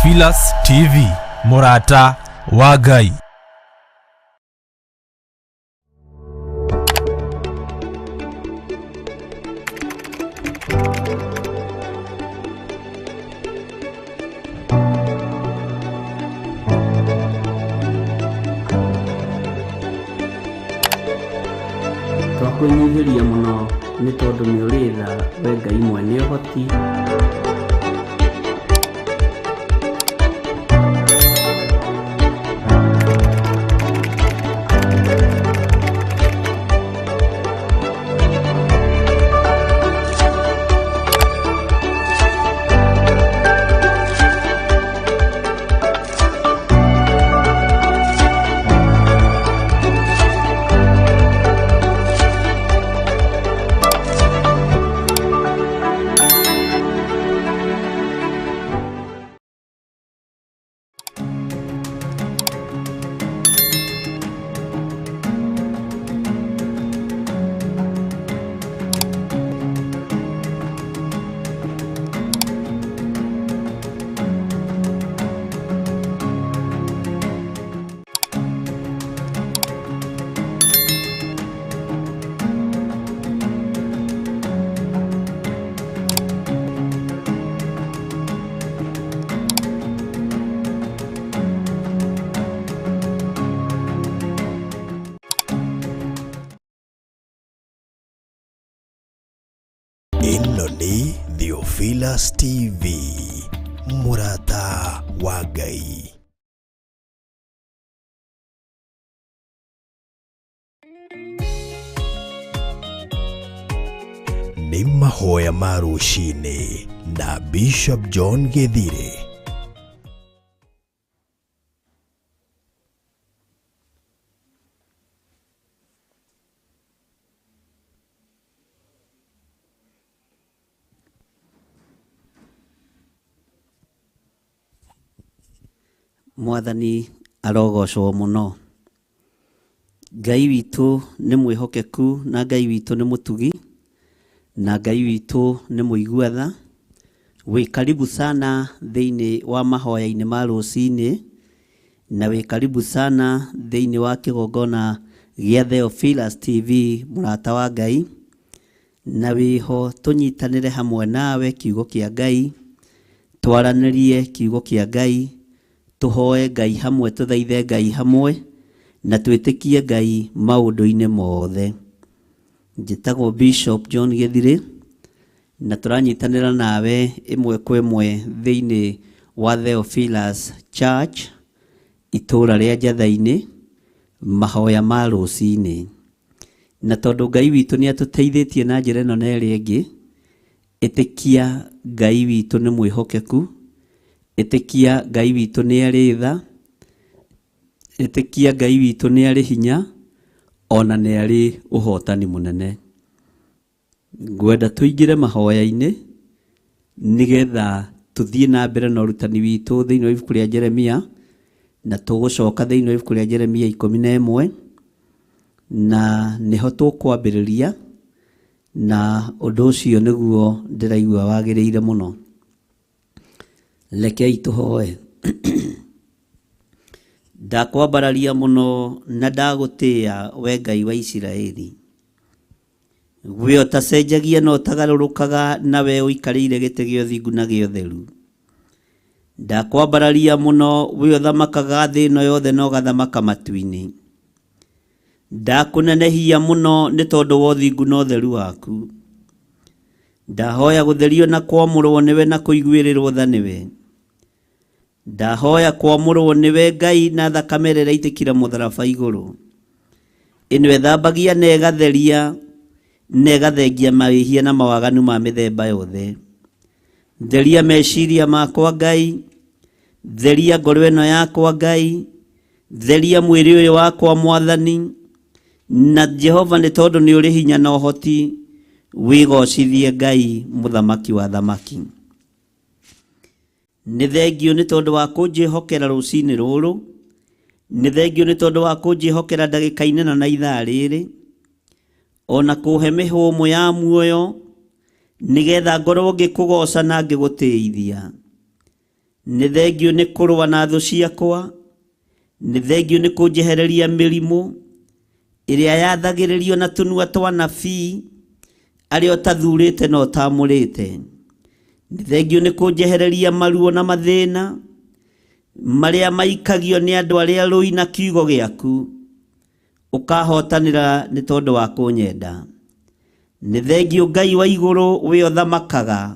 Theophilus TV, mũrata wa Ngai. Twakwĩnyihĩria mũno nĩ tondũ nĩ ũrĩ tha we Ngai mwene ũhoti. Ĩno nĩ Theophilus TV, mũrata wa Ngai. Nĩ mahoya ma rũcinĩ na Bishop John Gĩthirĩ. Mwathani arogocwo mũno. Ngai witũ nĩ mwĩhokeku na Ngai witũ nĩ mũtugi na Ngai witũ nĩ mũigua tha. Wĩ karibu sana thĩinĩ wa mahoya-inĩ ma rũcinĩ na wĩ karibu sana thĩinĩ wa kĩgongona gĩa Theophilus TV mũrata wa Ngai, na wĩho tũnyitanĩre hamwe nawe kiugo kĩa Ngai, twaranĩrie kiugo kĩa Ngai, tũhoe Ngai hamwe, tũthaithe Ngai hamwe, na twĩtĩkie Ngai maũndũ-inĩ mothe. Njĩtagwo Bishop John Gĩthirĩ, na tũranyitanĩra nawe ĩmwe kwa ĩmwe thĩinĩ wa Theophilus Church, itũũra rĩa Njatha-inĩ, mahoya ma rũcinĩ. Na tondũ Ngai witũ nĩ atũteithĩtie na njĩra ĩno na ĩrĩa ĩngĩ, ĩtĩkia Ngai witũ nĩ mwĩhokeku, ĩtĩkia Ngai witũ nĩ arĩ tha, ĩtĩkia Ngai witũ nĩ arĩ hinya, ona nĩ arĩ ũhotani mũnene. Ngwenda tũingĩre mahoya-inĩ nĩgetha tũthiĩ na mbere na ũrutani witũ thĩinĩ wa ibuku rĩa Jeremia, na tũgũcoka thĩinĩ wa ibuku rĩa Jeremia 11, na nĩho tũkwambĩrĩria, na ũndũ ũcio nĩguo ndĩraigua wagĩrĩire mũno. Rekei tũhoe. Ndakwambararia mũno na ndagũtĩĩa we Ngai wa Isiraeli. We ũtacenjagia na ũtagarũrũkaga, na we ũikarĩire gĩtĩ gĩa ũthingu na gĩa ũtheru. Ndakwambararia mũno, we ũthamakaga thĩ ĩno yothe na ũgathamaka matu-inĩ. Ndakũnenehia mũno nĩ tondũ wa ũthingu na ũtheru waku. Ndahoya gũtherio na kwamũrwo nĩwe na kũiguĩrĩrwo tha nĩwe. Ndahoya kwamũrwo nĩwe Ngai na thakame ĩrĩa ĩraitĩkire mũtharaba igũrũ. Ĩno ĩthambagia na ĩgatheria na ĩgathengia mawĩhia na mawaganu ma mĩthemba yothe. Theria meciria makwa Ngai, theria ngoro ĩno yakwa Ngai, theria mwĩrĩ ũyũ wakwa Mwathani, na Jehova nĩ tondũ nĩ ũrĩ hinya na ũhoti, wĩgocithie Ngai mũthamaki wa thamaki. Nĩ thengiũ nĩ tondũ wa kũnjĩhokera rũcinĩ rũrũ, nĩ thengiũ nĩ tondũ wa kũnjĩhokera ndagĩka-inĩ ĩno na ithaa rĩrĩ, ona kũhe mĩhũmũ ya muoyo, nĩgetha ngorwo ngĩkũgoca na ngĩgũtĩithia. Nĩ thengiũ nĩ kũrũa na thũ ciakwa, nĩ thengiũ nĩ kũnjehereria mĩrimũ ĩrĩa yathagĩrĩrio na tũnua twa anabii arĩa ũtathurĩte na ũtamũrĩte. Nĩ thengiũ nĩ kũnjehereria maruo na mathĩna marĩa maikagio nĩ andũ arĩa rũi na kiugo gĩaku, ũkahotanĩra nĩ tondũ wa kũnyenda. Nĩ thengiũ Ngai wa igũrũ we ũthamakaga,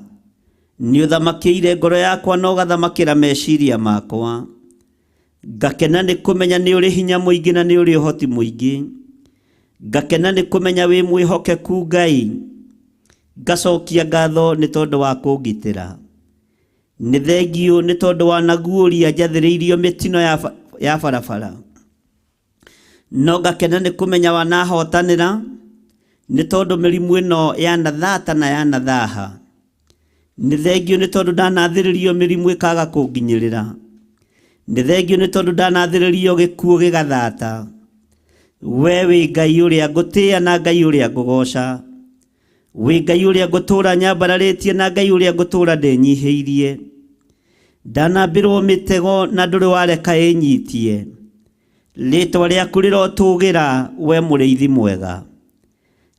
nĩ ũthamakĩire ngoro yakwa na ũgathamakĩra meciria makwa. Ngakena nĩ kũmenya nĩ ũrĩ hinya mũingĩ na nĩ ũrĩ ũhoti mũingĩ. Ngakena nĩ kũmenya wĩ mwĩhokeku Ngai. Ngacokia ngatho nĩ tondũ wa kũngitĩra. Nĩ thengiũ nĩ tondũ wanaguũria njathĩrĩirio mĩtino ya barabara. No ngakena nĩ kũmenya wanahotanĩra nĩ tondũ mĩrimũ ĩno yanathata na yanathaha. Nĩ thengiũ nĩ tondũ ndanathĩrĩrio mĩrimũ ĩkaga kũnginyĩrĩra. Nĩ thengiũ nĩ tondũ ndanathĩrĩrio gĩkuũ gĩgathata. We wĩ Ngai ũrĩa ngũtĩĩa na Ngai ũrĩa ngũgooca. Wĩ Ngai ũrĩa ngũtũũra nyambararĩtie na Ngai ũrĩa ngũtũũra ndĩnyihĩirie. Ndanambĩrwo mĩtego na ndũrĩ wareka ĩnyitie. Rĩtwa rĩaku rĩrotũgĩra we mũrĩithi mwega.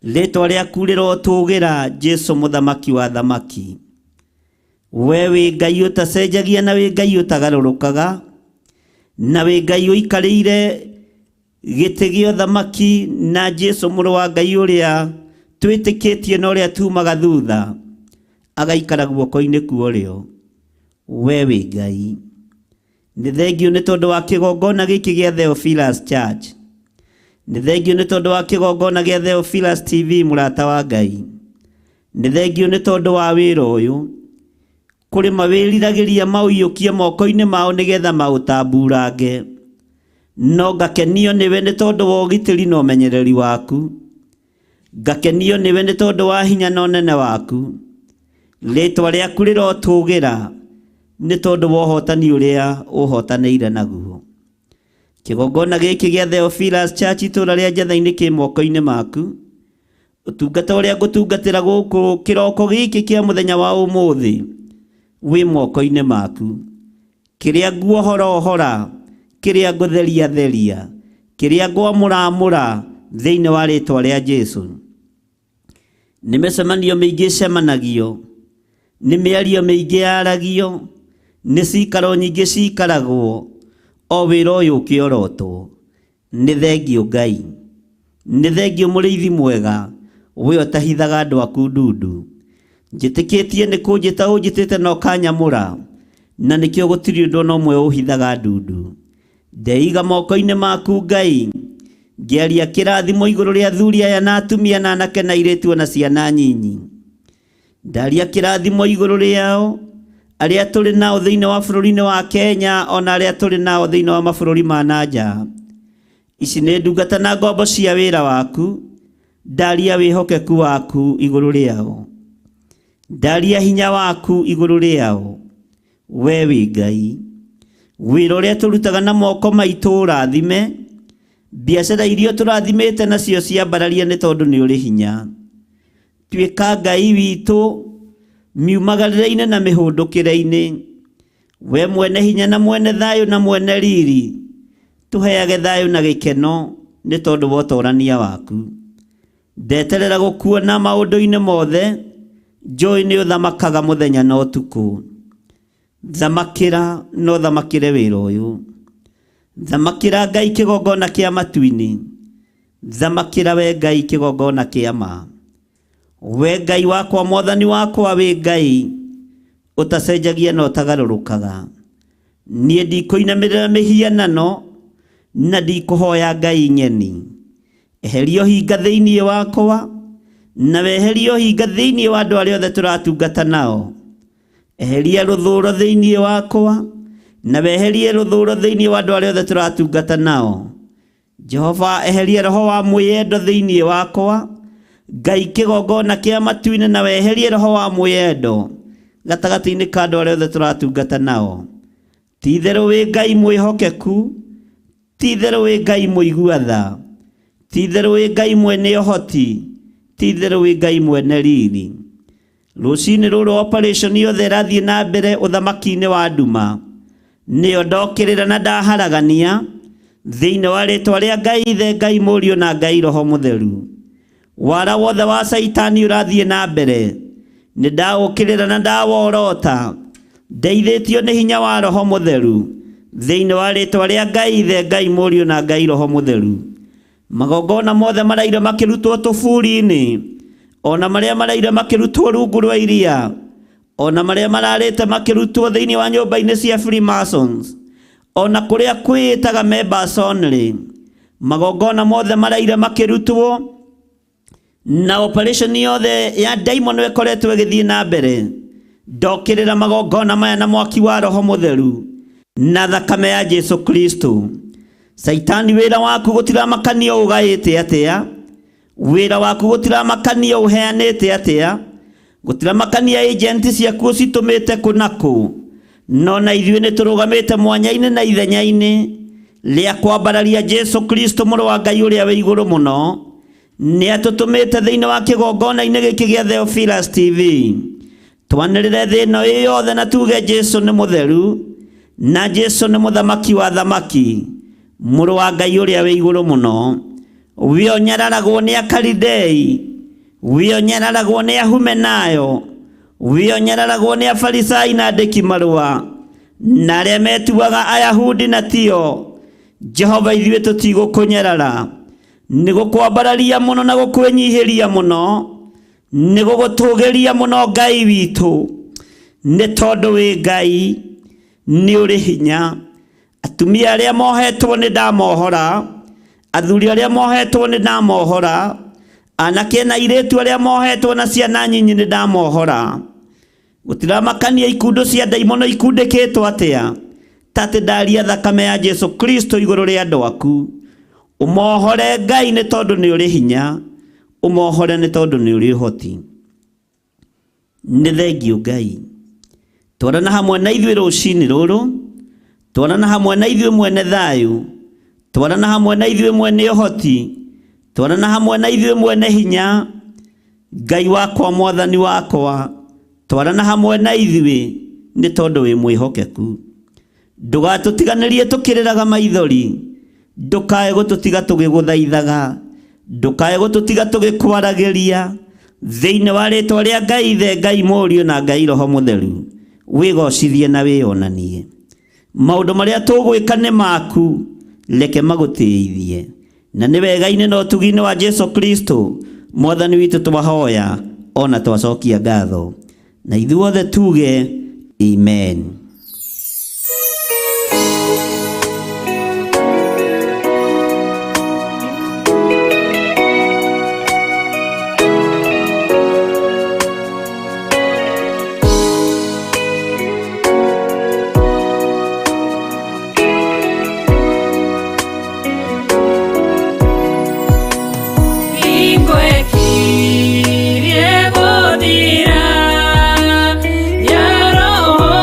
Rĩtwa rĩaku rĩrotũgĩra Jesu mũthamaki wa thamaki. We wĩ Ngai ũtacenjagia na wĩ Ngai ũtagarũrũkaga, na wĩ Ngai ũikarĩire gĩtĩ gĩa ũthamaki na Jesu mũrũ wa Ngai ũrĩa twĩtĩkĩtie na ũrĩa tumaga thutha agaikara guoko-inĩ kwa ũrĩo. We wĩ Ngai. Nĩ thengiũ nĩ tondũ wa kĩgongona gĩkĩ gĩa Theophilus Church. Nĩ thengiũ nĩ tondũ wa kĩgongona gĩa Theophilus TV mũrata wa Ngai. Nĩ thengiũ nĩ tondũ wa wĩra ũyũ. Kũrĩ mawĩriragĩria maũiyũkie moko-inĩ mao nĩgetha maũtamburange. No ngakenio nĩwe nĩ tondũ wa ũgitĩri na ũmenyereri waku. Ngakenio nĩwe nĩ tondũ wa hinya na ũnene waku. Rĩtwa rĩaku rĩrotũgĩra nĩ tondũ wa ũhotani ũrĩa ũhotanĩire naguo. Kĩgongona gĩkĩ gĩa Theophilus Church itũũra rĩa Njatha-inĩ kĩ moko-inĩ maku. Ũtungata ũrĩa ngũtungatĩra gũkũ kĩroko gĩkĩ kĩa mũthenya wa ũmũthĩ wĩ moko-inĩ maku. Kĩrĩa nguohora ohora, kĩrĩa ngũtheria theria, kĩrĩa ngwamũramũra thĩinĩ wa rĩtwa rĩa Jesu. Nĩ mĩcemanio mĩingĩ ĩcemanagio, nĩ mĩario mĩingĩ yaragio, nĩ cikaro nyingĩ cikaragwo, o wĩra ũyũ ũkĩorotwo. Nĩ thengiũ Ngai, nĩ thengiũ mũrĩithi mwega, we ũtahithaga andũ aku ndundu. Njĩtĩkĩtie nĩ kũnjĩta ũnjĩtĩte na ũkanyamũra, na nĩkĩo gũtirĩ ũndũ ona ũmwe ũhithaga ndundu. Ndeiga moko-inĩ maku Ngai, ngĩaria kĩrathimo igũrũ rĩa athuri aya na atumia na anake na airĩtu ona ciana nyinyi. Ndaria kĩrathimo igũrũ rĩao, arĩa tũrĩ nao thĩinĩ wa bũrũri-inĩ wa Kenya ona arĩa tũrĩ nao thĩinĩ wa mabũrũri ma na nja. Ici nĩ ndungata na ngombo cia wĩra waku, ndaria wĩhokeku waku igũrũ rĩao. Ndaria hinya waku igũrũ rĩao. We wĩ Ngai. Wĩra ũrĩa tũrutaga na moko maitũ ũrathime, biacara iria tũrathimĩte nacio ciambararie nĩ tondũ nĩ ũrĩ hinya. Tuĩka Ngai witũ miumagarĩre-inĩ na mĩhũndũkĩre-inĩ. We mwene hinya na mwene thayũ na mwene riri, tũheage thayũ na gĩkeno nĩ tondũ wa ũtorania waku. Ndeterera gũkuona maũndũ-inĩ mothe, njũĩ nĩ ũthamakaga mũthenya na ũtukũ. Thamakĩra na ũthamakĩre wĩra ũyũ. Thamakĩra Ngai kĩgongona kĩa matu-inĩ. Thamakĩra we Ngai kĩgongona kĩa ma. We Ngai wakwa, mwathani wakwa, wĩ Ngai ũtacenjagia na ũtagarũrũkaga. Niĩ ndikũinamĩrĩra mĩhianano na ndikũhoya ngai ng'eni. Eheria ũhinga thĩinĩ wakwa na weherie ũhinga thĩinĩ wa andũ arĩa othe tũratungata nao. Eheria rũthũũro thĩinĩ wakwa na weherie rũthũũro thĩinĩ wa andũ arĩa othe tũratungata nao. Jehova, eheria roho wa mwĩyendo thĩinĩ wakwa. Ngai kĩgongona kĩa matu-inĩ na weherie roho wa mwĩyendo gatagatĩ-inĩ ka andũ arĩa othe tũratungata nao. Ti-itherũ wĩ Ngai mwĩhokeku, ti-itherũ wĩ Ngai mũigua tha, ti-itherũ wĩ Ngai mwene ũhoti, ti-itherũ wĩ Ngai mwene riri. Rũcinĩ rũrũ operation yothe ĩrathiĩ na mbere ũthamaki-inĩ wa nduma, nĩyo ndokĩrĩra na ndaharagania thĩinĩ wa rĩtwa rĩa Ngai Ithe, Ngai Mũriũ na Ngai Roho Mũtheru. Wara wothe wa Caitani ũrathiĩ na mbere, nĩ ndaũkĩrĩra na ndaworota, ndeithĩtio nĩ hinya wa Roho Mũtheru thĩinĩ wa rĩtwa rĩa Ngai Ithe, Ngai Mũriũ na Ngai Roho Mũtheru. Magongona mothe maraire makĩrutwo tũburi-inĩ, ona marĩa maraire makĩrutwo rungu rwa iria, ona marĩa mararĩte makĩrutwo thĩinĩ wa nyũmba-inĩ cia Freemasons, ona kũrĩa kwĩĩtaga members only, magongona mothe maraire makĩrutwo na operation yothe ya daimono ĩkoretwo ĩgĩthiĩ na mbere. Ndokĩrĩra magongona maya na mwaki wa Roho Mũtheru na thakame ya Jesu Kristo. Caitani, wĩra waku gũtiramakanio ũgaĩte atĩa, wĩra waku gũtiramakanio ũheanĩte atĩa, gũtiramakania agent ciaku ũcitũmĩte kũ na kũ, no na ithuĩ nĩ tũrũgamĩte mwanya-inĩ na ithenya-inĩ rĩa kwambararia Jesu Kristo mũrũ wa Ngai ũrĩa wĩ igũrũ mũno. Nĩ atũtũmĩte thĩinĩ wa kĩgongona-inĩ gĩkĩ gĩa Theophilus TV twanĩrĩre thĩ ĩno ĩ yothe na tuge Jesu nĩ mũtheru na Jesu nĩ mũthamaki wa thamaki, mũrũ wa Ngai ũrĩa wĩ igũrũ mũno. We ũnyararagwo nĩ Akalidei, we ũnyararagwo nĩ Ahumenayo, we ũnyararagwo nĩ Afarisai na andĩki marũa na arĩa metuaga Ayahudi na tio. Jehova, ithuĩ tũtigũkũnyarara, nĩ gũkwambararia mũno na gũkwĩnyihĩria mũno, nĩ gũgũtũgĩria mũno Ngai witũ, nĩ tondũ wĩ Ngai, nĩ ũrĩ hinya. Atumia arĩa mohetwo nĩ ndamohora, athuri arĩa mohetwo nĩ ndamohora, anake na airĩtu arĩa mohetwo na ciana nyinyi nĩ ndamohora. Gũtiramakania ikundo cia ndaimono ikundĩkĩtwo atĩa, tate ndaria thakame ya Jesu Kristo igũrũ rĩa andũ aku. Ũmohore Ngai nĩ tondũ nĩ ũrĩ hinya, ũmohore nĩ tondũ nĩ ũrĩ ũhoti. Nĩ thengiũ Ngai, twarana hamwe na ithuĩ rũcinĩ rũrũ, twarana hamwe na ithuĩ mwene thayũ, twarana hamwe na ithuĩ mwene ũhoti, twarana hamwe na ithuĩ mwene hinya. Ngai wakwa, mwathani wakwa, twarana hamwe na ithuĩ nĩ tondũ wĩ mwĩhokeku. Ndũgatũtiganĩrie tũkĩrĩraga maithori, ndũkae gũtũtiga tũgĩgũthaithaga, ndũkae gũtũtiga tũgĩkwaragĩria thĩinĩ wa rĩtwa rĩa Ngai Ithe, Ngai Mũriũ na Ngai Roho Mũtheru. Wĩgocithie na wĩonanie. Maũndũ marĩa tũgwĩka nĩ maku, reke magũtĩithie. Na nĩ wega-inĩ na ũtugi-inĩ wa Jesu Kristo mwathani witũ twahoya ona twacokia ngatho, na ithuothe tuge amen. Hingo ĩkirie gũthira ya roho.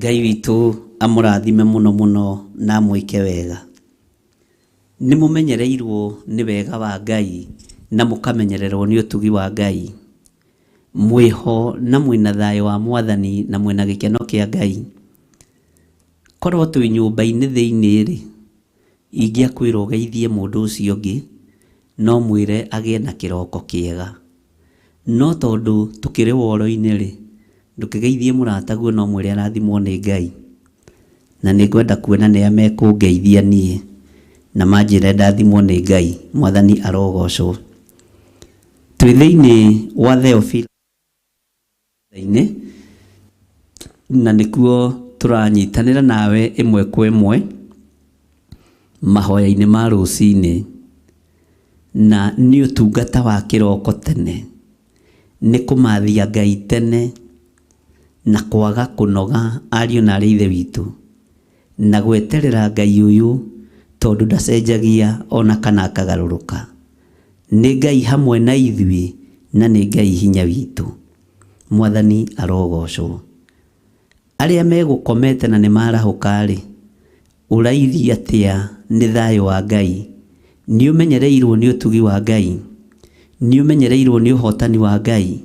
Ngai witũ amũrathime mũno mũno na amwĩke wega. Nĩ mũmenyereirwo nĩ wega wa Ngai na mũkamenyererwo nĩ ũtugi wa Ngai. Mwĩho na mwĩna thayũ wa Mwathani na mwĩna gĩkeno kĩa Ngai. Korwo twĩ nyũmba-inĩ thĩinĩ-rĩ, ingĩakwĩra ũgeithie mũndũ ũcio ũngĩ, no mwĩre agĩe na kĩroko kĩega. No tondũ tũkĩrĩ woro-inĩ-rĩ, ndũkĩgeithie mũrataguo no mwĩre arathimwo nĩ Ngai. Na nĩngwenda kuona nĩa mekũngeithia niĩ na manjĩre ndathimwo nĩ Ngai. Mwathani arogocwo. Twĩ thĩinĩ wa Theophilus-inĩ na nĩkuo tũranyitanĩra nawe ĩmwe kwa ĩmwe mahoya-inĩ ma rũcinĩ, na nĩ ũtungata wa kĩroko tene, nĩ kũmathia Ngai tene na kwaga kũnoga ariũ na arĩ ithe witũ, na gweterera Ngai ũyũ tondũ ndacenjagia ona kana akagarũrũka. Nĩ Ngai hamwe na ithuĩ na nĩ Ngai hinya witũ. Mwathani arogocwo. Arĩa megũkomete na nĩ marahũka-rĩ, ũrairie atĩa nĩ thayũ wa Ngai? Nĩ ũmenyereirwo nĩ ũtugi wa Ngai? Nĩ ũmenyereirwo nĩ ũhotani wa Ngai?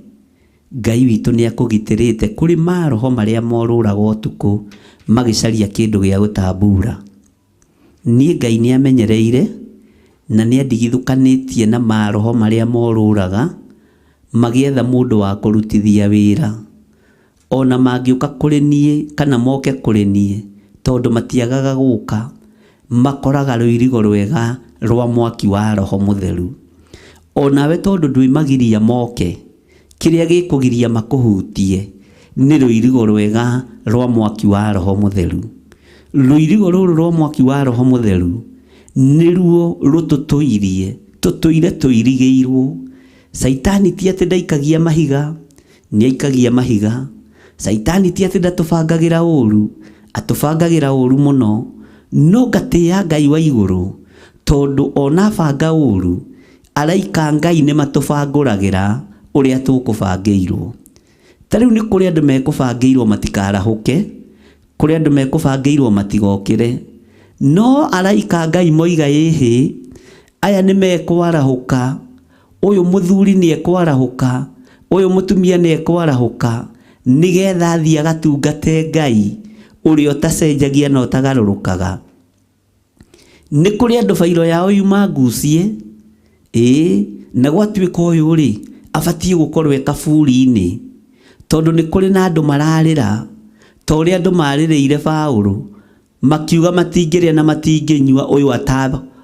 Ngai witũ nĩ akũgitĩrĩte kũrĩ maroho marĩa morũraga ũtukũ magĩcaria kĩndũ gĩa gũtambura. Niĩ Ngai nĩ amenyereire na nĩ andigithũkanĩtie na maroho marĩa morũraga magĩetha mũndũ wa kũrutithia wĩra. Ona mangĩũka kũrĩ niĩ kana moke kũrĩ niĩ, tondũ matiagaga gũka, makoraga rũirigo rwega rwa mwaki wa Roho Mũtheru. Onawe tondũ ndwĩmagiria moke, kĩrĩa gĩkũgiria makũhutie nĩ rũirigo rwega rwa mwaki wa Roho Mũtheru. Rũirigo rũrũ rwa mwaki wa Roho Mũtheru nĩruo rũtũtũirie, tũtũire tũirigĩirwo. Caitani ti atĩ ndaikagia mahiga, nĩ aikagia mahiga. Caitani ti atĩ ndatũbangagĩra ũru, atũbangagĩra ũru mũno. No ngatĩĩa Ngai wa igũrũ, tondũ ona banga ũru, araika Ngai nĩ matũbangũragĩra ũrĩa tũkũbangĩirwo. Ta rĩu nĩ kũrĩ andũ mekũbangĩirwo matikarahũke, kũrĩ andũ mekũbangĩirwo matigokĩre. No araika Ngai moiga ĩhĩ, aya nĩ mekwarahũka, ũyũ mũthuri nĩ ekwarahũka, ũyũ mũtumia nĩ ekwarahũka, nĩgetha athiĩ agatungate Ngai ũrĩa ũtacenjagia na ũtagarũrũkaga. Nĩ kũrĩ andũ bairo yao yuma ngucie, ĩĩ, na gwatuĩka ũyũ rĩ, abatiĩ gũkorwo e kaburi-inĩ, tondũ nĩ kũrĩ na andũ mararĩra, ta ũrĩa andũ marĩrĩire Paũlũ, makiuga matingĩrĩa na matingĩnyua ũyũ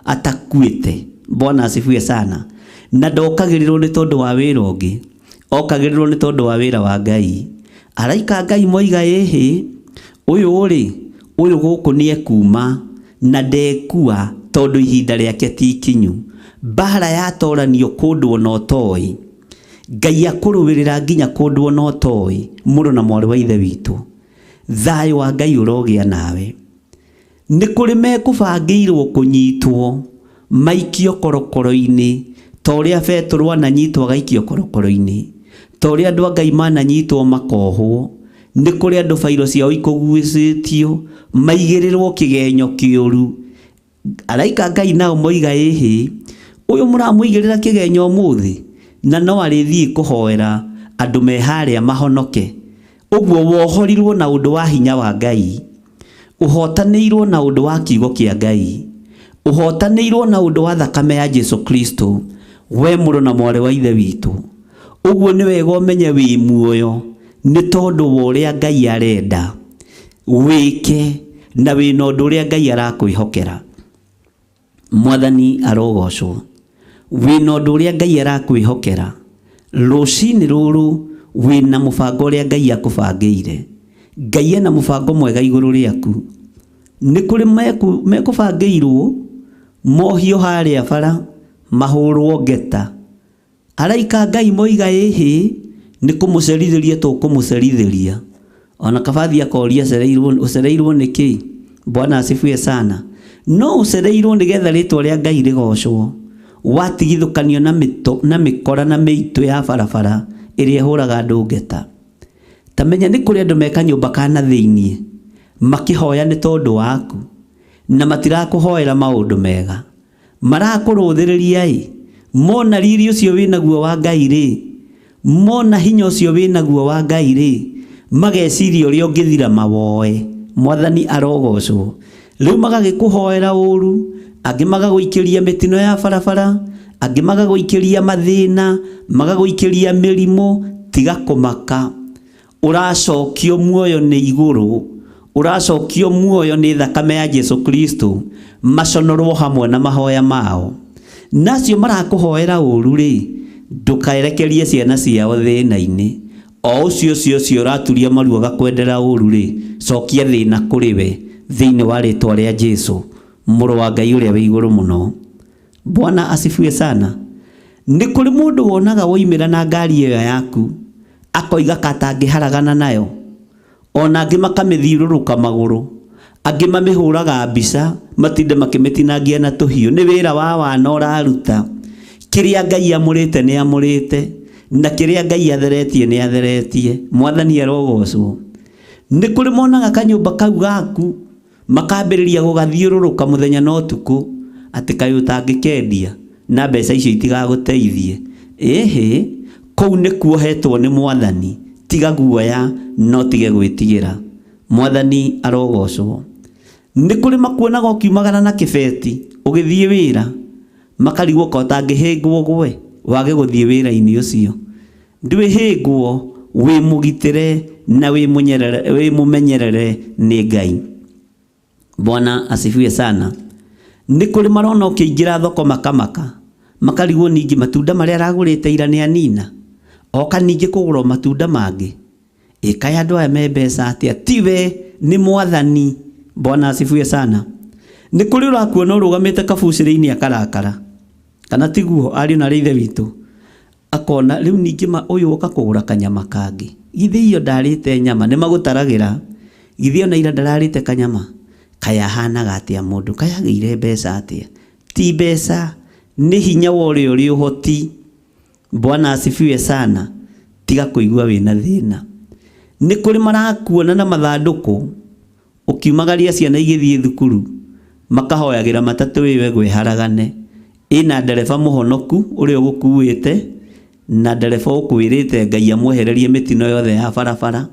atakuĩte. Bwana asifiwe sana. Na ndokagĩrĩrwo nĩ tondũ wa wĩra ũngĩ, okagĩrĩrwo nĩ tondũ wa wĩra wa Ngai. Araika Ngai moiga ĩhĩ, ũyũ rĩ, ũyũ gũkũ nĩ ekuma na ndekua tondũ ihinda rĩake ti ikinyu. Mbara yatoranio kũndũ ona ũtoĩ, Ngai akũrũĩrĩra nginya kũndũ ona ũtoĩ. Mũrũ na mwarĩ wa ithe witũ, thayũ wa Ngai ũrogĩa nawe. Nĩ kũrĩ mekũbangĩirwo kũnyitwo maikio korokoro-inĩ, ta ũrĩa Betũrũ ananyitwo agaikio korokoro-inĩ, ta ũrĩa andũ a Ngai mananyitwo makohwo. Nĩ kũrĩ andũ bairo ciao ikũgucĩtio maigĩrĩrwo kĩgenyo kĩũru. Araika Ngai nao moiga ĩhĩ, ũyũ mũramũigĩrĩra kĩgenyo ũmũthĩ, na no arĩthiĩ kũhoera andũ me harĩa mahonoke. Ũguo wohorirwo na ũndũ wa hinya wa Ngai, ũhotanĩirwo na ũndũ wa kiugo kĩa Ngai, ũhotanĩirwo na ũndũ wa thakame ya Jesu Kristo, we mũrũ na mwarĩ wa ithe witũ. Ũguo nĩ wega ũmenye wĩ muoyo nĩ tondũ wa ũrĩa Ngai arenda wĩke, na wĩna ũndũ ũrĩa Ngai arakwĩhokera. Mwathani arogocwo. Wĩna ũndũ ũrĩa Ngai arakwĩhokera. Rũcinĩ rũrũ wĩna mũbango ũrĩa Ngai akũbangĩire. Ngai ena mũbango mwega igũrũ rĩaku. Nĩ kũrĩ mekũbangĩirwo mohio harĩa bara, mahũrwo ngeta. Araika Ngai moiga ĩhĩ, nĩ kũmũcerithĩria tũkũmũcerithĩria. Ona kabathi akoria ũcereirwo nĩ kĩ? Bwana asifiwe sana. No ũcereirwo nĩgetha rĩtwa rĩa Ngai rĩgocwo. Watigithũkanio na mĩto, na mĩkora na mĩitũ ya barabara ĩrĩa ĩhũraga andũ ngeta. Ta menya nĩ kũrĩ andũ me kanyũmba ka na thĩiniĩ. Makĩhoya nĩ tondũ waku na matirakũhoera maũndũ mega. Marakũrũthĩrĩria ĩ, mona riri ũcio wĩnaguo wa Ngai rĩ, mona hinya ũcio wĩnaguo wa Ngai rĩ, mageciria ũrĩa ũngĩthira mawoe. Mwathani arogocwo. Rĩu magagĩkũhoera ũru, angĩ magagũikĩria mĩtino ya barabara, angĩ magagũikĩria mathĩna, magagũikĩria mĩrimũ. Tiga kũmaka, ũracokio muoyo nĩ igũrũ, ũracokio muoyo nĩ thakame ya Jesu Kristo, maconorwo hamwe na mahoya mao. Nacio marakũhoera ũru rĩ, ndũkaerekerie ciana ciao thĩna-inĩ. O ũcio ũcio ũcio ũraturia maru agakwendera ũru rĩ, cokia thĩna kũrĩ we thĩinĩ wa rĩtwa rĩa Jesu, mũrũ wa Ngai ũrĩa wĩ igũrũ mũno. Bwana asifiwe sana. Nĩ kũrĩ mũndũ wonaga woimĩra na ngari ĩyo yaku, akoiga katangĩharagana nayo. Ona angĩ makamĩthiũrũrũka magũrũ, angĩ mamĩhũraga mbica, matinde makĩmĩtinangia na tũhiũ. Nĩ wĩra wa wana ũraruta. Kĩrĩa Ngai amũrĩte nĩ amũrĩte, na kĩrĩa Ngai atheretie nĩ atheretie. Mwathani arogocwo. Nĩ kũrĩ monaga kanyũmba kau gaku, makambĩrĩria gũgathiũrũrũka mũthenya na ũtukũ, atĩ kaĩ ũtangĩkendia na mbeca icio itigagũteithie. Ĩhĩ, kũu nĩ kuohetwo nĩ Mwathani. Tiga guoya no tige gwĩtigĩra. Mwathani arogocwo. Nĩ kũrĩ makuonaga ũkiumagara na kĩbeti ũgĩthiĩ wĩra, makarigwo ka ũtangĩhĩngwo gwe wage gũthiĩ wĩra-inĩ ũcio. Ndwĩhĩngwo, wĩ mũgitĩre na wĩ mũmenyerere nĩ Ngai. Bwana asifiwe sana. Nĩ kũrĩ marona ũkĩingĩra thoko makamaka, makarigwo ningĩ matunda marĩa aragũrĩte ira nĩ anina, oka ningĩ kũgũra matunda mangĩ. Ĩkaĩ andũ aya me mbeca atĩa? Tiwe, nĩ Mwathani. Bwana asifiwe sana. Nĩ kũrĩ ũrakuona ũrũgamĩte kabucĩrĩ-inĩ akarakara, kana tiguo ariũ na arĩ ithe witũ, akona rĩu ningĩ ma ũyũ ũka kũgũra kanyama kangĩ. Githĩ iyo ndarĩte nyama, nĩ magũtaragĩra. Githĩ ona ira ndararĩte kanyama, kaĩ ahanaga atĩa mũndũ, kaĩ agĩire mbeca atĩa? Ti mbeca, nĩ hinya wa ũrĩa ũrĩ ũhoti. Bwana asifiwe sana. Tiga kũigua wĩna thĩna. Nĩ kũrĩ marakuona na mathandũkũ ũkiumagaria ciana igĩthiĩ thukuru, makahoyagĩra matatũ ĩyo ĩgwe haragane. Ĩna ndereba mũhonoku ũrĩa ũgũkuĩte, na ndereba ũkwĩrĩte Ngai amwehererie mĩtino yothe ya barabara.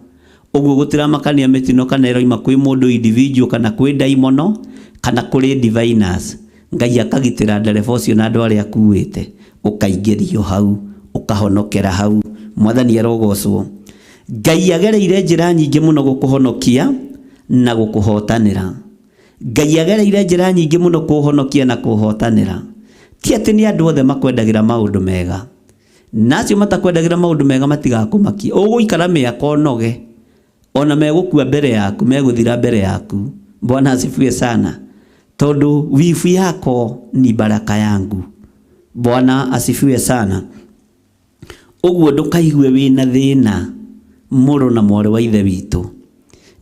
Ũguo gũtiramakania mĩtino kana ĩroima kwĩ mũndũ individual kana kwĩ ndaimono kana kũrĩ diviners. Ngai akagitĩra ndereba ũcio na andũ arĩa akuĩte, ũkaingĩrio hau, ũkahonokera hau. Mwathani arogocwo. Ngai agereire njĩra nyingĩ mũno gũkũhonokia na gũkũhotanĩra. Ngai agereire njĩra nyingĩ mũno kũhonokia na kũhotanĩra. Ti atĩ nĩ andũ othe makwendagĩra maũndũ mega, na acio matakwendagĩra maũndũ mega matigakũmakia. Ũgũikara mĩaka ũnoge, ona megũkua mbere yaku, megũthira mbere yaku. Bwana asifiwe sana. Tondũ wivu yako ni baraka yangu. Bwana asifiwe sana. Ũguo ndũkaigue wĩna thĩna, mũrũ na mwarĩ wa ithe witũ.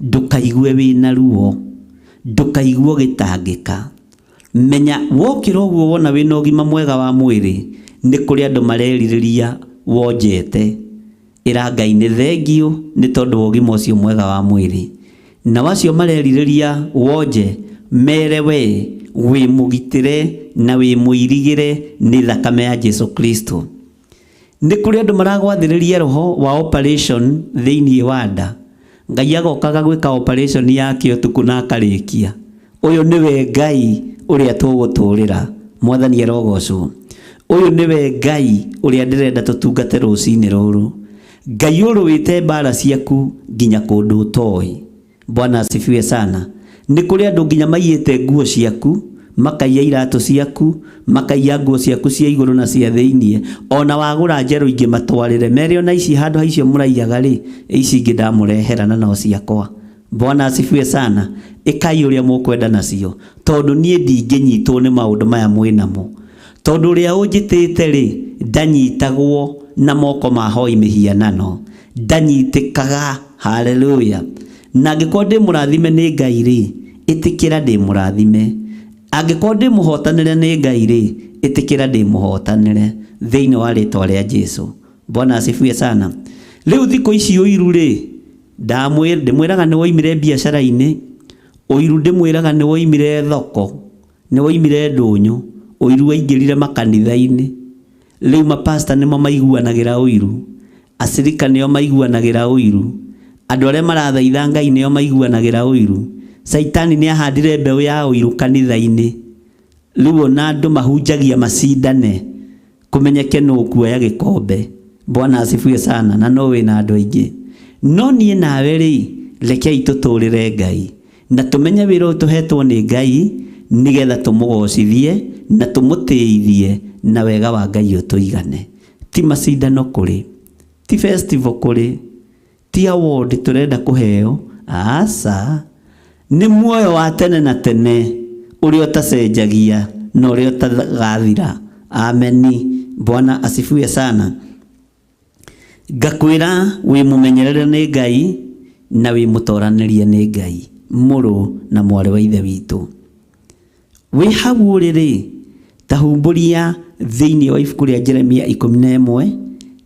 Ndũkaigue wĩna ruo, ndũkaigue ũgĩtangĩka. Menya wokĩra ũguo wona wĩna ũgima mwega wa mwĩrĩ, nĩ kũrĩ andũ marerirĩria wonjete. Ĩra Ngai nĩ thengiũ nĩ tondũ wa ũgima ũcio mwega wa mwĩrĩ. Na wacio marerirĩria wonje, mere we wĩ mũgitĩre na wĩ mũirigĩre nĩ thakame ya Jesu Kristo. Nĩ kũrĩ andũ maragwathĩrĩria roho wa operation thĩinĩ wa nda. Ngai agokaga gwĩka operation yake ũtukũ na akarĩkia. Ũyũ nĩwe Ngai ũrĩa tũgũtũrĩra. Mwathani arogocwo. Ũyũ nĩwe Ngai ũrĩa ndĩrenda tũtungate rũcinĩ rũrũ. Ngai ũrũĩte mbara ciaku nginya kũndũ ũtoĩ. Bwana asifiwe sana. Nĩ kũrĩ andũ nginya maiyĩte nguo ciaku, makaiya iratũ ciaku, makaiya nguo ciaku cia igũrũ na cia thĩiniĩ. Ona wagũra njerũ ingĩ matwarĩre, mere ona ici handũ ha icio mũraiyaga rĩ, ici ingĩ ndamũrehera na no ciakwa. Bwana asifiwe sana. Ĩkai ũrĩa mũkwenda nacio, tondũ niĩ ndingĩnyitwo nĩ maũndũ maya mwĩnamo. Tondũ ũrĩa ũnjĩtĩte rĩ, ndanyitagwo na moko ma hoi mĩhianano, ndanyitĩkaga. Haleluya. Na angĩkorwo ndĩ mũrathime nĩ Ngai rĩ, ĩtĩkĩra ndĩ mũrathime. Angĩkorwo ndĩ mũhotanĩre nĩ Ngai rĩ, ĩtĩkĩra ndĩ mũhotanĩre thĩinĩ wa rĩtwa rĩa Jesu. Bwana asifiwe sana. Rĩu thikũ ici ũiru rĩ, ndĩmwĩraga nĩ woimire biacara-inĩ. Ũiru ndĩmwĩraga nĩ woimire thoko, nĩ woimire ndũnyũ, ũiru waingĩrire makanitha-inĩ. Rĩu mapasta nĩmo maiguanagĩra ũiru, acirika nĩo maiguanagĩra ũiru, andũ arĩa marathaitha Ngai nĩo maiguanagĩra ũiru. Caitani nĩ ahandire mbeũ ya ũiru kanitha-inĩ. Rĩu ona andũ mahunjagia macindane kũmenyeke nũ ũkuoya gĩkombe. Bwana asifiwe sana, na no wĩna andũ aingĩ. No niĩ nawe rĩ, rekei tũtũrĩre Ngai na tũmenye wĩra ũyũ tũhetwo nĩ Ngai nĩgetha tũmũgocithie na tũmũtĩithie na wega wa Ngai ũtũigane. Ti macindano kũrĩ, ti festival kũrĩ, ti award tũrenda kũheo, aca. Nĩ muoyo wa tene na tene ũrĩa ũtacenjagia na ũrĩa ũtagathira. Ameni. Bwana asifiwe sana. Ngakwĩra wĩ mũmenyerere nĩ Ngai na wĩ mũtoranĩrie nĩ Ngai, mũrũ na mwarĩ wa ithe witũ. Wĩ hau ũrĩ rĩ, ta humbũria thĩinĩ wa ibuku rĩa Jeremia 11,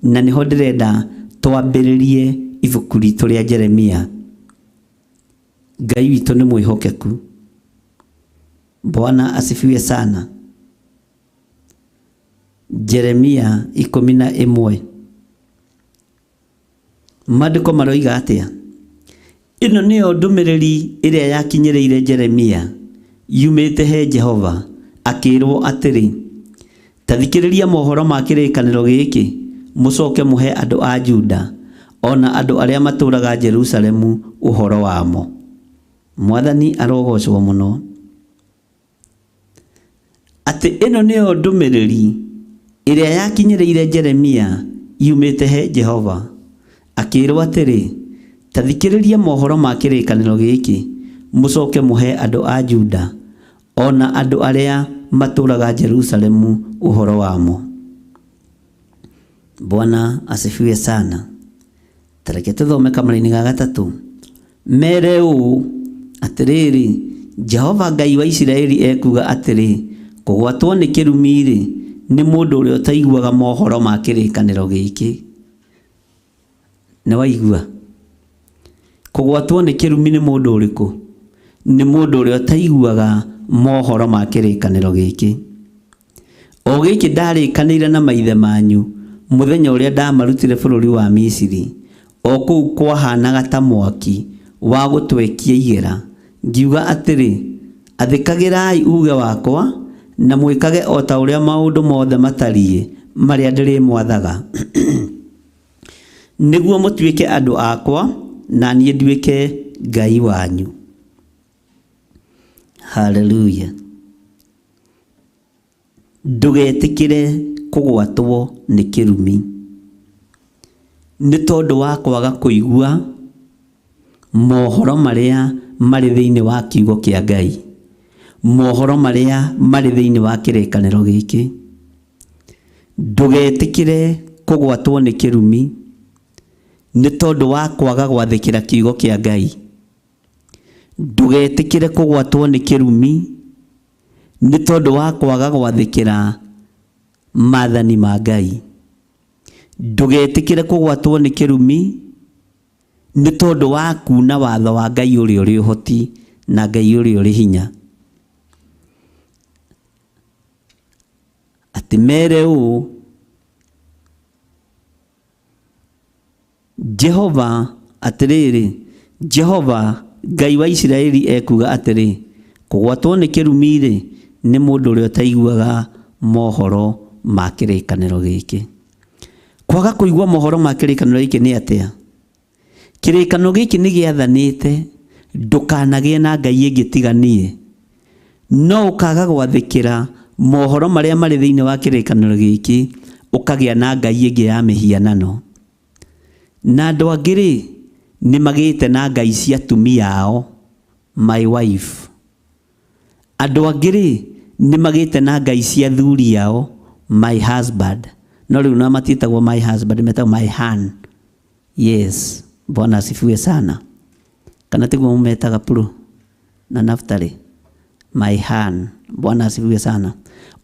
na nĩho ndĩrenda twambĩrĩrie ibuku ritũ rĩa Jeremia. Ngai witũ nĩ mwĩhokeku. Bwana asifiwe sana. Jeremia 11, maandĩko maroiga atĩa? Ĩno nĩyo ndũmĩrĩri ĩrĩa yakinyĩrĩire Jeremia yumĩte he Jehova, akĩĩrwo atĩrĩ, ta thikĩrĩria mohoro ma kĩrĩkanĩro gĩkĩ, mũcoke mũhe andũ a Juda ona andũ arĩa matũũraga Jerusalemu ũhoro wamo. Mwathani arogocwo mũno. Atĩ ĩno nĩyo ndũmĩrĩri ĩrĩa yakinyĩrĩire Jeremia yumĩte he Jehova, akĩĩrwo atĩrĩ, ta thikĩrĩria mohoro ma kĩrĩkanĩro gĩkĩ, mũcoke mũhe andũ a Juda ona andũ arĩa matũũraga Jerusalemu ũhoro wamo. Bwana asifiwe sana. Tareke tũthome kamũraini ga gatatũ. Mere ũũ atĩrĩrĩ, Jehova Ngai wa Isiraeli ekuuga atĩrĩ, kũgwatwo nĩ kĩrumi-rĩ, nĩ mũndũ ũrĩa ũtaiguaga mohoro ma kĩrĩkanĩro gĩkĩ. Nĩ waigua? Kũgwatwo nĩ kĩrumi nĩ mũndũ ũrĩkũ? Nĩ mũndũ ũrĩa ũtaiguaga mohoro ma kĩrĩkanĩro gĩkĩ. O gĩkĩ ndarĩkanĩire na maithe manyu mũthenya ũrĩa ndamarutire bũrũri wa Misiri, o kũu kwahanaga ta mwaki wa gũtwekia igera, ngiuga atĩrĩ, athĩkagĩrai uuge wakwa na mwĩkage o ta ũrĩa maũndũ mothe matariĩ marĩa ndĩrĩmwathaga, nĩguo mũtuĩke andũ akwa na niĩ nduĩke Ngai wanyu. Haleluya. Ndũgetĩkĩre kũgwatwo nĩ kĩrumi nĩ tondũ wa kwaga kũigua mohoro marĩa marĩ thĩinĩ wa kiugo kĩa Ngai, mohoro marĩa marĩ thĩinĩ wa kĩrĩkanĩro gĩkĩ. Ndũgetĩkĩre kũgwatwo nĩ kĩrumi nĩ tondũ wa kwaga gwathĩkĩra kiugo kĩa Ngai. Ndũgetĩkĩre kũgwatwo nĩ kĩrumi nĩ tondũ wa kwaga gwathĩkĩra maathani ma Ngai. Ndũgetĩkĩre kũgwatwo nĩ kĩrumi nĩ tondũ wa kuuna watho wa Ngai ũrĩa ũrĩ ũhoti na Ngai ũrĩa ũrĩ hinya. Atĩ mere ũũ, Jehova atĩrĩrĩ, Jehova Ngai wa Isiraeli ekuuga atĩrĩ, kũgwatwo nĩ kĩrumi-rĩ, nĩ mũndũ ũrĩa ũtaiguaga mohoro ma kĩrĩkanĩro gĩkĩ. Kwaga kũigua mohoro ma kĩrĩkanĩro gĩkĩ nĩ atĩa? Kĩrĩkanĩro gĩkĩ nĩ gĩathanĩte ndũkanagĩe na ngai ĩngĩ tiga niĩ. No ũkaga gwathĩkĩra mohoro marĩa marĩ thĩinĩ wa kĩrĩkanĩro gĩkĩ, ũkagĩa na ngai ĩngĩ ya mĩhianano. Na andũ angĩ rĩ, nĩ magĩte na ngai cia atumia ao, my wife. Andũ angĩ rĩ, nĩ magĩte na ngai cia athuri ao, my husband. No rĩu na matiĩtagwo my husband, metagwo my hun. Yes, Bwana asifiwe sana. Kana tiguo mũmetaga Puro na Naftali? My hun. Bwana asifiwe sana.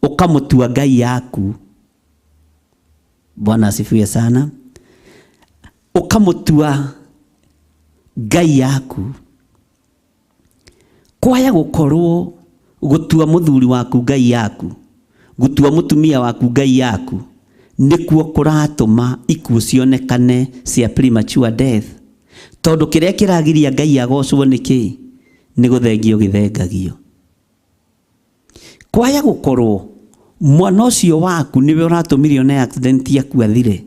Ũkamũtua ngai yaku. Bwana asifiwe sana. Ũkamũtua ngai yaku. Kwaya gũkorwo gũtua mũthuri waku ngai yaku, gũtua mũtumia waku ngai yaku, nĩkuo kũratũma ikuũ cionekane cia premature death. Tondũ kĩrĩa kĩragiria Ngai agocwo nĩ kĩĩ? Nĩ gũthengio gĩthengagio. Kwaya gũkorwo mwana ũcio waku nĩwe ũratũmire one accident yaku athire,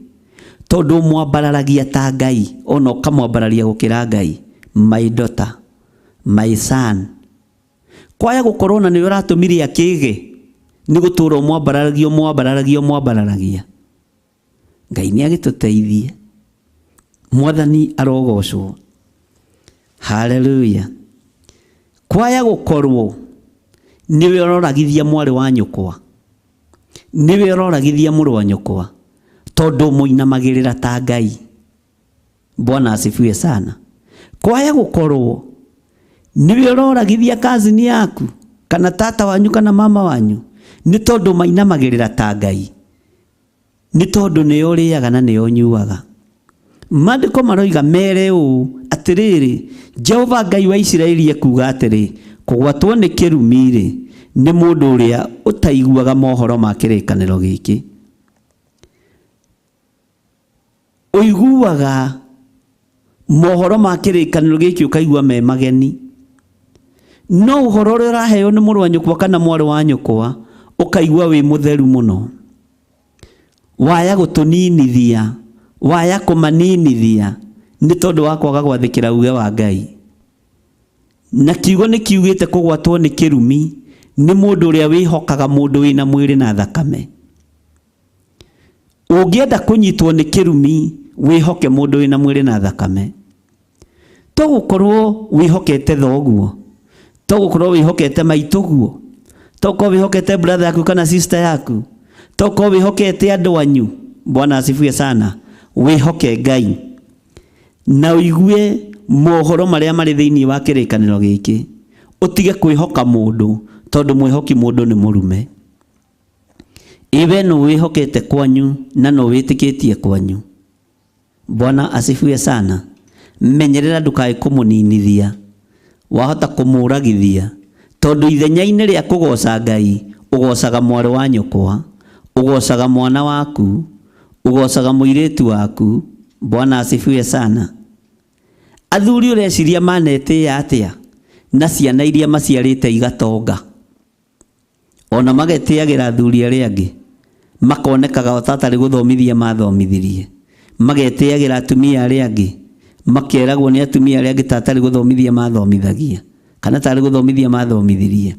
tondũ ũmwambararagia ta Ngai, ona ũkamwambararia gũkĩra Ngai. My daughter, my son. Kwaya gũkorwo ona nĩwe ũratũmire akĩge, nĩ gũtũra ũmwambararagia, ũmwambararagia, ũmwambararagia. Ngai nĩ agĩtũteithie. Mwathani arogocwo. Haleluya. Kwaya gũkorwo nĩwe ũroragithia mwarĩ wa nyũkwa, nĩwe ũroragithia mũrũ wa nyũkwa, tondũ mũinamagĩrĩra ta Ngai. Bwana asifiwe sana. Kwaya gũkorwo nĩwe ũroragithia kazini yaku kana tata wanyu kana mama wanyu, nĩ tondũ mainamagĩrĩra ta Ngai, nĩ tondũ nĩo ũrĩaga na nĩo ũnyuaga. Maandĩko maroiga mere ũũ atĩrĩrĩ, Jehova Ngai wa Isiraeli ekuuga atĩrĩ, kũgwatwo nĩ kĩrumi-rĩ, nĩ mũndũ ũrĩa ũtaiguaga mohoro ma kĩrĩkanĩro gĩkĩ. Ũiguaga mohoro ma kĩrĩkanĩro gĩkĩ ũkaigua me mageni, no ũhoro ũrĩa ũraheo nĩ mũrũ wa nyũkwa kana mwarĩ wa nyũkwa ũkaigua wĩ mũtheru mũno. Waya gũtũninithia, waya kũmaninithia nĩ tondũ wa kwaga gwathĩkĩra uge wa Ngai. Na kiugo nĩ kiugĩte kũgwatwo nĩ kĩrumi nĩ mũndũ ũrĩa wĩhokaga mũndũ wĩna mwĩrĩ na thakame. Ũngĩenda kũnyitwo nĩ kĩrumi, wĩhoke mũndũ wĩna mwĩrĩ na thakame. To gũkorwo wĩhokete thoguo, to gũkorwo wĩhokete maitũguo, to gũkorwo wĩhokete brother yaku kana sister yaku, to gũkorwo wĩhokete andũ anyu. Bwana asifiwe sana. Wĩhoke Ngai na ũigue mohoro marĩa marĩ thĩinĩ wa kĩrĩkanĩro gĩkĩ. Ũtige kwĩhoka mũndũ, tondũ mwĩhoki mũndũ nĩ mũrume. Ĩ we nũ wĩhokete kwanyu na nũ wĩtĩkĩtie kwanyu? Bwana asifiwe sana. Menyerera ndũkae kũmũninithia, wahota kũmũragithia, tondũ ithenya-inĩ rĩa kũgoca Ngai, ũgocaga mwarĩ wa nyũkwa, ũgocaga mwana waku, ũgocaga mũirĩtu waku. Bwana asifiwe sana. Athuri ũreciria manetĩĩa atĩa na ciana iria maciarĩte igatonga? Ona magetĩagĩra athuri arĩa angĩ, makonekaga o ta atarĩ gũthomithia mathomithirie. Magetĩagĩra atumia arĩa angĩ, makeragwo nĩ atumia arĩa angĩ ta atarĩ gũthomithia mathomithagia, kana tarĩ gũthomithia mathomithirie.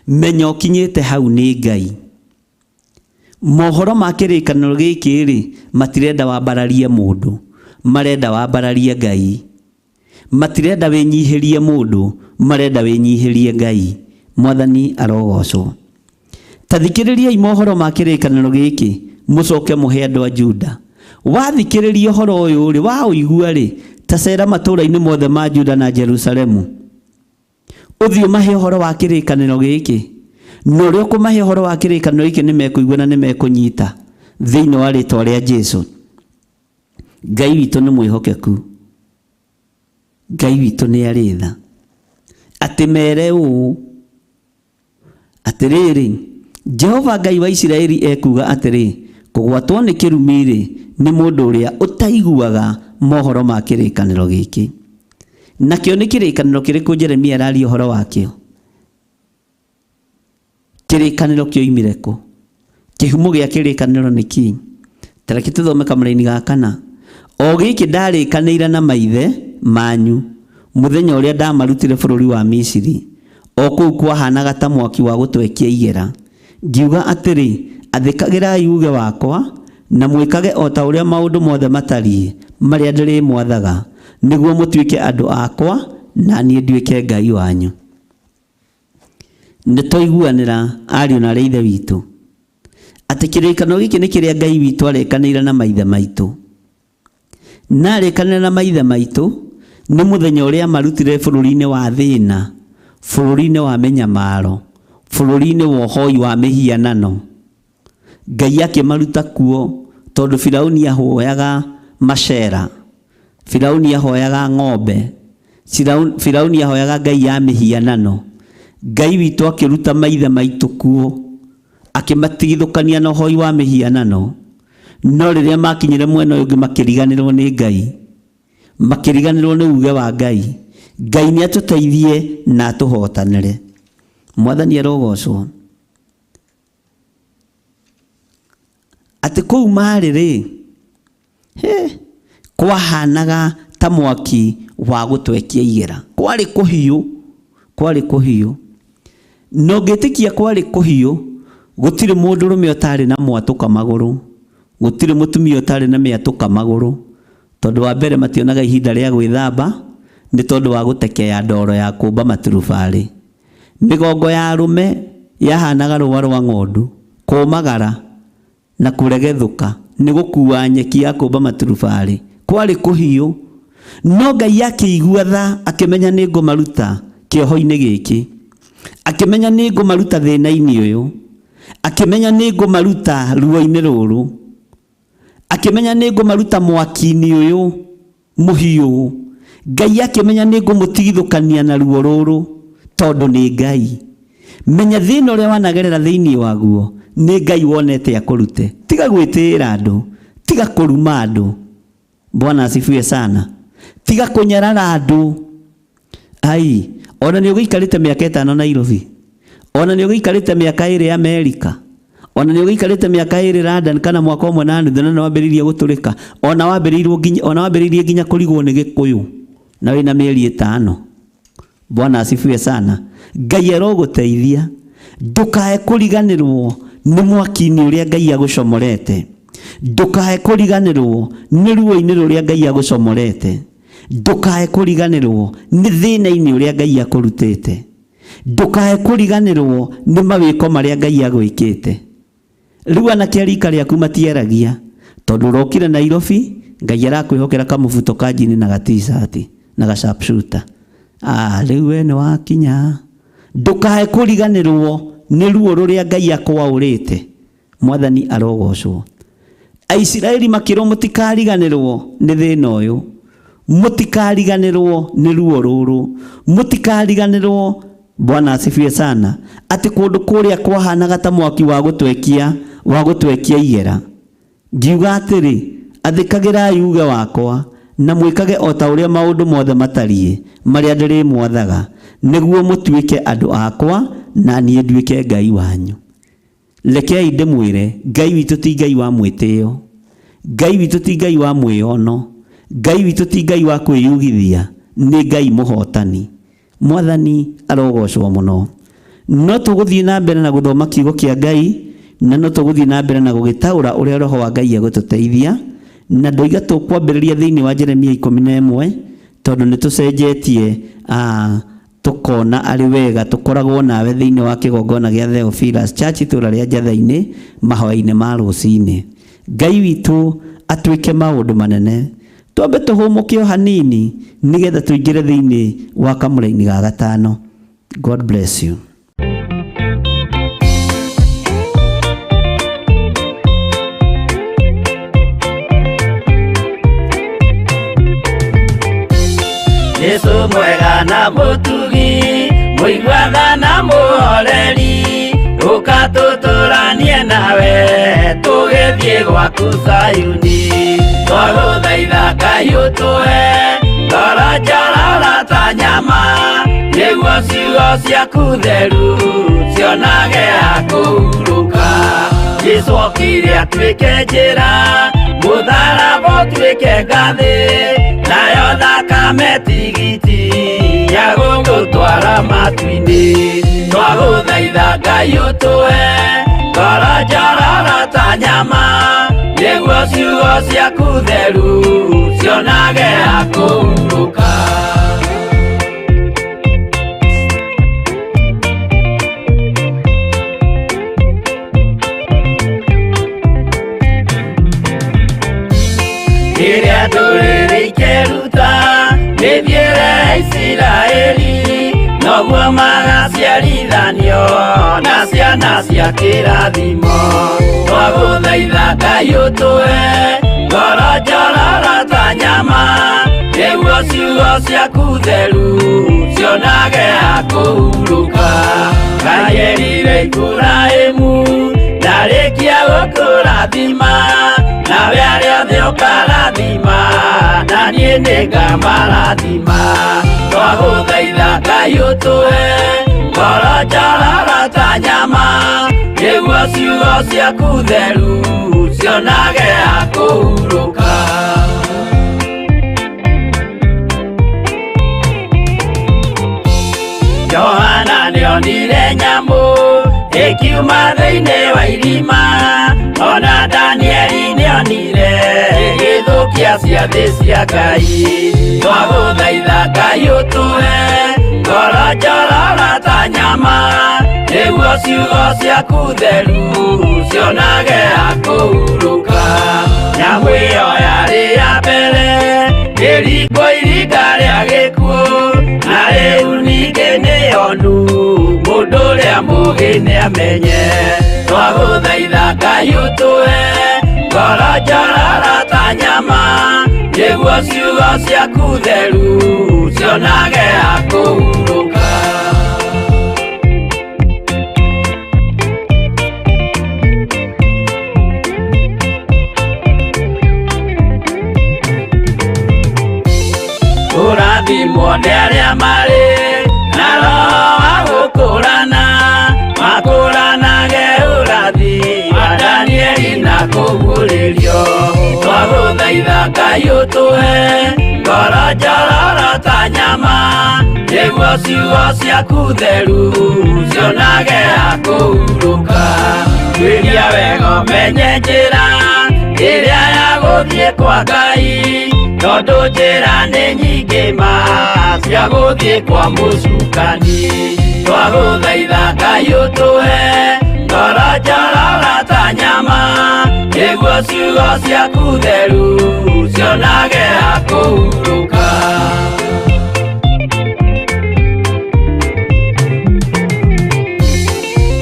Menya ũkinyĩte hau nĩ Ngai. Mohoro ma kĩrĩkanĩro gĩkĩ-rĩ, matirenda wambararie mũndũ, marenda wambararie Ngai. Matirenda wĩnyihĩrie mũndũ, marenda wĩnyihĩrie Ngai. Mwathani arogocwo. Ta thikĩrĩriai mohoro ma kĩrĩkanĩro gĩkĩ, mũcoke mũhe andũ a Juda. Wathikĩrĩria ũhoro ũyũ-rĩ, waũigua-rĩ, ta cera matũũra-inĩ mothe ma Juda na Jerusalemu. Ũthiĩ ũmahe ũhoro wa kĩrĩkanĩro gĩkĩ. Na ũrĩa ũkũmahe ũhoro wa kĩrĩkanĩro gĩkĩ nĩ mekũigua na nĩ mekũnyita thĩinĩ wa rĩtwa rĩa Jesu. Ngai witũ nĩ mwĩhokeku. Ngai witũ nĩ arĩ tha. Atĩ mere ũũ, atĩrĩrĩ, Jehova Ngai wa Isiraeli ekuuga atĩrĩ, kũgwatwo nĩ kĩrumi-rĩ, nĩ mũndũ ũrĩa ũtaiguaga mohoro ma kĩrĩkanĩro gĩkĩ. Nakĩo nĩ kĩrĩkanĩro kĩrĩkũ Jeremia araria ũhoro wakĩo? Kĩrĩkanĩro kĩoimire kũ? Kĩhumo gĩa kĩrĩkanĩro nĩ kĩĩ? Ta reke tũthome kamũraini ga kana. O gĩkĩ ndarĩkanĩire na maithe manyu mũthenya ũrĩa ndamarutire bũrũri wa Misiri, o kũu kwahanaga ta mwaki wa gũtwekia igera, ngiuga atĩrĩ, Athĩkagĩrai uuge wakwa, na mwĩkage o ta ũrĩa maũndũ mothe matariĩ marĩa ndĩrĩmwathaga, nĩguo mũtuĩke andũ akwa, na niĩ nduĩke Ngai wanyu. Nĩ twaiguanĩra ariũ na arĩ ithe witũ atĩ kĩrĩkanĩro gĩkĩ nĩ kĩrĩa Ngai witũ arĩkanĩire na maithe maitũ. Na arĩkanĩra na maithe maitũ nĩ mũthenya ũrĩa amarutire bũrũri-inĩ wa thĩna, bũrũri-inĩ wa mĩnyamaro, bũrũri-inĩ wa ũhoi wa mĩhianano. Ngai akĩmaruta kuo tondũ Firauni ahoyaga macera, Firauni ahoyaga ng'ombe, Firauni ahoyaga ngai ya mĩhianano. Ngai witũ akĩruta maithe maitũ kuo, akĩmatigithũkania na ũhoi wa mĩhianano. No rĩrĩa makinyire mwena ũyũ ũngĩ makĩriganĩrwo nĩ Ngai, makĩriganĩrwo nĩ uge wa Ngai. Ngai nĩ atũteithie na atũhotanĩre. Mwathani arogocwo. Atĩ kũu marĩ rĩ, he, kwahanaga ta mwaki wa gũtwekia igera. Kwarĩ kũhiũ, kwarĩ kũhiũ. Na ũngĩtĩkia kwarĩ kũhiũ, gũtirĩ mũndũrũme ũtarĩ na mwatũka magũrũ, gũtirĩ mũtumia ũtarĩ na mĩatũka magũrũ, tondũ wa mbere mationaga ihinda rĩa gwĩthamba, nĩ tondũ wa gũtekeya ndoro ya kũmba maturubarĩ. Mĩgongo ya arũme yahanaga rũa rwa ng'ondu, kũmagara na kũregethũka nĩ gũkua nyeki ya kũmba maturubarĩ. Kwarĩ kũhiũ. No Ngai akĩigua tha, akĩmenya nĩ ngũmaruta kĩoho-inĩ gĩkĩ, akĩmenya nĩ ngũmaruta thĩna-inĩ ũyũ, akĩmenya nĩ ngũmaruta ruo-inĩ rũrũ, akĩmenya nĩ ngũmaruta mwaki-inĩ ũyũ mũhiũ. Ngai akĩmenya nĩ ngũmũtigithũkania na ruo rũrũ, tondũ nĩ Ngai. Menya thĩna ũrĩa wanagerera thĩinĩ waguo, nĩ Ngai wonete akũrute. Tiga gwĩtĩĩra andũ, tiga kũruma andũ. Bwana asifiwe sana. Tiga kũnyarara andũ. Ai, ona nĩ ũgĩikarĩte mĩaka 5 Nairobi, ona nĩ ũgĩikarĩte mĩaka 2 Amerika, ona nĩ ũgĩikarĩte mĩaka 2 London kana mwaka 1.5 na nĩ wambĩrĩirie gũtũrĩka, ona wambĩrĩirie nginya, ona wambĩrĩirie nginya kũrigwo nĩ Gĩkũyũ na wĩna mĩeri 5. Bwana asifiwe sana. Ngai arogũteithia ndũkae kũriganĩrwo nĩ mwaki-inĩ ũrĩa Ngai agũcomorete, ndũkae kũriganĩrwo nĩ ruo-inĩ rũrĩa Ngai agũcomorete, ndũkae kũriganĩrwo nĩ thĩna-inĩ ũrĩa Ngai akũrutĩte, ndũkae kũriganĩrwo nĩ mawĩko marĩa Ngai agwĩkĩte. Rĩu anake a rika rĩaku matiaragia, tondũ ũrokire Nairobi, Ngai arakwĩhokera kamũbuto ka njini na ga-t-shirt na ga sharpshooter. Ah, rĩu we nĩ wakinya. Ndũkae kũriganĩrwo nĩ ruo rũrĩa Ngai akwaũrĩte. Mwathani arogocwo. Aisiraeli makĩrwo mũtikariganĩrwo nĩ thĩna ũyũ, mũtikariganĩrwo nĩ ruo rũrũ, mũtikariganĩrwo. Bwana asifiwe sana. Atĩ kũndũ kũrĩa kwahanaga ta mwaki wa gũtwekia, wa gũtwekia igera. Ngiuga atĩrĩ, athĩkagĩrai uge wakwa na mwĩkage o ta ũrĩa maũndũ mothe matariĩ marĩa ndĩrĩmwathaga, nĩguo mũtuĩke andũ akwa na niĩ nduĩke Ngai wanyu. Rekei ndĩmwĩre, Ngai witũ ti Ngai wa mwĩtĩo, Ngai witũ ti Ngai wa mwĩono, Ngai witũ ti Ngai wa kwĩyugithia, nĩ Ngai mũhotani. Mwathani arogocwo mũno. No tũgũthiĩ na mbere na gũthoma kiugo kĩa Ngai, na no tũgũthiĩ na mbere na gũgĩtaũra ũrĩa Roho wa Ngai egũtũteithia. Na ndoiga tũkwambĩrĩria thĩinĩ wa Jeremia 11, tondũ nĩ tũcenjetie, tũkona arĩ wega tũkoragwo nawe thĩinĩ wa kĩgongona gĩa Theophilus Church itũũra rĩa Njatha-inĩ mahoya-inĩ ma rũcinĩ. Ngai witũ atwĩke maũndũ manene. Twambe tũhũmũke o hanini nĩgetha tũingĩre thĩinĩ wa kamũraini ga gatano. God bless you. Jesu mwega na mũtugi, mũiguana na mũhoreri, ũka tũtũranie nawe, tũgĩthiĩ gwaku Zayuni. Twagũthaitha Ngai ũtũhe ngoro njororo ta nyama, nĩguo ciugo ciaku theru cionage ha kũhurũka. Jesu okire atuĩke njĩra, mũtharaba ũtuĩke ngathĩ, nayo thakame tigiti ya gũgũtwara matu-inĩ. Twagũthaitha Ngai ũtũhe ngoro njororo ta nyama, nĩguo ciugo ciaku theru cionage ha kũhurũka. Rĩrĩa ndũrĩrĩ ikeruta mĩthiĩre ya Isiraeli, noguo magaciarithanio na ciana cia kĩrathimo. Twagũthaitha Ngai ũtũhe ngoro njororo ta nyama, nĩguo ciugo ciaku theru cionage ha kũhurũka. Iburahĩmu ndarĩkia gũkũrathima nawe arĩa othe ũkarathima na niĩ nĩngamarathima twagũthaitha Ngai ũtũhe ngoro njororo ta nyama nĩguo ciugo ciaku theru cionage ha kũhurũka. Johana nĩonire nyamũ ĩkiuma thĩinĩ wa irima ona Danieli nĩonire ĩgĩthũkia ciathĩ cia Ngai twagũthaitha Ngai ũtũhe ngoro njororo ta nyama nĩguo ciugo ciaku theru cionage ha kũhurũka. Nyamũ ĩyo yarĩ ya mbere ĩringwo iringa rĩa gĩkuũ na rĩu ningĩ nĩyonu mũndũ ũrĩa mũũgĩ nĩamenye twagũthaitha Ngai ũtũhe ngoro njororo ta nyama nĩguo ciugo ciaku theru cionage ha kũhurũka. Kũrathimwo nĩ arĩa marĩ na roho wa gũkũrana makũranage ũrathi wa Danieli na kũguũrĩrio twagũthaitha Ngai ũtũhe ngoro njororo ta nyama nĩguo ciugo ciaku theru cionage ha kũhurũka. Tuĩria wega ũmenye njĩra ĩrĩa ya gũthiĩ kwa Ngai tondũ njĩra nĩ nyingĩ ma cia gũthiĩ kwa mũcukani twagũthaitha Ngai ũtũhe ngoro njororo ta nyama nĩguo ciugo ciaku theru cionage ha kũhurũka.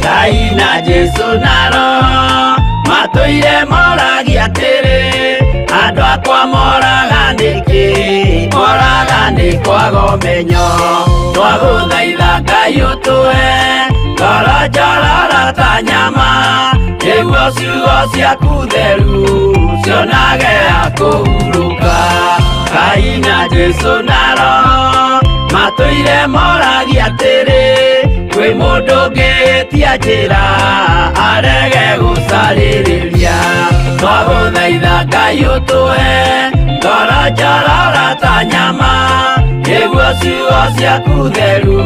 Ngai na Jesũ na Roho matũire moragia atĩrĩ andũ akwa moraga nĩkĩ moraga nĩ kwaga ũmenyo twagũthaitha Ngai ũtũhe ngoro njororo ta nyama nĩguo ciugo ciaku theru cionage ha kũhurũka. Ngai na Jesũ na Roho matũire moragia atĩrĩ kwĩ mũndũ ũngĩtia njĩra arege gũcarĩrĩria twagũthaitha Ngai ũtũhe ngoro njororo ta nyama nĩguo ciugo ciaku theru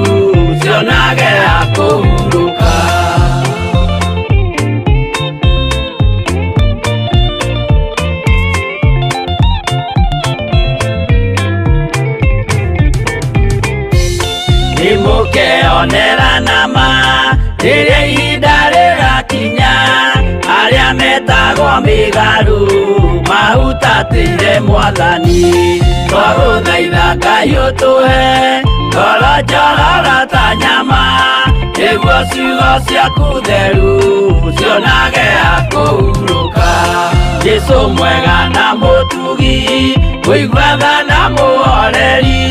cionage ha kũhurũka. Nĩmũkeonera nama rĩrĩa ihinda rĩgakinya arĩa metagwo mĩgarũ mahutatĩire Mwathani twagũthaitha Ngai ũtũhe ngoro njororo ta nyama nĩguo ciugo ciaku theru cionage ha kũhurũka. Jesũ mwega na mũtugi mũigua tha na mũhoreri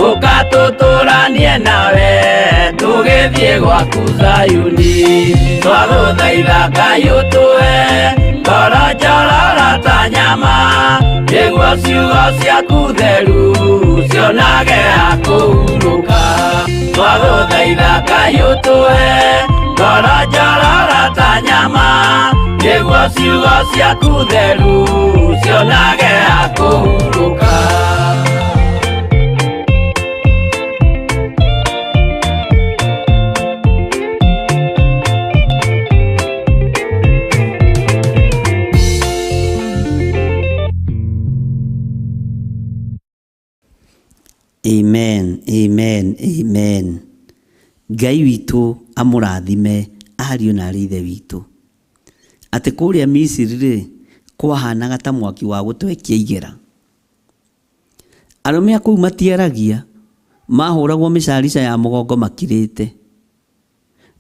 ũka tũtũranie nawe tũgĩthiĩ gwaku Zayuni twagũthaitha Ngai ũtũhe ngoro njororo ta nyama nĩguo ciugo ciaku theru cionage ha kũhurũka. Twagũthaitha Ngai ũtũhe ngoro njororo ta nyama nĩguo ciugo ciaku theru cionage ha kũhurũka. Amen, amen, amen. Ngai witũ amũrathime ariũ na arĩ ithe witũ. Atĩ kũrĩa Misiri rĩ kwahanaga ta mwaki wa gũtwekia igera. Arũme a kũu matiaragia, mahũragwo mĩcarica ya mũgongo makirĩte.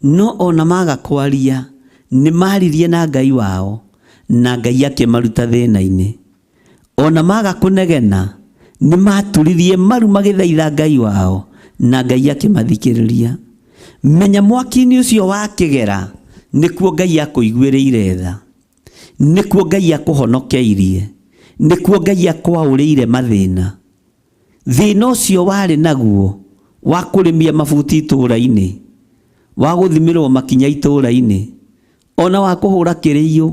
No ona maga kwaria, nĩ maririe na Ngai wao, na Ngai akĩmaruta thĩna-inĩ. Ona maga kũnegena, nĩ maturirie maru magĩthaitha Ngai wao, na Ngai akĩmathikĩrĩria. Menya mwaki-inĩ ũcio wa kĩgera nĩkuo Ngai akũiguĩrĩire tha, nĩkuo Ngai akũhonokeirie, nĩkuo Ngai akwaũrĩire mathĩna. Thĩna ũcio warĩ naguo wa kũrĩmia mabuti itũũra-inĩ, wa gũthimĩrwo makinya itũũra-inĩ, ona wa kũhũra kĩrĩiyũ,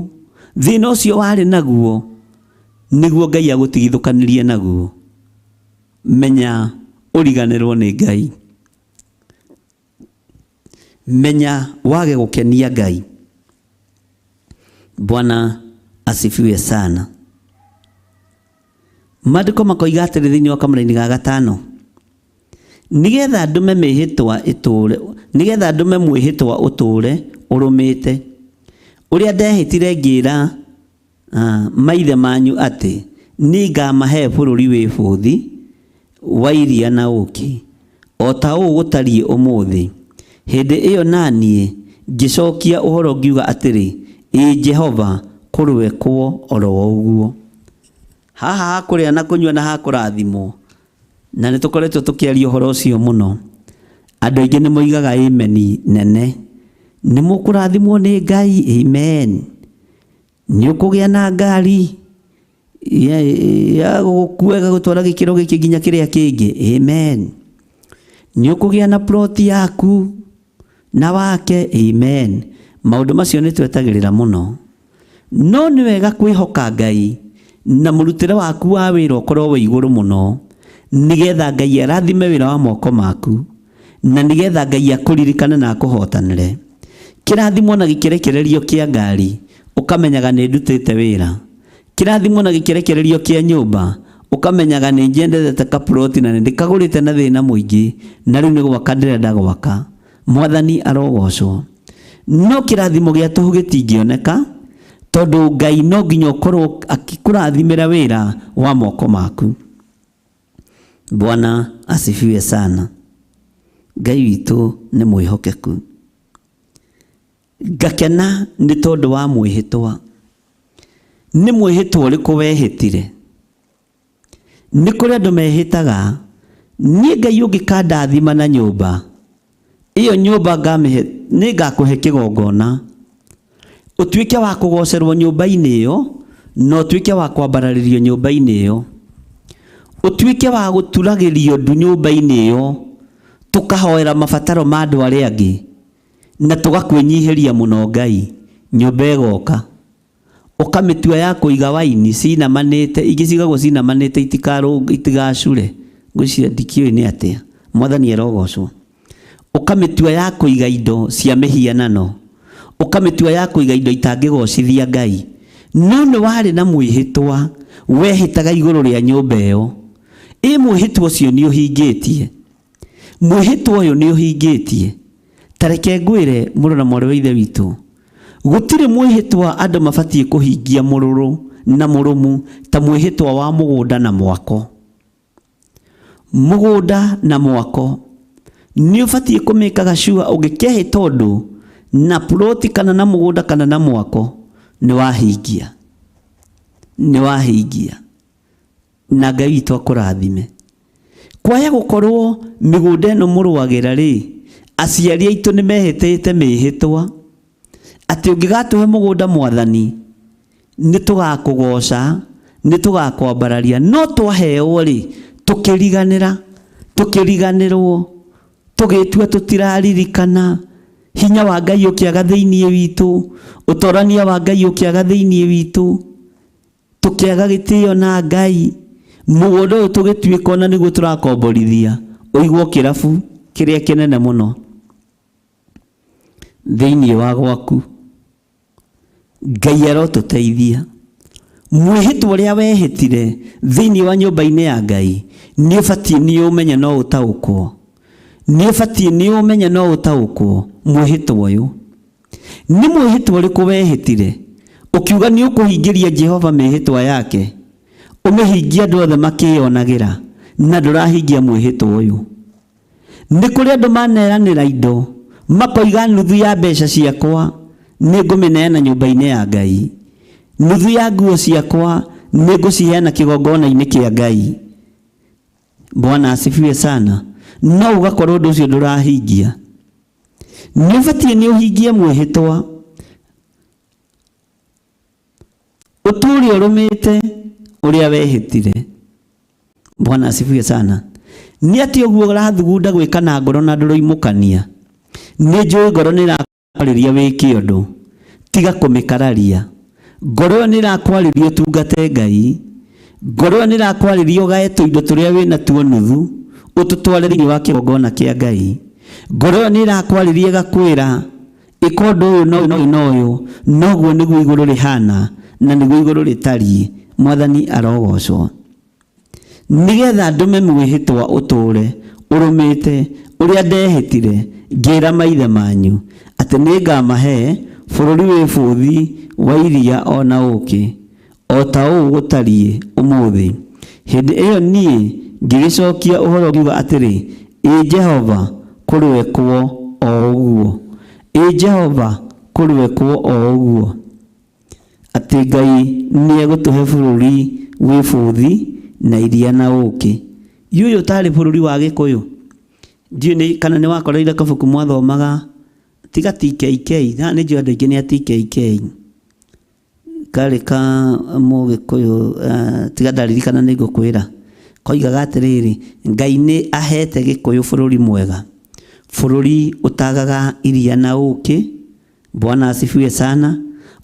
thĩna ũcio warĩ naguo nĩguo Ngai agũtigithũkanirie naguo. Menya ũriganĩrwo nĩ Ngai, menya wage gũkenia Ngai. Bwana asifiwe sana. Maandĩko makoiga atĩrĩ thĩinĩ wa kamũraini ga gatano, nĩgetha ndũme mĩhĩtwa ĩtũũre, nĩgetha ndũme mwĩhĩtwa ũtũũre ũrũmĩte, ũrĩa ndehĩtire ngĩĩra maithe manyu atĩ nĩngamahe bũrũri wĩ bũthi wa iria na ũũkĩ, o ta ũũ gũtariĩ ũmũthĩ. Hĩndĩ ĩyo naniĩ ngĩcokia ũhoro ngiuga atĩrĩ, ĩĩ Jehova, kũrũekwo oro ũguo. Haha hakũrĩa na kũnyua na hakũrathimwo, na nĩ tũkoretwo tũkĩaria ũhoro ũcio mũno. Andũ aingĩ nĩ moigaga ameni nene, nĩ mũkũrathimwo nĩ Ngai, amen. Nĩ ũkũgĩa na ngari ya gũgũkua ĩgagũtwara gĩkĩro gĩkĩ nginya kĩrĩa kĩngĩ, amen. Nĩ ũkũgĩa na plot yaku na wake, amen. Maũndũ macio nĩ twetagĩrĩra mũno, no nĩ wega kwĩhoka Ngai na mũrutĩre waku wa wĩra ũkorwo wĩ igũrũ mũno, nĩgetha Ngai arathime wĩra wa moko maku, na nĩgetha Ngai akũririkane na akũhotanĩre. Kĩrathimo na gĩkĩrekererio kĩa ngari, ũkamenyaga nĩ ndutĩte wĩra. Kĩrathimo na gĩkĩrekererio kĩa nyũmba, ũkamenyaga nĩ njendete kaploti na nĩ ndĩkagũrĩte na thĩna mũingĩ, na rĩu nĩ gwaka ndĩrenda gwaka. Mwathani arogocwo. No kĩrathimo gĩa tũhũ gĩtingĩoneka, tondũ Ngai no nginya ũkorwo akĩkũrathimĩra wĩra wa moko maku. Bwana asifiwe sana. Ngai witũ nĩ mwĩhokeku. Ngakena nĩ tondũ wa mwĩhĩtwa. Nĩ mwĩhĩtwa ũrĩkũ wehĩtire? Nĩ kũrĩ andũ mehĩtaga, niĩ Ngai ũngĩkandathima na nyũmba, ĩyo nyũmba ngamĩhe, nĩ ngakũhe kĩgongona, ũtuĩke wa kũgocerwo nyũmba-inĩ ĩyo, na ũtuĩke wa kwambararĩrio nyũmba-inĩ ĩyo, ũtuĩke wa gũturagĩrio ndu nyũmba-inĩ ĩyo, tũkahoera mabataro ma andũ arĩa angĩ, na tũgakwĩnyihĩria mũno Ngai, nyũmba ĩgoka. Ũkamĩtua ya kũiga waini cinamanĩte, ingĩ cigagwo cinamanĩte itigacure, ngwĩciria ndikĩũĩ nĩ atĩa. Mwathani arogocwo. Ũkamĩtua ya kũiga indo cia mĩhianano, ũkamĩtua ya kũiga indo itangĩgocithia Ngai. No nĩ warĩ na mwĩhĩtwa wehĩtaga igũrũ rĩa nyũmba ĩyo. Ĩ mwĩhĩtwa ũcio nĩ ũhingĩtie? Mwĩhĩtwa ũyũ nĩ ũhingĩtie? Ta reke ngwĩre mũrũ na mwarĩ wa ithe witũ, gũtirĩ mwĩhĩtwa andũ mabatiĩ kũhingia mũrũrũ na mũrũmu ta mwĩhĩtwa wa mũgũnda na mwako. Mũgũnda na mwako nĩ ũbatiĩ kũmĩkaga sure ũngĩkehĩta ũndũ na ploti kana na mũgũnda kana na mwako nĩ wahingia, nĩ wahingia, na Ngai witũ akũrathime. Kwaya gũkorwo mĩgũnda ĩno mũrũagĩra rĩ, aciari aitũ nĩ mehĩtĩte mĩhĩtwa atĩ ũngĩgatũhe mũgũnda Mwathani nĩ tũgakũgoca, nĩ tũgakwambararia, no twaheo rĩ tũkĩriganĩra, tũkĩriganĩrwo, tũgĩtua tũtiraririkana, hinya wa Ngai ũkĩaga thĩinĩ witũ, ũtorania wa Ngai ũkĩaga thĩinĩ witũ, tũkĩaga gĩtĩo na Ngai, mũgũnda ũyũ tũgĩtuĩka ona nĩguo tũrakomborithia, ũigwo kĩrabu kĩrĩa kĩnene mũno thĩinĩ wa gwaku. Ngai arotũteithia. Mwĩhĩtwa ũrĩa wehĩtire thĩinĩ wa nyũmba-inĩ ya Ngai nĩ ũbatiĩ nĩ ũmenye no ũtaũkwo, nĩ ũbatiĩ nĩ ũmenye no ũtaũkwo. Mwĩhĩtwa ũyũ nĩ mwĩhĩtwa ũrĩkũ wehĩtire ũkiuga nĩ ũkũhingĩria Jehova mĩhĩtwa yake, ũmĩhingie andũ othe makĩyonagĩra, na ndũrahingia mwĩhĩtwa ũyũ. Nĩ kũrĩ andũ maneanĩra indo makoiga nuthu ya mbeca ciakwa nĩ ngũmĩneana nyũmba-inĩ ya Ngai, nuthu ya nguo ciakwa nĩ ngũciheana kĩgongona-inĩ kĩa Ngai. Bwana asifiwe sana. No ũgakorwo ũndũ ũcio ndũrahingia. Nĩ ũbatiĩ nĩ ũhingie mwĩhĩtwa, ũtũũre ũrũmĩte ũrĩa wehĩtire. Bwana asifiwe sana. Nĩ atĩ ũguo ũrathugunda gwĩka na ngoro na ndũroimũkania. Nĩ njũĩ ngoro nĩ ĩrakwarĩria wĩke ũndũ, tiga kũmĩkararia. Ngoro ĩyo nĩ ĩrakwarĩria ũtungate Ngai. Ngoro ĩyo nĩ ĩrakwarĩria ũgae tũindo tũrĩa wĩ natuo nuthu, ũtũtware thĩinĩ wa kĩgongona kĩa Ngai. Ngoro ĩyo nĩ ĩrakwarĩria ĩgakwĩra ĩka ũndũ ũyũ na ũyũ na ũyũ na ũyũ, noguo nĩguo igũrũ rĩhana na nĩguo igũrũ rĩtariĩ. Mwathani arogocwo. Nĩgetha ndũme mwĩhĩtwa ũtũũre ũrũmĩte ũrĩa ndehĩtire ngĩĩra maithe manyu, atĩ nĩngamahe bũrũri wĩ bũthi wa iria o na ũũkĩ, o ta ũũ gũtariĩ ũmũthĩ. Hĩndĩ ĩyo niĩ ngĩgĩcokia ũhoro ngiuga atĩrĩ, Ĩ Jehova, kũroekwo o ũguo! Ĩ Jehova, kũroekwo o ũguo! Atĩ Ngai nĩ egũtũhe bũrũri wĩ bũthi na iria na ũkĩ. Ĩ ũyũ ũtarĩ bũrũri wa Gĩkũyũ? Ndiũĩ nĩ kana nĩ wakoreire kabuku mwathomaga tiga TKK, haha nĩ njũĩ andũ aingĩ nĩ a TKK. Karĩ ka mũgĩkũyũ tiga ndaririkana nĩ ngũkwĩra. Koigaga atĩrĩrĩ, Ngai nĩ ahete Gĩkũyũ bũrũri mwega, bũrũri ũtagaga iria na ũkĩ, Bwana asifiwe sana.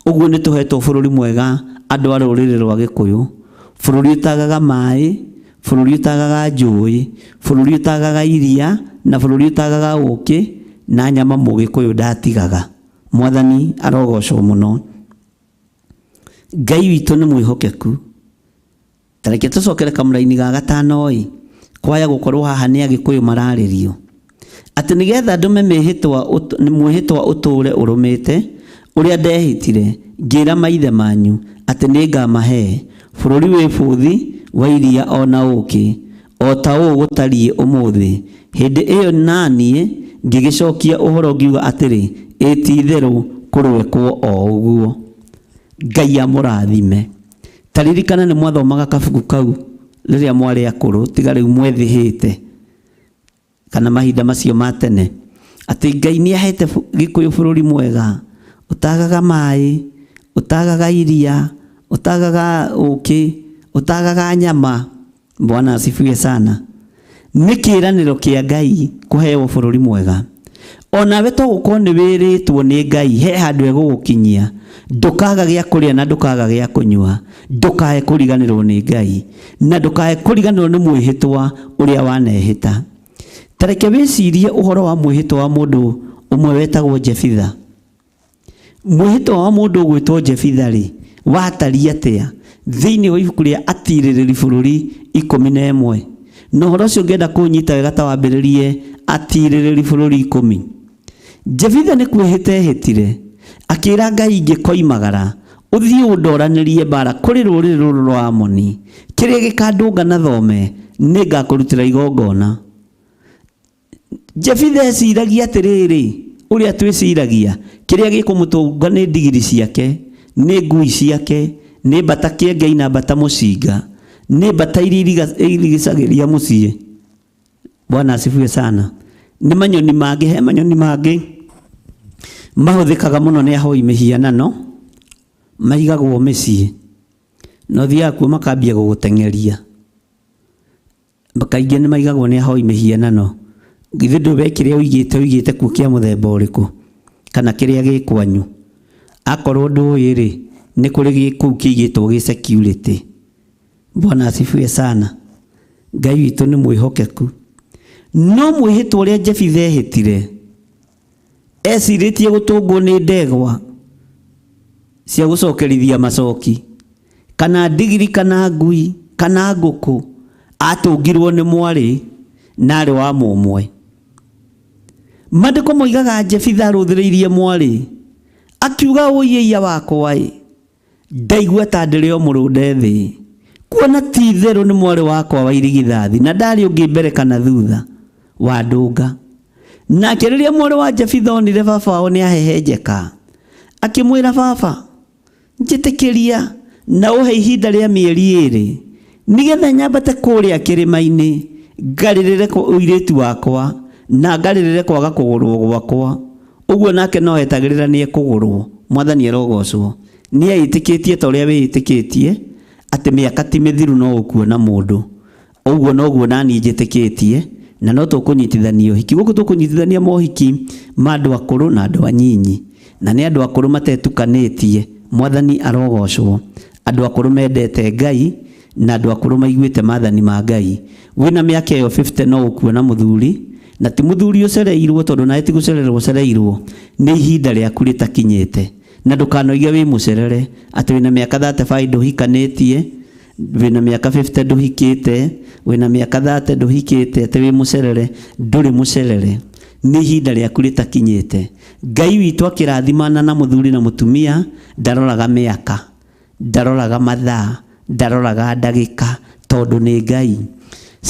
Ũguo nĩ tũhetwo bũrũri mwega andũ a rũrĩrĩ rwa Gĩkũyũ, bũrũri ũtagaga maĩ, bũrũri ũtagaga njũĩ, bũrũri ũtagaga iria na bũrũri ũtagaga ũkĩ na nyama mũgĩkũyũ ndatigaga. Mwathani arogocwo mũno. Ngai witũ nĩ mwĩhokeku. Ta reke tũcokere kamũraini ga gatano-ĩ, kwaya gũkorwo haha nĩ Agĩkũyũ mararĩrio. Atĩ nĩgetha ndũme mĩhĩtwa mwĩhĩtwa ũtũũre ũrũmĩte, ũrĩa ndehĩtire, ngĩĩra maithe manyu, atĩ nĩngamahe, bũrũri wĩ bũthi wa iria o na ũũkĩ, o ta ũũ gũtariĩ ũmũthĩ. Hĩndĩ ĩyo na niĩ ngĩgĩcokia ũhoro ngiuga atĩrĩ, Ĩ ti-itherũ kũroekwo o ũguo. Ngai amũrathime. Ta ririkana nĩ mwathomaga kabuku kau rĩrĩa mwarĩ akũrũ, tiga rĩu mwethĩhĩte, kana mahinda macio ma tene, atĩ Ngai nĩ ahete Gĩkũyũ bũrũri mwega, ũtagaga maĩ, ũtagaga iria, ũtagaga ũkĩ, ũtagaga nyama. Bwana asifiwe sana. Nĩ kĩĩranĩro kĩa Ngai kũheo bũrũri mwega. Onawe to gũkorwo nĩ wĩrĩtwo nĩ Ngai he handũ egũgũkinyia, ndũkaga gĩa kũrĩa na ndũkaga gĩa kũnyua, ndũkae kũriganĩrwo nĩ Ngai, na ndũkae kũriganĩrwo nĩ mwĩhĩtwa ũrĩa wanehĩta. Ta reke wĩcirie ũhoro wa mwĩhĩtwa wa mũndũ ũmwe wetagwo Jefitha. Mwĩhĩtwa wa mũndũ ũgwĩtwo Jefitha-rĩ, watariĩ atĩa? Thĩinĩ wa ibuku rĩa Atiirĩrĩri Bũrũri 11. Na ũhoro ũcio ũngĩenda kũũnyita wega ta wambĩrĩrie Atiirĩrĩri Bũrũri 10. Jefitha nĩ kwĩhĩta ehĩtire, akĩĩra Ngai ingĩkoimagara, ũthiĩ ũndoranĩrie mbaara kũrĩ rũrĩrĩ rũrũ rwa Amoni, kĩrĩa gĩkandũnga na thome, nĩngakũrutĩra igongona. Jefitha eciragia atĩrĩrĩ, ũrĩa twĩciragia, kĩrĩa gĩkũmũtũnga nĩ ndigiri ciake, nĩ ngui ciake, nĩ mbata kĩengei na mbata mũcinga, nĩ mbata iria irigicagĩria mũciĩ. Bwana asifiwe sana. Nĩ manyoni mangĩ, he manyoni mangĩ mahũthĩkaga mũno nĩ ahoi mĩhianano, maigagwo mĩciĩ, na ũthiaga kuo makambia gũgũteng'eria. Kaingĩ nĩ maigagwo nĩ ahoi mĩhianano. Githĩ ndũĩ we kĩrĩa ũigĩte ũigĩte kuo kĩa mũthemba ũrĩkũ? Kana kĩrĩa gĩ kwanyu? Akorwo ndũĩ rĩ, nĩ kũrĩ gĩ kũu kĩigĩtwo gĩ security. Bwana asifiwe sana. Ngai witũ nĩ mwĩhokeku. No mwĩhĩtwa ũrĩa Jefitha ehĩtire, ecirĩtie gũtũngwo nĩ ndegwa cia gũcokerithia macoki, kana ndigiri kana ngui kana ngũkũ, atũngirwo nĩ mwarĩ na arĩ wa mũmwe. Maandĩko moigaga Jefitha arũthĩrĩirie mwarĩ, akiuga ũiĩia wakwa-ĩ, Ndaigua ta ndĩrĩ o mũrũnde thĩ, kuona ti itherũ nĩ mwarĩ wakwa wa irigithathi na ndarĩ ũngĩ mbere kana thutha wa ndũnga. Nake rĩrĩa mwarĩ wa Jefitha onire baba wao nĩ ahehenjeka, akĩmwĩra, Baba, njĩtĩkĩria na ũhe ihinda rĩa mĩeri ĩĩrĩ, nĩgetha nyambate kũrĩa kĩrĩma-inĩ ngarĩrĩre ũirĩtu wakwa na ngarĩrĩre kwaga kũgũrũo gwakwa. Ũguo nake no etagĩrĩra nĩ ekũgũrwo. Mwathani arogocwo. Nĩ eĩtĩkĩtie ta ũrĩa wĩĩtĩkĩtie atĩ mĩaka ti mĩthiru no ũkuona mũndũ. Ũguo noguo naniĩ njĩtĩkĩtie na no tũkũnyitithania ũhiki. Gũkũ tũkũnyitithania mohiki ma andũ akũrũ na andũ anyinyi. Na nĩ andũ akũrũ matetukanĩtie. Mwathani arogocwo. Andũ akũrũ mendete Ngai na andũ akũrũ maiguĩte mathani ma Ngai. Wĩna mĩaka ĩyo 50 no ũkuona mũthuri, na ti mũthuri ũcereirwo tondũ nawe ti gũcererwo ũcereirwo, nĩ ihinda rĩaku rĩtakinyĩte. Na ndũkanoige wĩ mũcerere atĩ wĩna mĩaka 35 ndũhikanĩtie, wĩna mĩaka 50 ndũhikĩte, wĩna mĩaka 30 ndũhikĩte, atĩ wĩ mũcerere. Ndũrĩ mũcerere, nĩ ihinda rĩaku rĩtakinyĩte. Ngai witũ akĩrathimana na mũthuri na mũtumia, ndaroraga mĩaka, ndaroraga mathaa, ndaroraga ndagĩka, tondũ nĩ Ngai.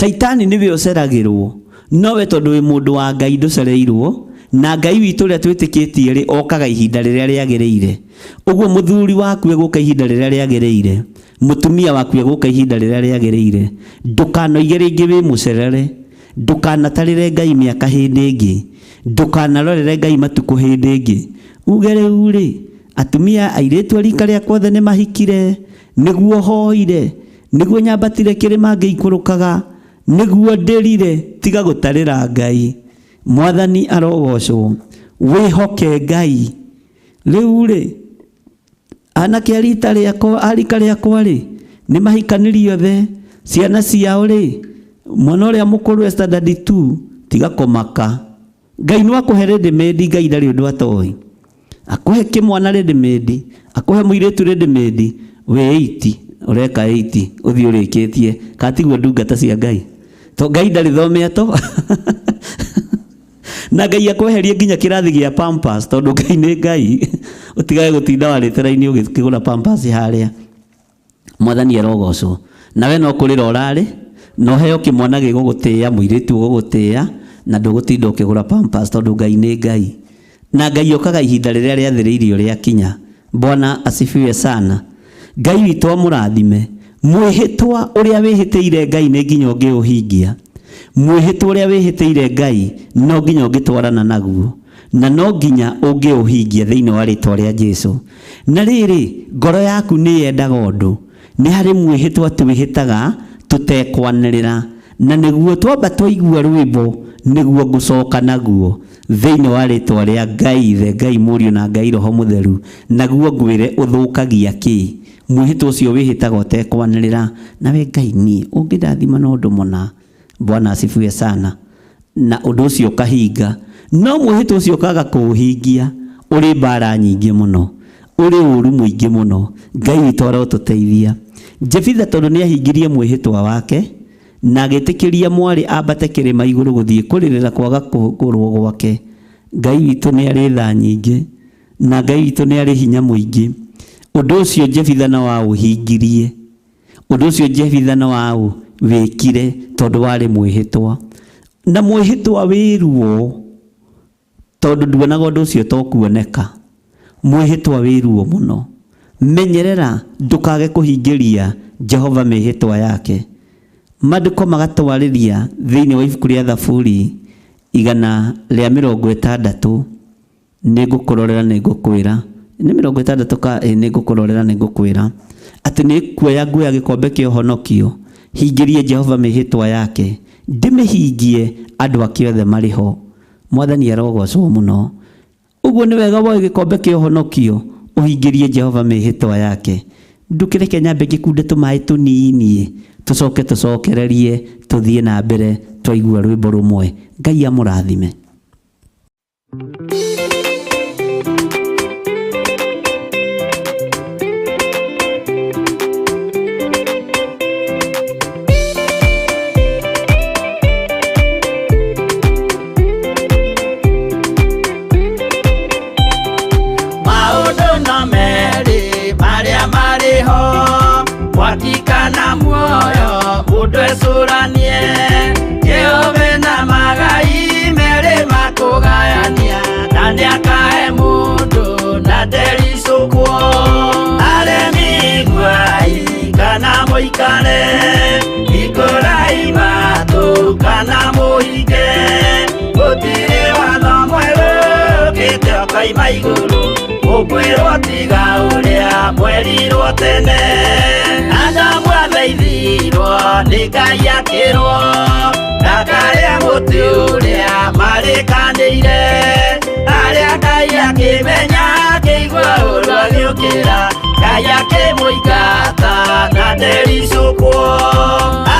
Caitani nĩwe ũceragĩrwo, nowe tondũ wĩ mũndũ wa Ngai ndũcereirwo, na Ngai witũ ũrĩa twĩtĩkĩtie rĩ, okaga ihinda rĩrĩa rĩagĩrĩire. Ũguo mũthuri waku egũka ihinda rĩrĩa rĩagĩrĩire, mũtumia waku egũka ihinda rĩrĩa rĩagĩrĩire. Ndũkanoige rĩngĩ wĩ mũcerere, ndũkanatarĩre Ngai mĩaka hĩndĩ ĩngĩ, ndũkanarorere Ngai matukũ hĩndĩ ĩngĩ. Uge rĩu rĩ, atumia airĩtu a rika rĩakwa othe nĩ mahikire, nĩguo hoire, nĩguo nyambatire kĩrĩma ngĩikũrũkaga, nĩguo ndĩrire. Tiga gũtarĩra Ngai. Mwathani arogocwo. Wĩhoke Ngai. Rĩu rĩ, anake a rita rĩakwa, a rika rĩakwa rĩ, nĩ mahikanirie othe, ciana ciao rĩ, mwana ũrĩa mũkũrũ e standard 2, tiga kũmaka. Ngai no akũhe ready made, Ngai ndarĩ ũndũ atoĩ. Akũhe kĩmwana ready made, akũhe mũirĩtu ready made, wĩ 80, ũreka 80, ũthiĩ ũrĩkĩtie. Kana tiguo ndungata cia Ngai? To Ngai ndarĩ thome ato. Na Ngai akweherie nginya kĩrathi gĩa Pampers, tondũ Ngai nĩ Ngai. Ũtigage gũtinda warĩte raini ũgĩkĩgũra Pampers harĩa. Mwathani arogocwo. Nawe no kũrĩra ũrarĩ, na ũheo kĩmwana gĩgũgũtĩĩa, mũirĩtu ũgũgũtĩĩa, na ndũgũtinda ũkĩgũra Pampers tondũ Ngai nĩ Ngai. Na Ngai okaga ihinda rĩrĩa rĩathĩrĩirio rĩakinya. Bwana asifiwe sana. Ngai witũ amũrathime. Mwĩhĩtwa ũrĩa wĩhĩtĩire Ngai nĩ nginya ũngĩũhingia. Mwĩhĩtwa ũrĩa wĩhĩtĩire Ngai no nginya ũngĩtwarana naguo, na no nginya ũngĩũhingia thĩinĩ wa rĩtwa rĩa Jesu. Na rĩrĩ, ngoro yaku nĩ yendaga ũndũ. Nĩ harĩ mwĩhĩtwa twĩhĩtaga tũtekwanĩrĩra, na nĩguo twamba twaigua rwĩmbo nĩguo ngũcoka naguo thĩinĩ wa rĩtwa rĩa Ngai Ithe, Ngai Mũriũ na Ngai Roho Mũtheru. Naguo ngwĩre ũthũkagia kĩ? Mwĩhĩtwa ũcio wĩhĩtaga ũtekwanĩrĩra, nawe Ngai niĩ ũngĩndathima na ũndũ mũna. Bwana asifiwe sana. Na ũndũ ũcio ũkahinga. No mwĩhĩtwa ũcio ũkaga kũũhingia, ũrĩ mbara nyingĩ mũno, ũrĩ ũru mũingĩ mũno. Ngai witũ arotũteithia. Jefitha tondũ nĩ ahingirie mwĩhĩtwa wake, na agĩtĩkĩria mwarĩ ambate kĩrĩma igũrũ gũthiĩ kũrĩrĩra kwaga kũgũrwo gwake. Ngai witũ nĩ arĩ tha nyingĩ, na Ngai witũ nĩ arĩ hinya mũingĩ. Ũndũ ũcio Jefitha no aũhingirie. Ũndũ ũcio Jefitha no aũwĩkire tondũ warĩ mwĩhĩtwa. Na mwĩhĩtwa wĩ ruo, tondũ nduonaga ũndũ ũcio to kuoneka. Mwĩhĩtwa wĩ ruo mũno. Menyerera ndũkage kũhingĩria Jehova mĩhĩtwa yake. Maandĩko magatwarĩria thĩinĩ wa ibuku rĩa Thaburi 160, nĩ ngũkũrorera nĩ ngũkwĩra, nĩ 60 ka ĩ, nĩ ngũkũrorera nĩ ngũkwĩra atĩ nĩ kuoya nguoya gĩkombe kĩa ũhonokio, hingĩrie Jehova mĩhĩtwa yake, ndĩmĩhingie andũ ake othe marĩ ho. Mwathani arogocwo mũno. Ũguo nĩ wega woe gĩkombe kĩa ũhonokio, ũhingĩrie Jehova mĩhĩtwa yake. Ndũkĩreke nyambe ngĩkunde tũmaĩ tũnini, tũcoke tũcokererie tũthiĩ na mbere twaigua rwĩmbo rũmwe. Ngai amũrathime. Maũndũ no merĩ marĩa marĩ ho, mwaki kana muoyo, mũndũ ecũranie. Jehova na magai merĩ makũgayania, na nĩakahe mũndũ na ndericũkwo. Aremi iguai kana mũikare, hingũrai matũ kana mũhinge, gũtirĩ watho mwerũ ũkĩte ũkaima igũrũ ũkwĩrwo tiga ũrĩa mwerirwo tene Adamu athaithirwo nĩ Ngai akĩrwo ndakarĩa mũtĩ ũrĩa marĩkanĩire arĩa Ngai akĩmenya akĩigua ũru agĩũkĩra Ngai akĩmũingata na ndericũkwo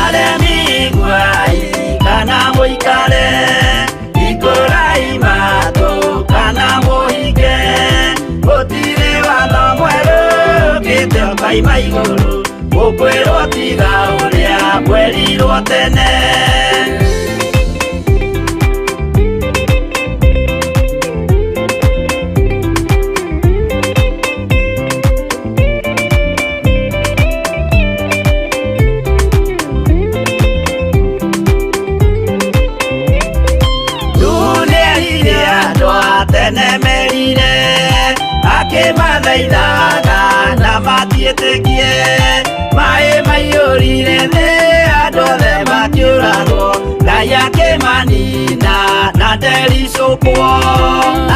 aremi iguai kana mũikare ikũrai matũ kana mũhinge gũtirĩ watho mwerũ ũkĩte ũkaima igũrũ ũkwĩrwo tiga ũrĩa mwerirwo tene. Tene merire akĩmathaithaga na matiĩtĩkie maĩ maiyũrire thĩ andũ othe makĩũragwo Ngai akĩmanina na ndericũkwo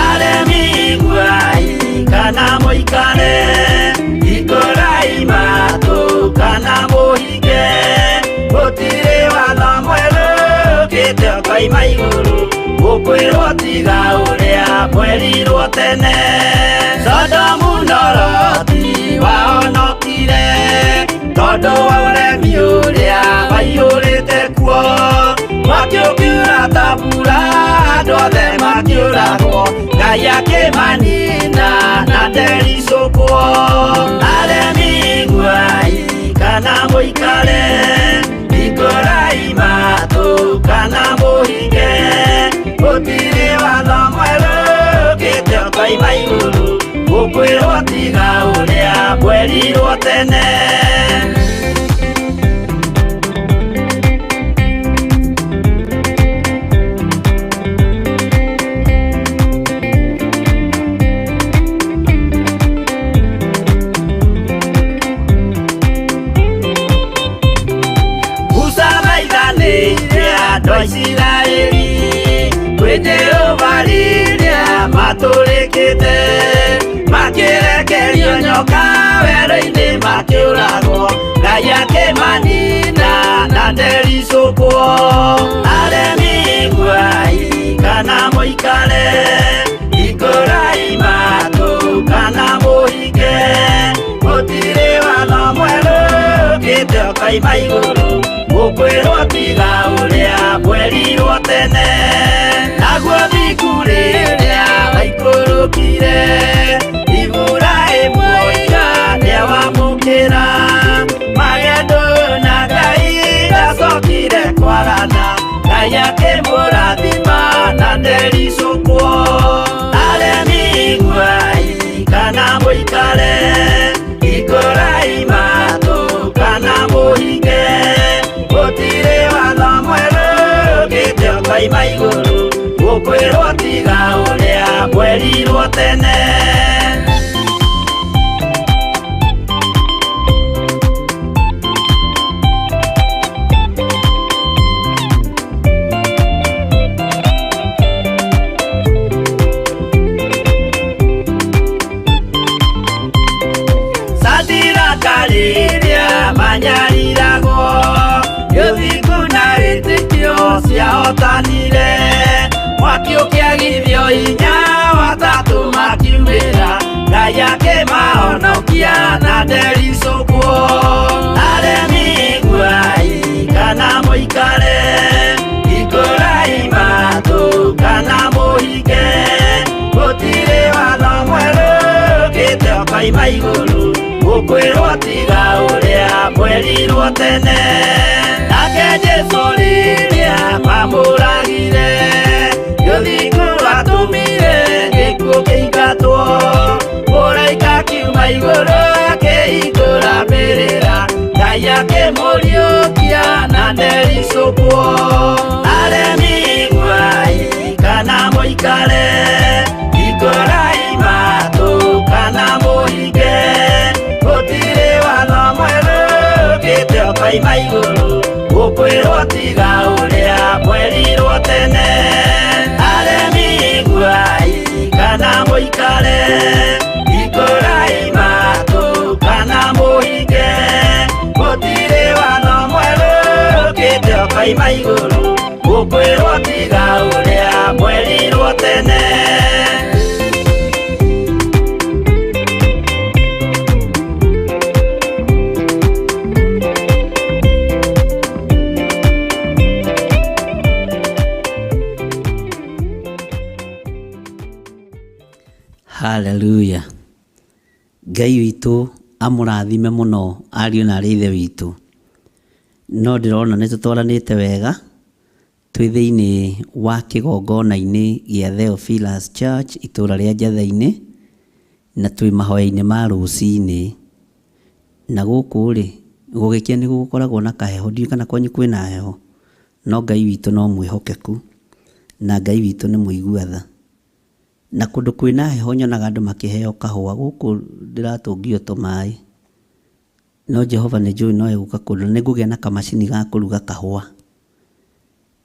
aremi iguai kana mũikare ikũrai matũ kana mũhinge gũtirĩ watho mwerũ ũkĩte ũkaima igũrũ ũkwĩrwo tiga ũrĩa mwerirwo tene Sodomu na Loti wahonokire tondũ wa ũremi ũrĩa waiyũrĩte kuo mwaki ũkiura ta mbura andũ othe makĩũragwo Ngai akĩmanina na ndericũkwo aremi iguai kana mũikare ikũrai matũ kana mũhinge gũtirĩ watho mwerũ ũkĩte ũkaima igũrũ ũkwĩrwo tiga ũrĩa mwerirwo tene. Musa thaithanĩire andũ a Isiraeli kwĩ Jehova rĩrĩa matũrĩkĩte makĩrekerio nyoka werũ-inĩ makĩũragwo Ngai akĩmanina na ndericũkwo aremi iguai kana mũikare ikũrai matũ kana mũhinge gũtirĩ watho mwerũ ũkĩte ũkaima igũrũ ũkwĩrwo tiga ũrĩa mwerirwo tene naguo thingu rĩrĩa waikũrũkire Iburahĩmu oiga nĩawamũkĩra magendo na Ngai ndacokire kwarana Ngai akĩmũrathima na ndericũkwo aremi iguai kana mũikare ikũrai matũ kana mũhinge gũtirĩ watho mwerũ ũkĩte ũkaima igũrũ ũkwĩrwo tiga ũrĩa mwerirwo tene. Sadiraka rĩrĩa manyariragwo ũthingu na wĩtĩkio ciahotanire mwaki ũkĩagithio hinya watatũ makiumĩra Ngai akĩmahonokia na ndericũkwo aremi iguai kana mũikare ikũrai matũ kana mũhinge gũtirĩ watho mwerũ ũkĩte ũkaima igũrũ ũkwĩrwo tiga ũrĩa mwerirwo tene nake Jesũ rĩrĩa mamũragire ũthingu watũmire gĩkuũ kĩingatwo mũraika akiuma igũrũ akĩhingũra mbĩrĩra Ngai akĩmũriũkia na ndericũkwo aremi iguai kana mũikare ikũrai matũ kana mũhinge gũtirĩ watho mwerũ ũkĩte ũkaima igũrũ ũkwĩrwo tiga ũrĩa mwerirwo tene aremi iguai kana mũikare. Haleluya. Ngai witũ amũrathime mũno ariũ na arĩ ithe witũ. No ndĩrona nĩ tũtwaranĩte wega twĩ thĩinĩ wa kĩgongona-inĩ gĩa Theophilus Church itũra rĩa Njatheinĩ, na twĩ mahoya-inĩ ma rũcinĩ. Na gũkũ rĩ, gũgĩkĩa nĩ gũkoragwo na kaheho, ndiũĩ kana kwanyu kwĩna heho, no Ngai witũ no mwĩhokeku, na Ngai witũ nĩ mũigua tha. Na kũndũ kwĩna heho nyonaga andũ makĩheo kahũa, gũkũ ndĩratũngio tũmaĩ. No Jehova nĩ njũĩ no egũka kũndora, nĩ ngũgĩa na kamacini ga kũruga kahũa.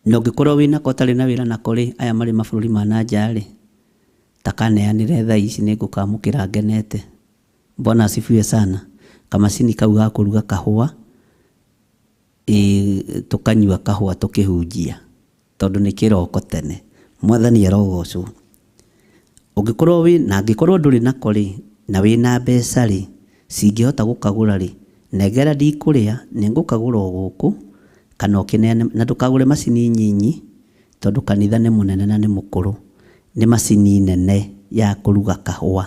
Na ũngĩkorwo wĩnako ũtarĩ na wĩra nako rĩ, aya marĩ mabũrũri ma na nja rĩ, ta kaneanĩre thaa ici nĩ ngũkamũkĩra ngenete. Bwana asifiwe sana. Kamacini kau ga kũruga kahũa, ĩĩ tũkanyua kahũa tũkĩhunjia, tondũ nĩ kĩroko tene. Mwathani arogocwo. Ũngĩkorwo wĩ na angĩkorwo ndũrĩ nako rĩ, na wĩna mbeca rĩ, cingĩhota gũkagũra rĩ, nengera ndikũrĩa, nĩ ngũkagũra o gũkũ, kana ũkĩneane, na ndũkagũre macini nyinyi, tondũ kanitha nĩ mũnene na nĩ mũkũrũ. Nĩ macini nene ya kũruga kahũa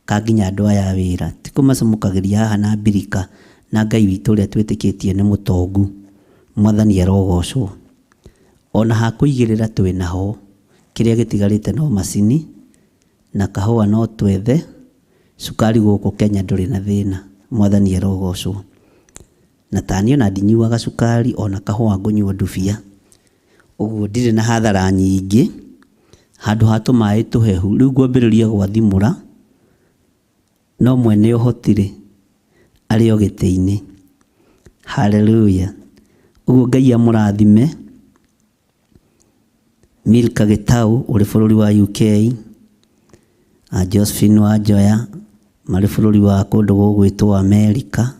ka nginya andũ aya a wĩra. Ti kũmacamũkagĩria haha na mbirika, na Ngai witũ ũrĩa twĩtĩkĩtie nĩ mũtongu. Mwathani arogocwo. Ona ha kũigĩrĩra twĩ naho, kĩrĩa gĩtigarĩte no macini, na kahũa no twethe, cukari gũkũ Kenya ndũrĩ na thĩna. Mwathani arogocwo. Na taniĩ ona ndinyuaga cukari, ona kahũa ngũnyua ndubia. Ũguo ndirĩ na hathara nyingĩ, handũ ha tũmaĩ tũhehu. Rĩu ngwambĩrĩria gwathimũra, no mwene ũhoti rĩ, arĩ o gĩtĩ-inĩ. Haleluya. Ũguo Ngai amũrathime. Milka Gĩtau ũrĩ bũrũri wa UK, Josephine Wanjoya marĩ bũrũri wa kũndũ gũgwĩtwo Amerika.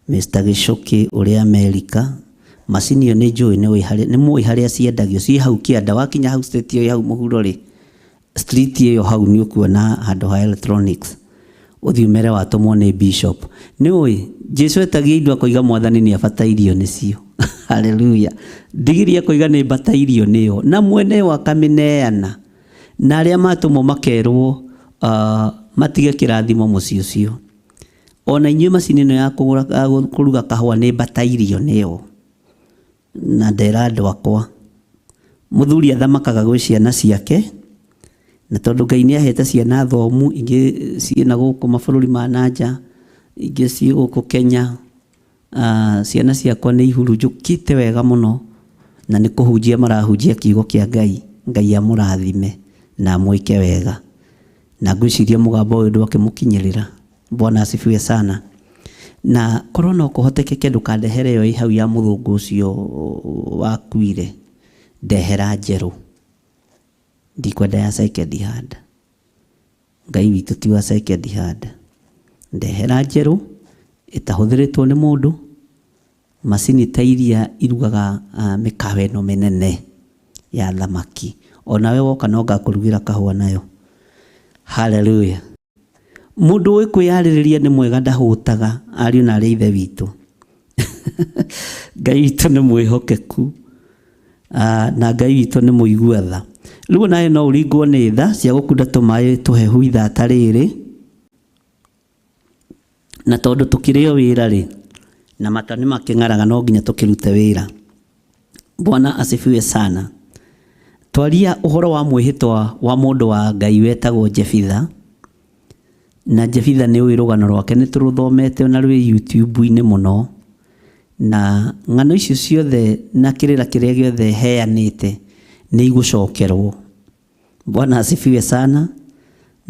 Mister Gĩcũkĩ ũrĩ Amerika. Macini ĩyo nĩ njũĩ nĩ mũĩ harĩa ciendagio, ciĩ hau kĩanda, wakinya hau state ĩyo ĩ hau mũhuro rĩ, street ĩyo hau nĩ ũkuona handũ ha electronics, ũthiĩ ũmere watũmwo nĩ bishop. Nĩ ũĩ, Jesu etagia indo akoiga mwathani nĩ abatairio nĩcio. Haleluya. Ndigiri akoiga nĩ mbatairio nĩyo, na mwene yo akamĩneana. Na arĩa matũmwo makerwo matige kĩrathimo mũciĩ ũcio. Ona inyuĩ macini ĩno ya kũgũra, ya kũruga kahũa nĩ mbatairio nĩyo. Na ndera andũ akwa. Mũthuri athamakaga gwĩ ciana ciake, na tondũ Ngai nĩ ahete ciana thomu, ingĩ ciĩ na gũkũ mabũrũri ma na nja, ingĩ ciĩ gũkũ Kenya. Ciana ciakwa nĩ ihurunjũkĩte wega mũno, na nĩ kũhunjia marahunjia kiugo kĩa Ngai. Ngai amũrathime na amwĩke wega. Na ngwĩciria mũgambo ũyũ ndwakĩmũkinyĩrĩra. Bwana asifiwe sana. Na korwo no kũhotekeke ndũkandehere ĩyo ĩ hau ya mũthũngũ ũcio wakuire, ndehera njerũ. Ndikwenda ya second hand. Ngai witũ ti wa second hand. Ndehera njerũ ĩtahũthĩrĩtwo nĩ mũndũ, macini ta iria irugaga mĩkawa ĩno mĩnene ya thamaki. Onawe woka no ngakũrugĩra kahũa nayo. Haleluya. Mũndũ ũĩ kwĩyarĩrĩria nĩ mwega ndahũtaga, ariũ na arĩ ithe witũ. Ngai witũ nĩ mwĩhokeku, na Ngai witũ nĩ mũigua tha. Rĩu onawe no ũringwo nĩ tha cia gũkunda tũmaĩ tũhehu ithaa ta rĩrĩ, na tondũ tũkĩrĩ o wĩra rĩ, na mata nĩ makĩng'araga no nginya tũkĩrute wĩra. Bwana asifiwe sana. Twaria ũhoro wa mwĩhĩtwa wa mũndũ wa Ngai wetagwo Jefitha, na Jefitha nĩ ũĩ rũgano rwake, nĩ tũrũthomete ona rwĩ YouTube-inĩ mũno, na ng'ano icio ciothe na kĩrĩra kĩrĩa gĩothe heanĩte nĩ igũcokerwo. Bwana asifiwe sana.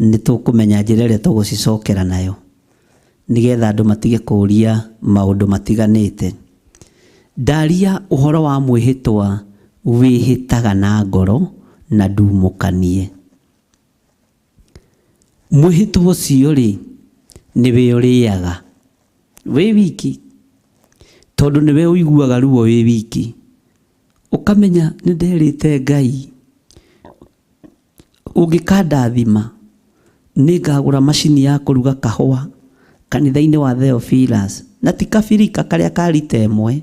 Nĩ tũkũmenya njĩra ĩrĩa tũgũcicokera nayo, nĩgetha andũ matige kũũria maũndũ matiganĩte. Ndaria ũhoro wa mwĩhĩtwa wĩhĩtaga na ngoro na ndumũkanie. Mwĩhĩtwa ũcio rĩ, nĩwe ũrĩaga wĩ wiki, tondũ nĩwe ũiguaga ruo wĩ wiki. Ũkamenya nĩ nderĩte Ngai, ũngĩkandathima nĩ ngagũra macini ya kũruga kahũa kanitha-inĩ wa Theophilus, na ti kabirika karĩa ka rita ĩmwe,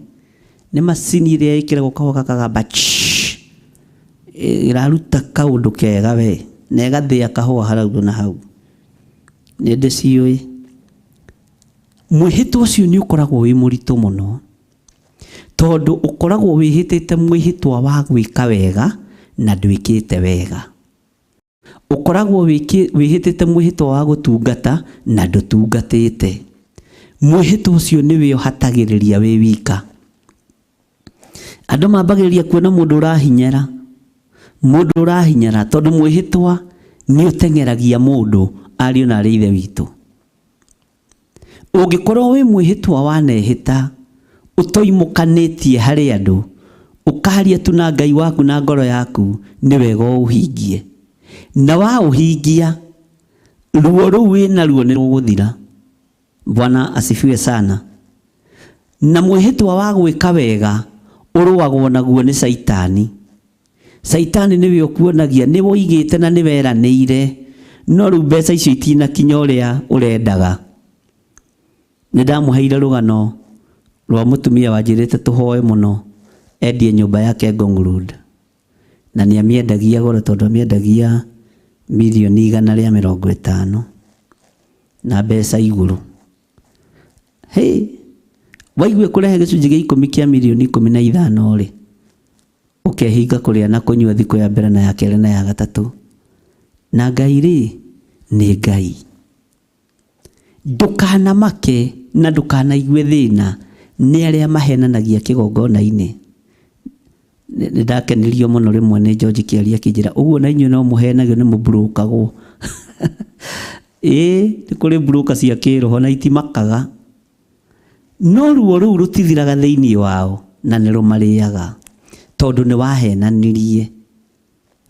nĩ macini ĩrĩa ĩkĩragwo kahũa gakagamba ĩraruta kaũndũ kega we. Na ĩgathĩa kahũa harau na hau. Nĩ ndĩciũĩ. Mwĩhĩtwa ũcio nĩ ũkoragwo wĩ mũritũ mũno, tondũ ũkoragwo wĩhĩtĩte mwĩhĩtwa wa gwĩka wega na ndwĩkĩte wega. Ũkoragwo wĩhĩtĩte mwĩhĩtwa wa gũtungata na ndũtungatĩte. Mwĩhĩtwa ũcio nĩwe ũhatagĩrĩria wĩ wika. Andũ mambagĩrĩria kuona mũndũ ũrahinyara, mũndũ ũrahinyara, tondũ mwĩhĩtwa nĩ ũteng'eragia mũndũ, ariũ na arĩ ithe witũ. Ũngĩkorwo wĩ mwĩhĩtwa wanehĩta, ũtoimũkanĩtie harĩ andũ, ũkaria tu na Ngai waku na ngoro yaku, nĩ wega ũũhingie. Na waũhingia, ruo rũu wĩnaruo nĩ rũgũthira. Bwana asifiwe sana. Na mwĩhĩtwa wa gwĩka wega ũrũagwo naguo nĩ Caitani. Caitani nĩwe ũkuonagia nĩ woigĩte na nĩ weranĩire, no rĩu mbeca icio itinakinya ũrĩa ũrendaga. Nĩ ndamũheire rũgano rwa mũtumia wanjĩrĩte tũhoe mũno endie nyũmba yake Ngong Road. Na nĩ amĩendagia goro tondũ amĩendagia mirioni 150 na mbeca igũrũ. Hey, waigue kũrehe gĩcunjĩ gĩa 10 kĩa mirioni 15 rĩ, ũkehinga kũrĩa na kũnyua thikũ ya mbere na ya kerĩ na ya gatatũ. Na Ngai rĩ, nĩ Ngai. Ndũkanamake na ndũkanaigue thĩna nĩ arĩa mahenanagia kĩgongona-inĩ. Nĩ ndakenirio mũno rĩmwe nĩ George Kĩaria akĩnjĩra, ũguo na inyuĩ no mũhenagio nĩ mũmburũkagwo. Ĩĩ, nĩ kũrĩ mburũka cia kĩroho na itimakaga. No ruo rũu rũtithiraga thĩinĩ wao na nĩ rũmarĩaga, tondũ nĩ wahenanirie.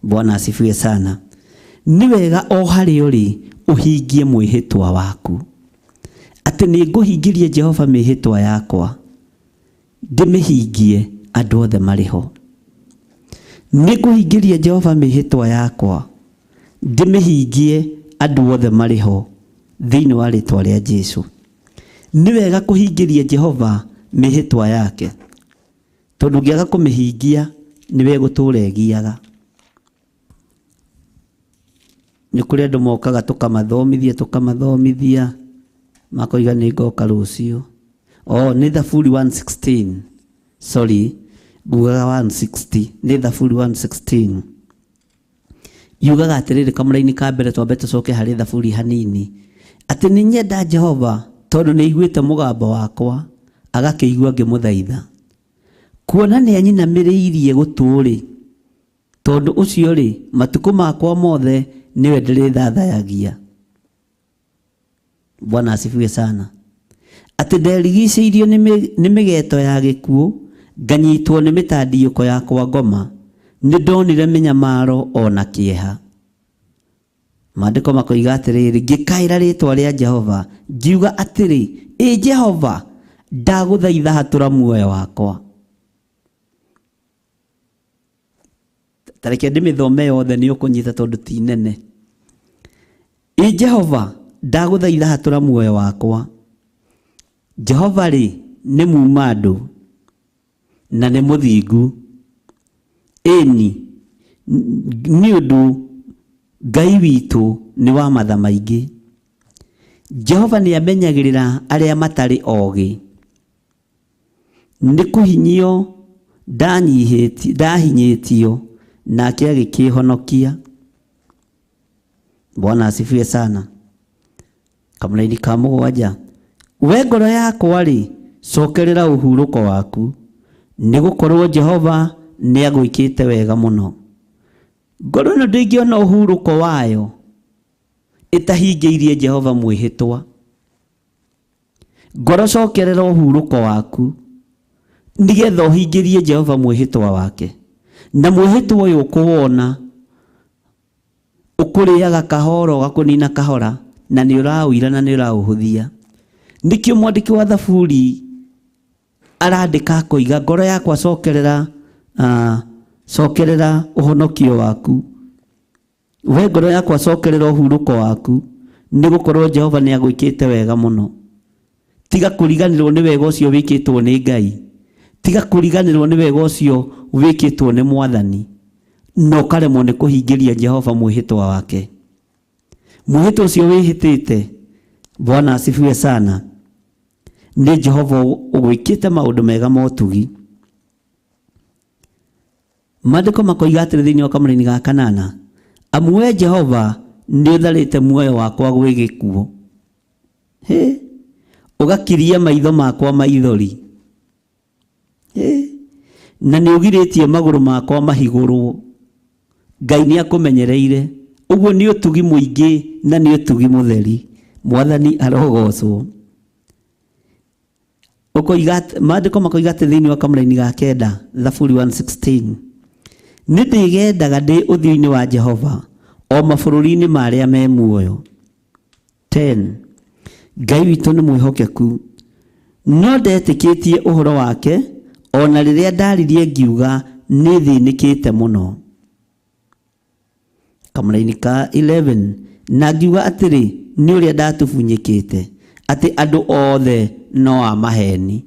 Bwana asifiwe sana. Nĩ wega o harĩa ũrĩ ũhingie mwĩhĩtwa waku, atĩ nĩ ngũhingĩria Jehova mĩhĩtwa yakwa, ndĩmĩhingie andũ othe marĩ ho. Nĩ ngũhingĩria Jehova mĩhĩtwa yakwa, ndĩmĩhingie andũ othe marĩ ho, thĩinĩ wa rĩtwa rĩa Jesu. Nĩ wega kũhingĩria Jehova mĩhĩtwa yake, tondũ ũngĩaga kũmĩhingia nĩwe gũtũra ĩgiaga. Nĩ kũrĩ andũ mokaga tũkamathomithia, tũkamathomithia, makoiga nĩ ngoka rũciũ. Oh, nĩ Thaburi 116. Sorry, ngugaga 160. Nĩ Thaburi 116. Yugaga atĩrĩrĩ, kamũraini ka mbere twambe tũcoke harĩ Thaburi hanini. Atĩ nĩ nyenda Jehova tondũ nĩ aiguĩte mũgambo wakwa, agakĩigua ngĩmũthaitha. Kuona nĩ anyinamĩrĩirie gũtũ-rĩ, tondũ ũcio rĩ, matukũ makwa mothe nĩwe ndĩrĩthathayagia. Bwana asifiwe sana. Atĩ nderigicĩirio nĩ mĩgeto ya gĩkuũ, nganyitwo nĩ mĩtandiũko ya kwa ngoma, nĩ ndonire mĩnyamaro o na kĩeha. Maandĩko makoiga atĩrĩrĩ, ngĩkaĩra rĩtwa rĩa Jehova, ngiuga atĩrĩ, ĩ Jehova, ndagũthaitha hatũra muoyo wakwa. Ta reke ndĩmĩthome yothe nĩ ũkũnyita tondũ ti nene. Ĩ Jehova, ndagũthaitha hatũra muoyo wakwa. Jehova rĩ, nĩ muuma andũ na nĩ mũthingu. Ĩni, nĩ ũndũ Ngai witũ nĩ wa matha maingĩ. Jehova nĩ amenyagĩrĩra arĩa matarĩ ogĩ. Nĩ kũhinyio ndahinyĩtio, nake agĩkĩhonokia. Bwana asifiwe sana. Kamũraini ka 7. We ngoro yakwa-rĩ, cokerera ũhurũko waku, nĩ gũkorwo Jehova nĩ agwĩkĩte wega mũno. Ngoro ĩno ndĩngĩona ũhurũko wayo ĩtahingĩirie Jehova mwĩhĩtwa. Ngoro cokerera ũhurũko waku, nĩgetha ũhingĩrie Jehova mwĩhĩtwa wake. Na mwĩhĩtwa ũyũ ũkũwona ũkũrĩaga kahora, ũgakũnina kahora, na nĩ ũraũira na nĩ ũraũhũthia. Nĩkĩo mwandĩki wa Thaburi arandĩka akoiga, ngoro yakwa cokerera ũhonokio waku. We ngoro yakwa cokerera ũhurũko waku, nĩ gũkorwo Jehova nĩ agwĩkĩte wega mũno. Tiga kũriganĩrwo nĩ wega ũcio wĩkĩtwo nĩ Ngai. Tiga kũriganĩrwo nĩ wega ũcio wĩkĩtwo nĩ Mwathani. Na ũkaremwo nĩ kũhingĩria Jehova mwĩhĩtwa wake. Mwĩhĩtwa ũcio wĩhĩtĩte, Bwana asifiwe sana, nĩ Jehova ũgwĩkĩte maũndũ mega ma ũtugi. Maandĩko makoiga atĩrĩ thĩinĩ wa kamũraini ga kanana, amu we Jehova nĩ ũtharĩte muoyo wakwa gwĩ gĩkuũ. Hĩ, ũgakiria maitho makwa maithori. Hĩ, na nĩ ũgirĩtie magũrũ makwa mahigũrwo. Ngai nĩ akũmenyereire. Ũguo nĩ ũtugi mũingĩ na nĩ ũtugi mũtheri. Mwathani arogocwo. Ũkoiga maandĩko makoiga atĩ thĩinĩ wa kamũraini ga kenda, Thaburi 116, nĩ ndĩgendaga ndĩ ũthiũ-inĩ wa Jehova o mabũrũri-inĩ ma arĩa me muoyo. 10 Ngai witũ nĩ mwĩhokeku, no ndetĩkĩtie ũhoro wake o na rĩrĩa ndaririe ngiuga nĩ thĩnĩkĩte mũno. Kamũraini ka 11 na ngiuga atĩrĩ, nĩ ũrĩa ndatubunyĩkĩte atĩ andũ othe no a maheni.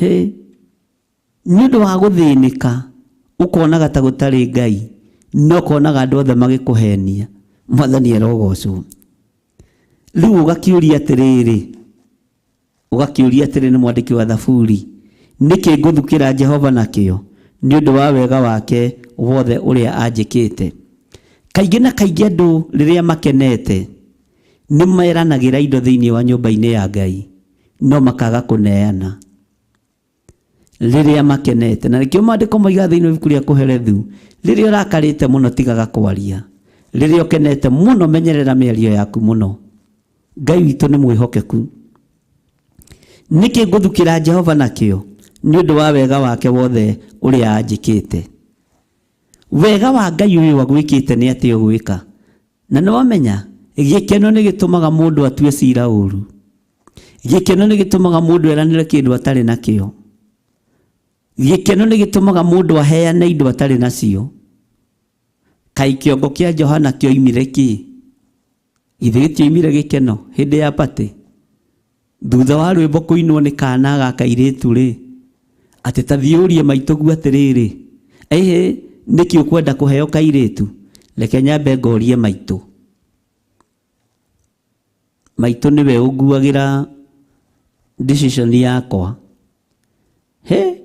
Hĩ, nĩ ũndũ wa gũthĩnĩka ũkonaga ta gũtarĩ Ngai, no ũkonaga andũ othe magĩkũhenia. Mwathani arogocwo. Rĩu ũgakĩũria atĩrĩrĩ, ũgakĩũria atĩrĩ nĩ mwandĩki wa Thaburi, nĩkĩ ngũthukĩra Jehova nakĩo nĩ ũndũ wa wega wake wothe ũrĩa anjĩkĩte? Kaingĩ na kaingĩ andũ rĩrĩa makenete nĩ meranagĩra indo thĩinĩ wa nyũmba-inĩ ya Ngai, no makaga kũneana rĩrĩa makenete. Na nĩkĩo maandĩko moigaga thĩinĩ wa ibuku rĩa Kũherethu, rĩrĩa ũrakarĩte mũno tigaga kwaria, rĩrĩa ũkenete mũno menyerera mĩario yaku mũno. Ngai witũ nĩ mwĩhokeku. Nĩkĩ ngũthukĩra Jehova nakĩo nĩ ũndũ wa wega wake wothe ũrĩa anjĩkĩte? Wega wa Ngai ũyũ agwĩkĩte nĩ atĩa ũgwĩka? Na nĩ wamenya gĩkeno nĩ gĩtũmaga mũndũ atue cira ũru. Gĩkeno nĩ gĩtũmaga mũndũ eranĩre kĩndũ atarĩ nakĩo. Gĩkeno nĩ gĩtũmaga mũndũ aheane indo atarĩ nacio. Kaĩ kĩongo kĩa Johana kĩoimire kĩ? Githĩ gĩtioimire gĩkeno hĩndĩ ya party? Thutha wa rwĩmbo kũinwo nĩ kana ga kairĩtu rĩ, atĩ ta thiĩ ũrie maitũguo atĩrĩrĩ, ĩhĩ nĩkĩ ũkwenda kũheo kairĩtu? Reke nyambe ngorie maitũ. Maitũ nĩwe ũnguagĩra decision yakwa. He,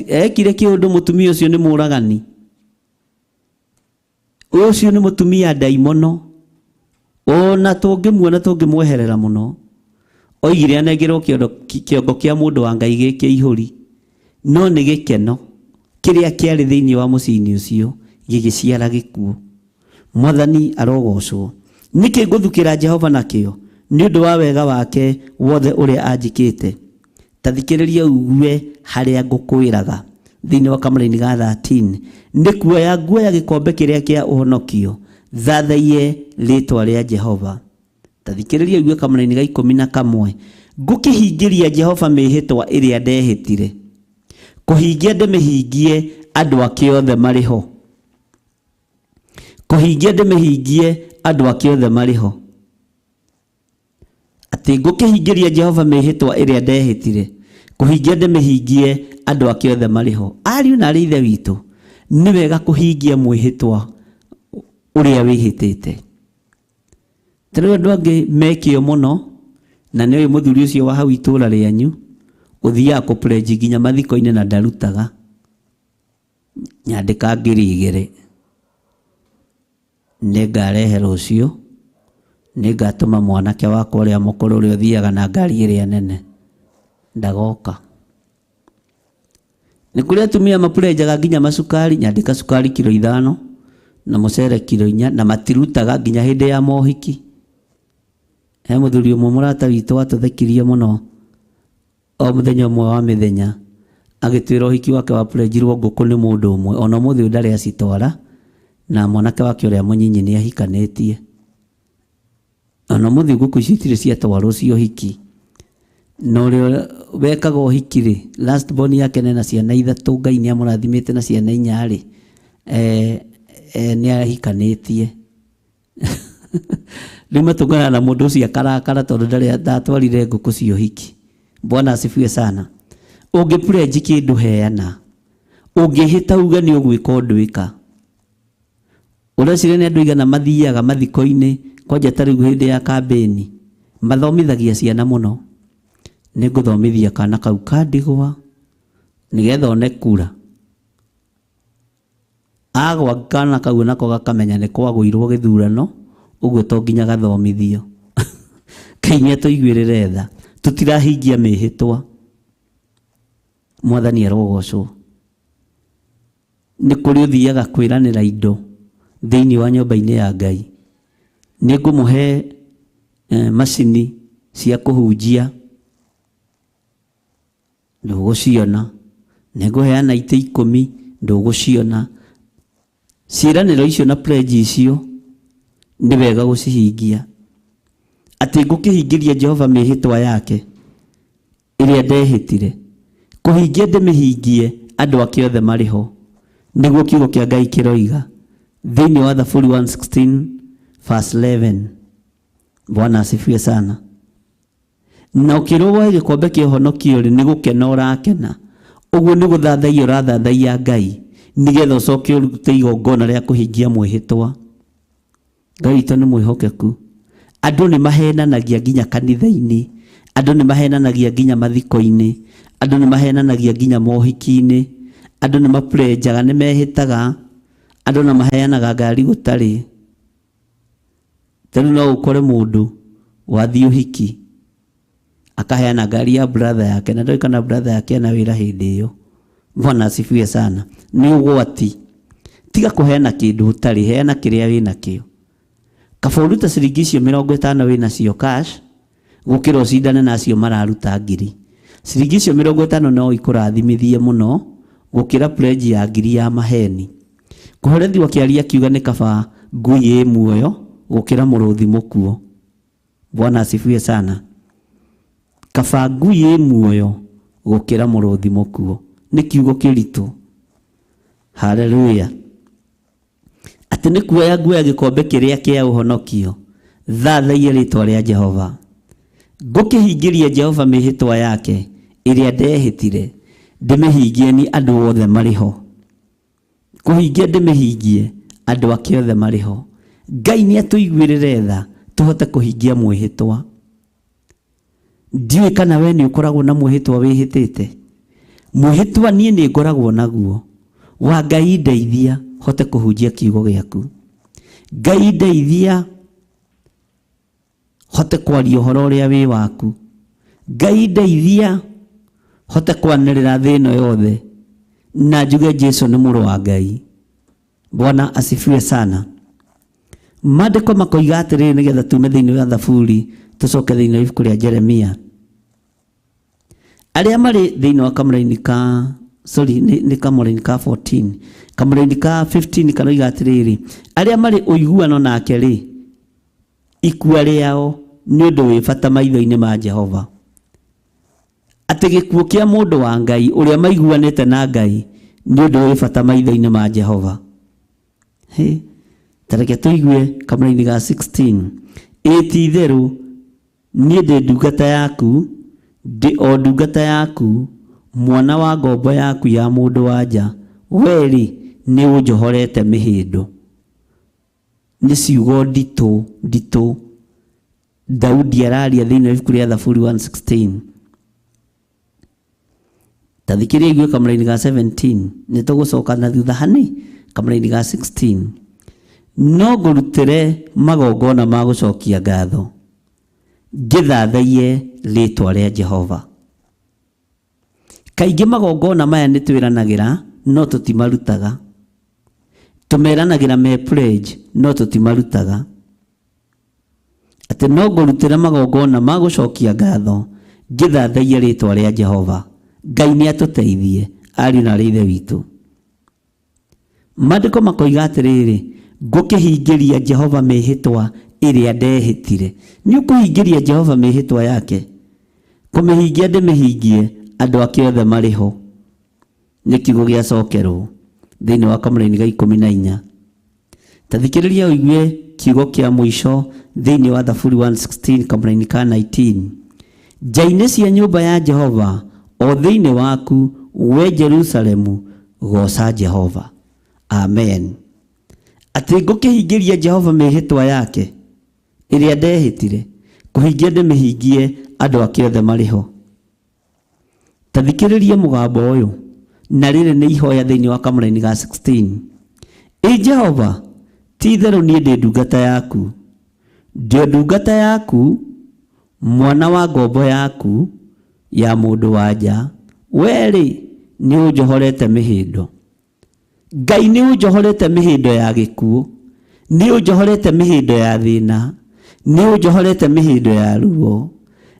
ekire kĩũndũ mũtumia ũcio nĩ mũragani. Ũcio nĩ mũtumia ndaimono. Ona tũngĩmuona tũngĩmweherera mũno. Oigire anengerwo kĩongo kĩa mũndũ wa Ngai gĩ kĩihũri. No nĩ gĩkeno kĩrĩa kĩarĩ thĩinĩ wa mũciĩ-inĩ ũcio gĩgĩciara gĩkuũ. Mwathani arogocwo. Nĩkĩ ngũthukĩra Jehova nakĩo nĩ ũndũ wa wega wake wothe ũrĩa anjĩkĩte? Ta thikĩrĩria ũigue harĩa ngũkwĩraga thĩinĩ wa kamũraini ga 13, nĩ kuoya nguoya gĩkombe kĩrĩa kĩa ũhonokio thathaiye rĩtwa rĩa Jehova. Ta thikĩrĩria ũigue kamũraini ga 11, ngũkĩhingĩria Jehova mĩhĩtwa ĩrĩa ndehĩtire, kũhingia ndĩmĩhingie andũ ake othe marĩ ho. Kũhingia ndĩmĩhingie andũ ake othe marĩ ho. Atĩ ngũkĩhingĩria Jehova mĩhĩtwa ĩrĩa ndehĩtire, kũhingia ndĩmĩhingie andũ ake othe marĩ ho. Ariũ na arĩ ithe witũ, nĩ wega kũhingia mwĩhĩtwa ũrĩa wĩhĩtĩte. Ta rĩu andũ angĩ mekĩo mũno, na nĩ ũyũ mũthuri ũcio wa hau itũũra rĩanyu, ũthiaga kũ-pledge nginya mathiko-inĩ na ndarutaga. Nyandĩka 2000. Nĩngarehe rũciũ, nĩngatũma mwanake wakwa ũrĩa mũkũrũ ũrĩa ũthiaga na ngari ĩrĩa nene. Ndagoka. Nĩ kũrĩ atumia mapurenjaga nginya macukari, nyandĩka cukari kiro 5 na mũcere kiro 4 na matirutaga nginya hĩndĩ ya mohiki. He mũthuri ũmwe mũrata witũ watũthekirie mũno o mũthenya ũmwe wa mĩthenya agĩtwĩra ũhiki wake wapurenjirwo ngũkũ nĩ mũndũ ũmwe, ona ũmũthĩ ũyũ ndarĩ acitwara, na mwanake wake ũrĩa mũnyinyi nĩ ahikanĩtie. Ona ũmũthĩ ngũkũ icio itirĩ ciatwarwo cia ũhiki. Na ũrĩa wekaga ũhiki rĩ, last born yake nena ciana 3, Ngai nĩ amũrathimĩte na ciana 4 rĩ, nĩ ahikanĩtie. Rĩu matũnganaga na mũndũ ũcio akarakara tondũ ndarĩ ndatwarire ngũkũ cia ũhiki. Bwana asifiwe sana. Ũngĩ pledge kĩndũ heana. Ũngĩhĩta uge nĩ ũgwĩka ũndũ ĩka. Ũreciria nĩ andũ aigana mathiaga mathiko-inĩ kwanja ta rĩu hĩndĩ ya kambĩni mathomithagia ciana mũno. Nĩ ngũthomithia kana kau ka ndigwa nĩgetha one kura. Agwa kana kau nako gakamenya nĩ kwagũirwo gĩthurano ũguo to nginya gathomithio. Ngai nĩ atũiguĩrĩre tha tũtirahingia mĩhĩtwa. Mwathani arogocwo. Nĩ kũrĩ ũthiaga kwĩranĩra indo thĩinĩ wa nyũmba-inĩ ya Ngai. Nĩ ngũmũhe macini cia kũhunjia, ndũgũciona. Nĩ ngũheana itĩ ikũmi, ndũgũciona. Ciĩranĩro icio na pledge icio nĩ wega gũcihingia. Atĩ ngũkĩhingĩria Jehova mĩhĩtwa yake ĩrĩa ndehĩtire, kũhingia ndĩmĩhingie andũ ake othe marĩ ho. Nĩguo kiugo kĩa Ngai kĩroiga thĩinĩ wa Thaburi 116 verse 11. Bwana asifiwe sana. Na ũkĩrwo woe gĩkombe kĩa ũhonokio-rĩ, nĩ gũkena ũrakena. Ũguo nĩ gũthathaiya ũrathathaiya Ngai, nĩgetha ũcoke ũrute igongona rĩa kũhingia mwĩhĩtwa. Ngai witũ nĩ mwĩhokeku. Andũ nĩ mahenanagia nginya kanitha-inĩ, andũ nĩ mahenanagia nginya mathiko-inĩ, andũ nĩ mahenanagia nginya mohiki-inĩ, andũ nĩ maplenjaga, nĩ mehĩtaga, andũ na maheanaga ngari gũtarĩ. Ta rĩu no ũkore mũndũ wathiĩ ũhiki akaheana ngari ya brother yake na ndoĩ kana brother yake ena wĩra hĩndĩ ĩyo. Bwana asifiwe sana. Nĩ ũgwati. Tiga kũheana kĩndũ ũtarĩ, heana kĩrĩa wĩnakĩo. Kaba ũrute ciringi icio 50 wĩnacio cash gũkĩra ũcindane na acio mararuta ngiri. Ciringi icio 50 no ikũrathimithie mũno gũkĩra pledge ya ngiri ya maheni. Kũhorethi akĩaria akiuga nĩ kaba ngui ĩ muoyo gũkĩra mũrũthi mũkuũ. Bwana asifiwe sana. Kaba ngui ĩ muoyo gũkĩra mũrũthi mũkuũ. Nĩ kiugo kĩritũ. Haleluya. Atĩ nĩ kuoya nguoya gĩkombe kĩrĩa kĩa ũhonokio, thathaiye rĩtwa rĩa Jehova. Ngũkĩhingĩria Jehova mĩhĩtwa yake ĩrĩa ndehĩtire, ndĩmĩhingie ni andũ othe marĩ ho. Kũhingia ndĩmĩhingie andũ ake othe marĩ ho. Ngai nĩ atũiguĩrĩre tha tũhote kũhingia mwĩhĩtwa. Ndiũĩ kana we nĩ ũkoragwo na mwĩhĩtwa wĩhĩtĩte. Mwĩhĩtwa niĩ nĩ ngoragwo naguo wa Ngai ndeithia hote kũhunjia kiugo gĩaku. Ngai ndeithia hote kwaria ũhoro ũrĩa wĩ waku. Ngai ndeithia hote kwanĩrĩra thĩ ĩno yothe na njuge Jesu nĩ mũrũ wa Ngai. Bwana asifiwe sana. Maandĩko makoiga atĩrĩrĩ nĩgetha tume thĩinĩ wa Thaburi tũcoke thĩinĩ wa ibuku rĩa Jeremia. Arĩa marĩ thĩinĩ wa kamũraini ka sorry nĩ kamũraini ka 14 kamũraini ka 15 karoiga atĩrĩrĩ arĩa marĩ ũiguano nake rĩ ikua rĩao nĩ ũndũ wĩ bata maitho-inĩ ma Jehova. Atĩ gĩkuũ kĩa mũndũ wa Ngai ũrĩa maiguanĩte na Ngai nĩ ũndũ wĩ bata maitho-inĩ ma Jehova. Hĩ, ta reke tũigue kamũraini ga 16. Ĩ ti itherũ niĩ ndĩ ndungata yaku, ndĩ o ndungata yaku, mwana wa ngombo yaku ya mũndũ wa nja, wee-rĩ, nĩ ũnjohorete mĩhĩndo. Nĩ ciugo nditũ nditũ Daudi araria thĩinĩ wa ibuku rĩa Thaburi 116. Ta thikĩrĩria igue kamũraini ga 17 nĩ tũgũcoka na thutha hani kamũraini ga 16. No ngũrutĩre magongona ma gũcokia ngatho ngĩthathaiye rĩtwa rĩa Jehova. Kaingĩ magongona maya nĩ twĩranagĩra no tũtimarutaga. Tũmeranagĩra me pledge no tũtimarutaga. Atĩ no ngũrutĩra magongona ma gũcokia ngatho ngĩthathaiya rĩtwa rĩa Jehova. Ngai nĩ atũteithie ariũ na aarĩ a Ithe witũ. Maandĩko makoiga atĩrĩrĩ, ngũkĩhingĩria Jehova mĩhĩtwa ĩrĩa ndehĩtire. Nĩ ũkũhingĩria Jehova mĩhĩtwa yake? Kũmĩhingia ndĩmĩhingie andũ ake othe marĩ ho. Nĩ kiugo gĩacokerwo thĩinĩ wa kamũraini ga 14. Ta thikĩrĩria ũigue kiugo kĩa mũico thĩinĩ wa Thaburi 116 kamũraini ka 19. Nja-inĩ cia nyũmba ya Jehova, o thĩinĩ waku, we Jerusalemu, Goca Jehova. Amen. Atĩ ngũkĩhingĩria Jehova mĩhĩtwa yake ĩrĩa ndehĩtire, kũhingia ndĩmĩhingie andũ ake othe marĩ ho. Ta thikĩrĩria mũgambo ũyũ, na rĩrĩ nĩ ihoya thĩinĩ wa kamũraini ga 16. Ĩ Jehova, ti itherũ niĩ ndĩ ndungata yaku, ndĩ o ndungata yaku, mwana wa ngombo yaku ya mũndũ wa nja, wee-rĩ, nĩ ũnjohorete mĩhĩndo. Ngai nĩ ũnjohorete mĩhĩndo ya gĩkuũ, nĩ ũnjohorete mĩhĩndo ya thĩna, nĩ ũnjohorete mĩhĩndo ya ruo,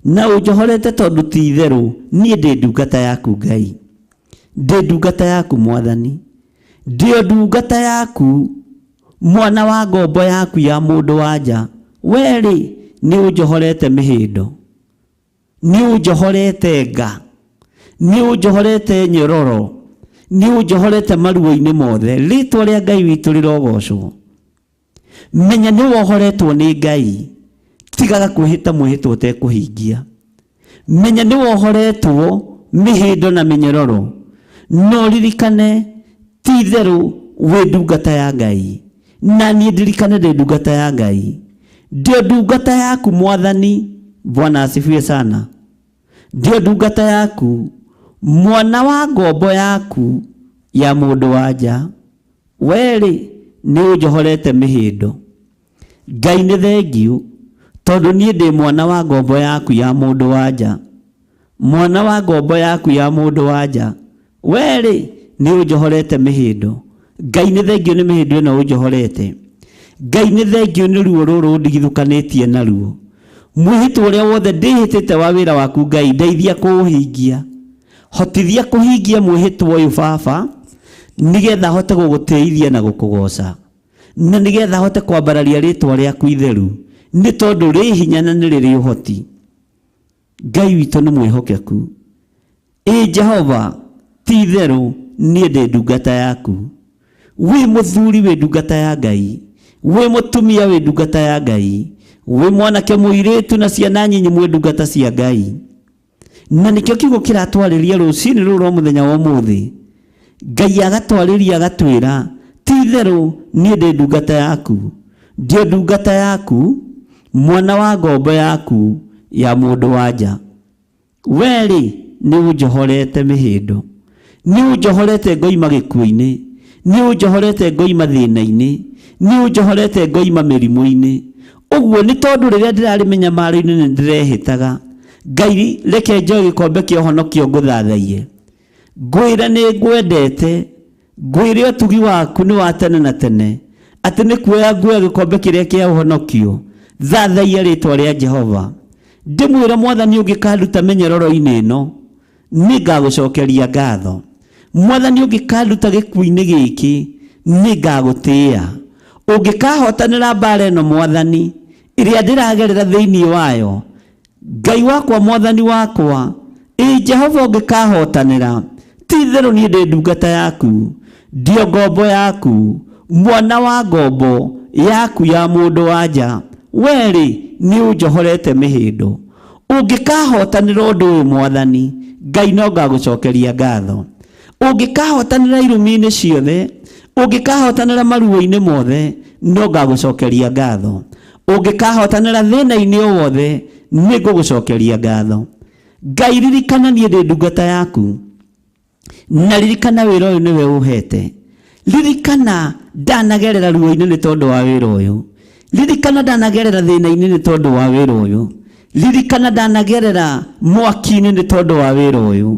na ũnjohorete tondũ ti itherũ niĩ ndĩ ndungata yaku Ngai, ndĩ ndungata yaku Mwathani, ndĩ o ndungata yaku, mwana wa ngombo yaku ya mũndũ wa nja, wee-rĩ nĩ ũnjohorete mĩhĩndo. Nĩ ũnjohorete nga, nĩ ũnjohorete nyororo, nĩ ũnjohorete maruo-inĩ mothe. Rĩtwa rĩa Ngai witũ rĩrogocwo. Menya nĩ wohoretwo nĩ Ngai, tigaga kwĩhĩta mwĩhĩtwa ũtekũhingia. Menya nĩ wohoretwo mĩhĩndo na mĩnyororo, no ririkane ti itherũ wĩ ndungata ya Ngai. Na niĩ ndirikane ndĩ ndungata ya Ngai. Ndio ndungata yaku Mwathani. Bwana asifiwe sana. Ndio ndungata yaku, mwana wa ngombo yaku ya mũndũ wa nja, wee-rĩ nĩ ũnjohorete mĩhĩndo. Ngai nĩ thengiũ tondũ niĩ ndĩ mwana wa ngombo yaku ya mũndũ wa nja. Mwana wa ngombo yaku ya mũndũ wa nja, wee-rĩ nĩ ũnjohorete mĩhĩndo. Ngai nĩ thengiũ nĩ mĩhĩndo ĩno ũnjohorete. Ngai nĩ thengiũ nĩ ruo rũrũ ũndigithũkanĩtie naruo. Mwĩhĩtwa ũrĩa wothe ndĩhĩtĩte wa wĩra waku Ngai, ndeithia kũũhingia. Hotithia kũhingia mwĩhĩtwa ũyũ Baba, nĩgetha hote gũgũtĩithia na gũkũgoca. Na nĩgetha hote kwambararia rĩtwa rĩaku itheru, nĩ tondũ rĩ hinya na nĩ rĩrĩ ũhoti. Ngai witũ nĩ mwĩhokeku. Ĩ Jehova, ti itherũ niĩ ndĩ ndungata yaku. Wĩ mũthuri wĩ ndungata ya Ngai, wĩ mũtumia wĩ ndungata ya Ngai, wĩ mwanake mũirĩtu na ciana nyinyi mwĩ ndungata cia Ngai. Na nĩkĩo kiugo kĩratwarĩria rũcinĩ rũrũ rwa mũthenya wa ũmũthĩ. Ngai agatwarĩria agatwĩra, ti itherũ niĩ ndĩ ndungata yaku, ndĩ ndungata yaku, mwana wa ngombo yaku ya mũndũ wa nja. Wee-rĩ, nĩ ũnjohorete mĩhĩndo, nĩ ũnjohorete ngoima gĩkuũ-inĩ, nĩ ũnjohorete ngoima thĩna-inĩ, nĩ ũnjohorete ngoima mĩrimũ-inĩ. Ũguo nĩ tondũ rĩrĩa ndĩrarĩ mĩnyamaro-inĩ nĩ ndĩrehĩtaga, Ngai reke njoe gĩkombe kĩa ũhonokio ngũthathaiye. Ngwĩre nĩ ngwendete, ngwĩre ũtugi waku nĩ wa tene na tene, atĩ nĩ kuoya nguoya gĩkombe kĩrĩa kĩa ũhonokio, thathaiya rĩtwa rĩa Jehova. Ndĩmwĩre Mwathani ũngĩkanduta mĩnyororo-inĩ ĩno, nĩ ngagũcokeria ngatho. Mwathani ũngĩkanduta gĩkuũ-inĩ gĩkĩ, nĩ ngagũtĩĩa. Ũngĩkahotanĩra mbara ĩno Mwathani, ĩrĩa ndĩragerera thĩinĩ wayo, Ngai wakwa Mwathani wakwa, ĩ Jehova ũngĩkahotanĩra, ti itherũ niĩ ndĩ ndungata yaku, ndio ngombo yaku, mwana wa ngombo yaku ya mũndũ wa nja, wee-rĩ nĩ ũnjohorete mĩhĩndo. Ũngĩkahotanĩra ũndũ ũyũ Mwathani, Ngai no ngagũcokeria ngatho. Ũngĩkahotanĩra irumi-inĩ ciothe, ũngĩkahotanĩra maruo-inĩ mothe, no ngagũcokeria ngatho. Ũngĩkahotanĩra thĩna-inĩ o wothe, nĩ ngũgũcokeria ngatho. Ngai ririkana niĩ ndĩ ndungata yaku, na ririkana wĩra ũyũ nĩwe ũhete. Ririkana ndanagerera ruo-inĩ nĩ tondũ wa wĩra ũyũ. Ririkana ndanagerera thĩna-inĩ nĩ tondũ wa wĩra ũyũ. Ririkana ndanagerera mwaki-inĩ nĩ tondũ wa wĩra ũyũ.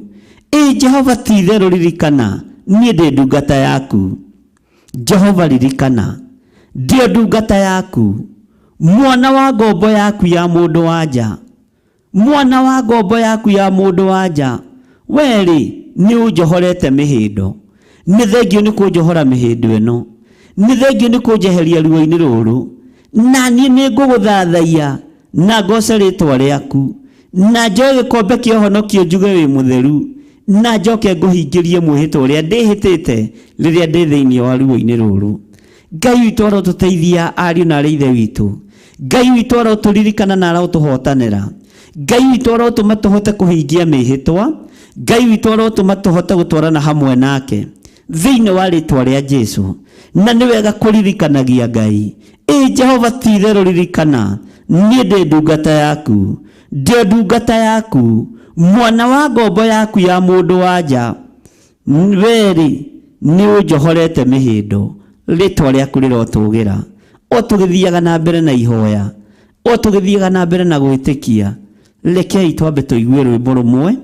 Ĩ Jehova ti itherũ ririkana niĩ ndĩ ndungata yaku. Jehova ririkana ndĩ ndungata yaku, mwana wa ngombo yaku ya mũndũ wa nja. Mwana wa ngombo yaku ya mũndũ wa nja, wee-rĩ, nĩ ũnjohorete mĩhĩndo. Nĩ thengiũ nĩ kũnjohora mĩhĩndo ĩno. Nĩ thengiũ nĩ kũnjeheria ruo-inĩ rũrũ. Na niĩ nĩ ngũgũthathaiya na ngooce rĩĩtwa rĩaku, na njoe gĩkombe kĩa ũhonokio njuge wĩ mũtheru, na njoke ngũhingĩrie mwĩhĩtwa ũrĩa ndĩhĩtĩte rĩrĩa ndĩ thĩinĩ wa ruo-inĩ rũrũ. Ngai witũ arotũteithia ariũ na arĩ ithe witũ. Ngai witũ arotũririkana na arotũhotanĩra. Ngai witũ arotũma tũhote kũhingia mĩhĩtwa. Ngai witũ arotũma tũhote gũtwarana hamwe nake. Thĩinĩ wa rĩtwa rĩa Jesu. Na nĩ wega kũririkanagia Ngai. Ĩ Jehova, ti itherũ ririkana, niĩ ndĩ ndungata yaku, ndĩ ndungata yaku, mwana wa ngombo yaku ya mũndũ wa nja. Werĩ nĩ ũnjohorete mĩhĩndo, rĩtwa rĩaku rĩrotũgĩra. O tũgĩthiaga na mbere na ihoya, o tũgĩthiaga na mbere na gwĩtĩkia, rekei twambe tũigue rwĩmbo rũmwe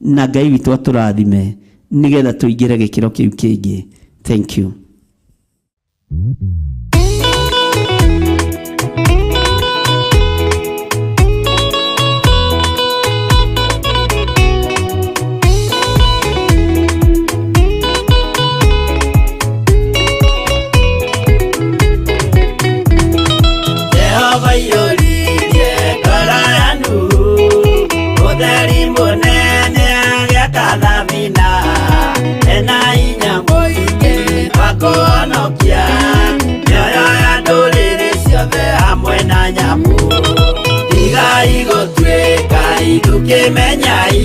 na Ngai witũ atũrathime nĩgetha tũingĩre gĩkĩro kĩu kĩngĩ. Thank you. Jehova iyũririe ngoro ya Nuhu, ũtheri mũnene agĩaka thabina, ena hinya mũingĩ wa kũhonokia mĩoyo ya ndũrĩrĩ ciothe hamwe na nyamũ. Tigai gũtuĩka ithukĩmenyai,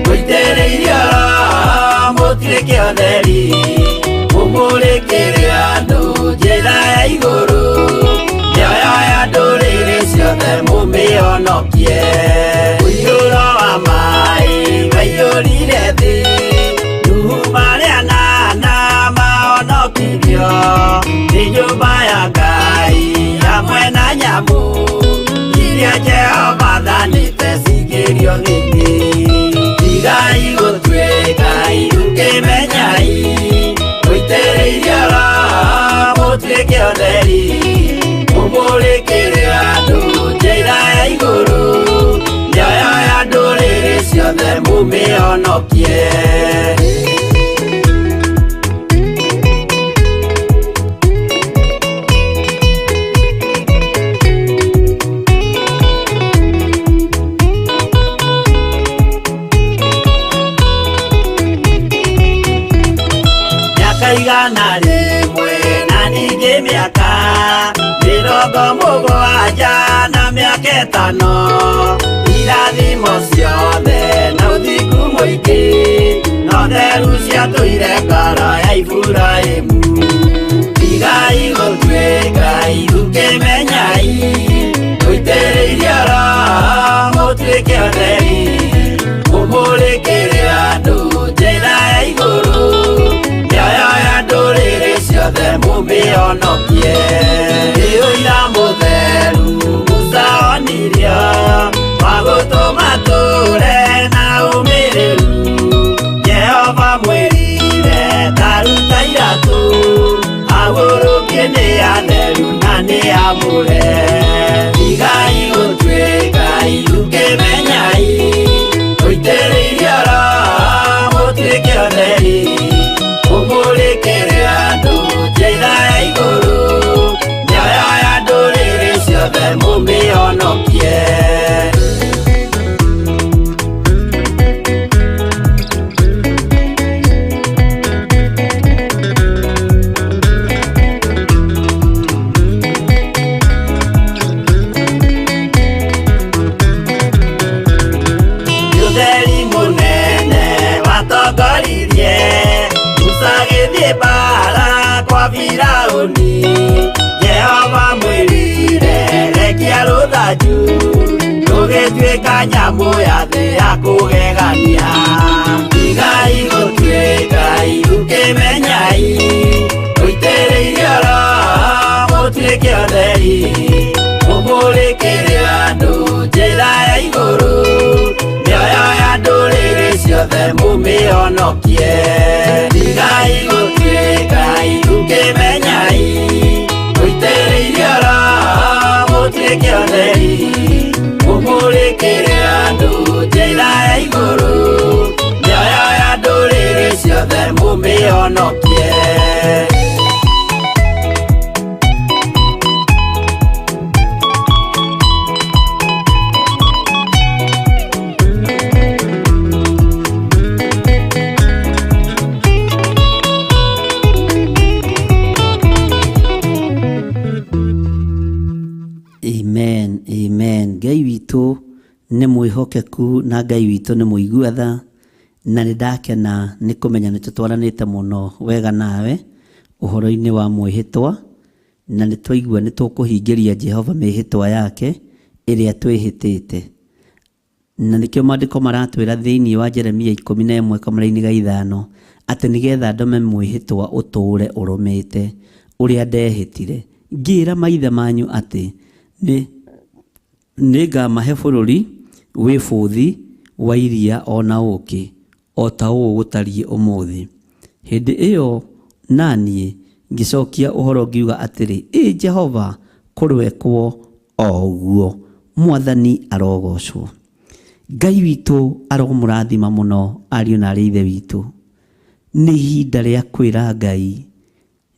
mũitĩrĩirio Roho mũtuĩke ũtheri, mũmũrĩkĩre andũ njĩra ya igũrũ, mĩoyo ya ndũrĩrĩ ciothe mũmĩhonokie. Mũiyũro wa maĩ waiyũrire thĩ, Nuhu marĩ anana mahonokirio nĩ nyũmba ya Ngai hamwe na nyamũ iria Jehova athanĩte cingĩrio nĩ thĩ. Tigai gũtuĩka ithukĩmenyai, mũitĩrĩirio Roho mũtuĩke ũtheri, mũmũrĩkĩre andũ njĩra ya igũrũ, mĩoyo ya ndũrĩrĩ ciothe mũmĩhonokie. Mĩaka 100 na ningĩ mĩaka 70 na mĩaka 5, irathimo ciothe na ũthingu mũingĩ no theru ciatũire ngoro ya Iburahĩmu. Tigai gũtuĩka ithukĩmenyai, mũitĩrĩirio Roho mũtuĩke ũtheri, mũmũrĩkĩre andũ njĩra ya igũrũ, mĩoyo ya ndũrĩrĩ ciothe mũmĩhonokie. Nĩ ũira mũtheru Musa onirio wa gũtũma tũre na ũmĩrĩru, Jehova mwĩrire taruta iratũ, agũrũkie nĩ atheru na nĩ amũre. Tigai gũtuĩka ithukĩmenyai, mũitĩrĩirio Roho mũtuĩke ũtheri, mũmũrĩkĩre andũ njĩra ya igũrũ, mĩoyo ya ndũrĩrĩ ciothe mũmĩhonokie. Ũtheri mũnene watongoririe Musa agĩthiĩ mbaara kwa Firaũni, Jehova mwĩrire rekia rũthanju rũgĩtuĩka nyamũ ya thĩ ya kũgegania. Tigai gũtuĩka ithukĩmenyai, mũitĩrĩirio Roho mũtuĩke ũtheri, mũmũrĩkĩre andũ njĩra ya igũrũ, mĩoyo ya ndũrĩrĩ ciothe mũmĩhonokie. Tigai gũtuĩka ithukĩmenyai, mũitĩrĩirio Roho mũtuĩke ũtheri, mũmũrĩkĩre andũ njĩra ya igũrũ, mĩoyo ya ndũrĩrĩ ciothe mũmĩhonokie. Amen, amen. Ngai witũ nĩ mwĩhokeku na Ngai witũ nĩ mũigua tha. Na nĩ ndakena nĩ kũmenya nĩ tũtwaranĩte mũno wega nawe ũhoro-inĩ wa mwĩhĩtwa, na nĩ twaigua nĩ tũkũhingĩria Jehova mĩhĩtwa yake ĩrĩa twĩhĩtĩte. Na nĩkĩo maandĩko maratwĩra thĩinĩ wa Jeremia 11 kamũraini ga 5 atĩ nĩgetha ndũme mwĩhĩtwa ũtũũre ũrũmĩte ũrĩa ndehĩtire ngĩĩra maithe manyu atĩ nĩ nĩngamahe bũrũri wĩ bũthi wa iria o na ũũkĩ, o ta ũũ gũtariĩ ũmũthĩ. Hĩndĩ ĩyo na niĩ ngĩcokia ũhoro ngiuga atĩrĩ, Ĩ Jehova, kũroekwo o ũguo! Mwathani arogoocwo. Ngai witũ aromũrathima mũno ariũ na aarĩ a Ithe witũ. Nĩ ihinda rĩa kwĩra Ngai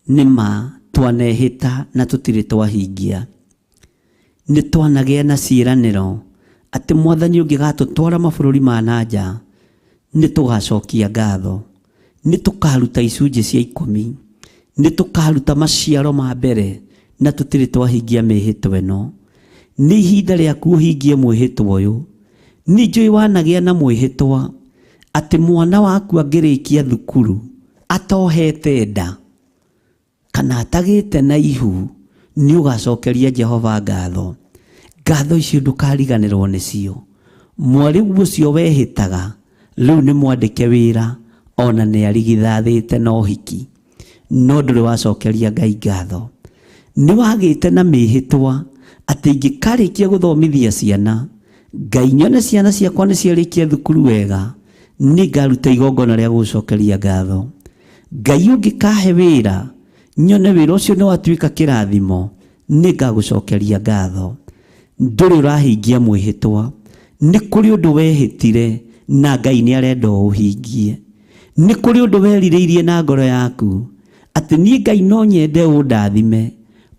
nĩ ma twanehĩta na tũtirĩ twahingia. Nĩ twanagĩa na ciĩranĩro atĩ Mwathani ũngĩgatũtwara mabũrũri ma na nja, nĩ tũgacokia ngatho, nĩ tũkaruta icunjĩ cia ikũmi, nĩ tũkaruta maciaro ma mbere, na tũtirĩ twahingia mĩhĩtwa ĩno. Nĩ ihinda rĩaku ũhingie mwĩhĩtwa ũyũ. Nĩ njũĩ wanagĩa na mwĩhĩtwa atĩ mwana waku angĩrĩkia thukuru atohete nda, kana atagĩte na ihu, nĩ ũgacokeria Jehova ngatho. Ngatho icio ndũkariganĩrwo nĩcio. Mwarĩ ũcio wehĩtaga rĩu nĩ mwandĩke wĩra ona nĩ arigithathĩte na ũhiki, no ndũrĩ wacokeria Ngai ngatho. Nĩ wagĩte na mĩhĩtwa atĩ ingĩkarĩkia gũthomithia ciana, Ngai nyone ciana ciakwa nĩ ciarĩkia thukuru wega, nĩ ngaruta igongona rĩa gũgũcokeria ngatho. Ngai ũngĩkahe wĩra, nyone wĩra ũcio nĩ watuĩka kĩrathimo, nĩ ngagũcokeria ngatho. Ndũrĩ ũrahingia mwĩhĩtwa. Nĩ kũrĩ ũndũ wehĩtire na Ngai nĩ arenda ũũhingie. Nĩ kũrĩ ũndũ werirĩirie na ngoro yaku atĩ niĩ Ngai no nyende ũndathime,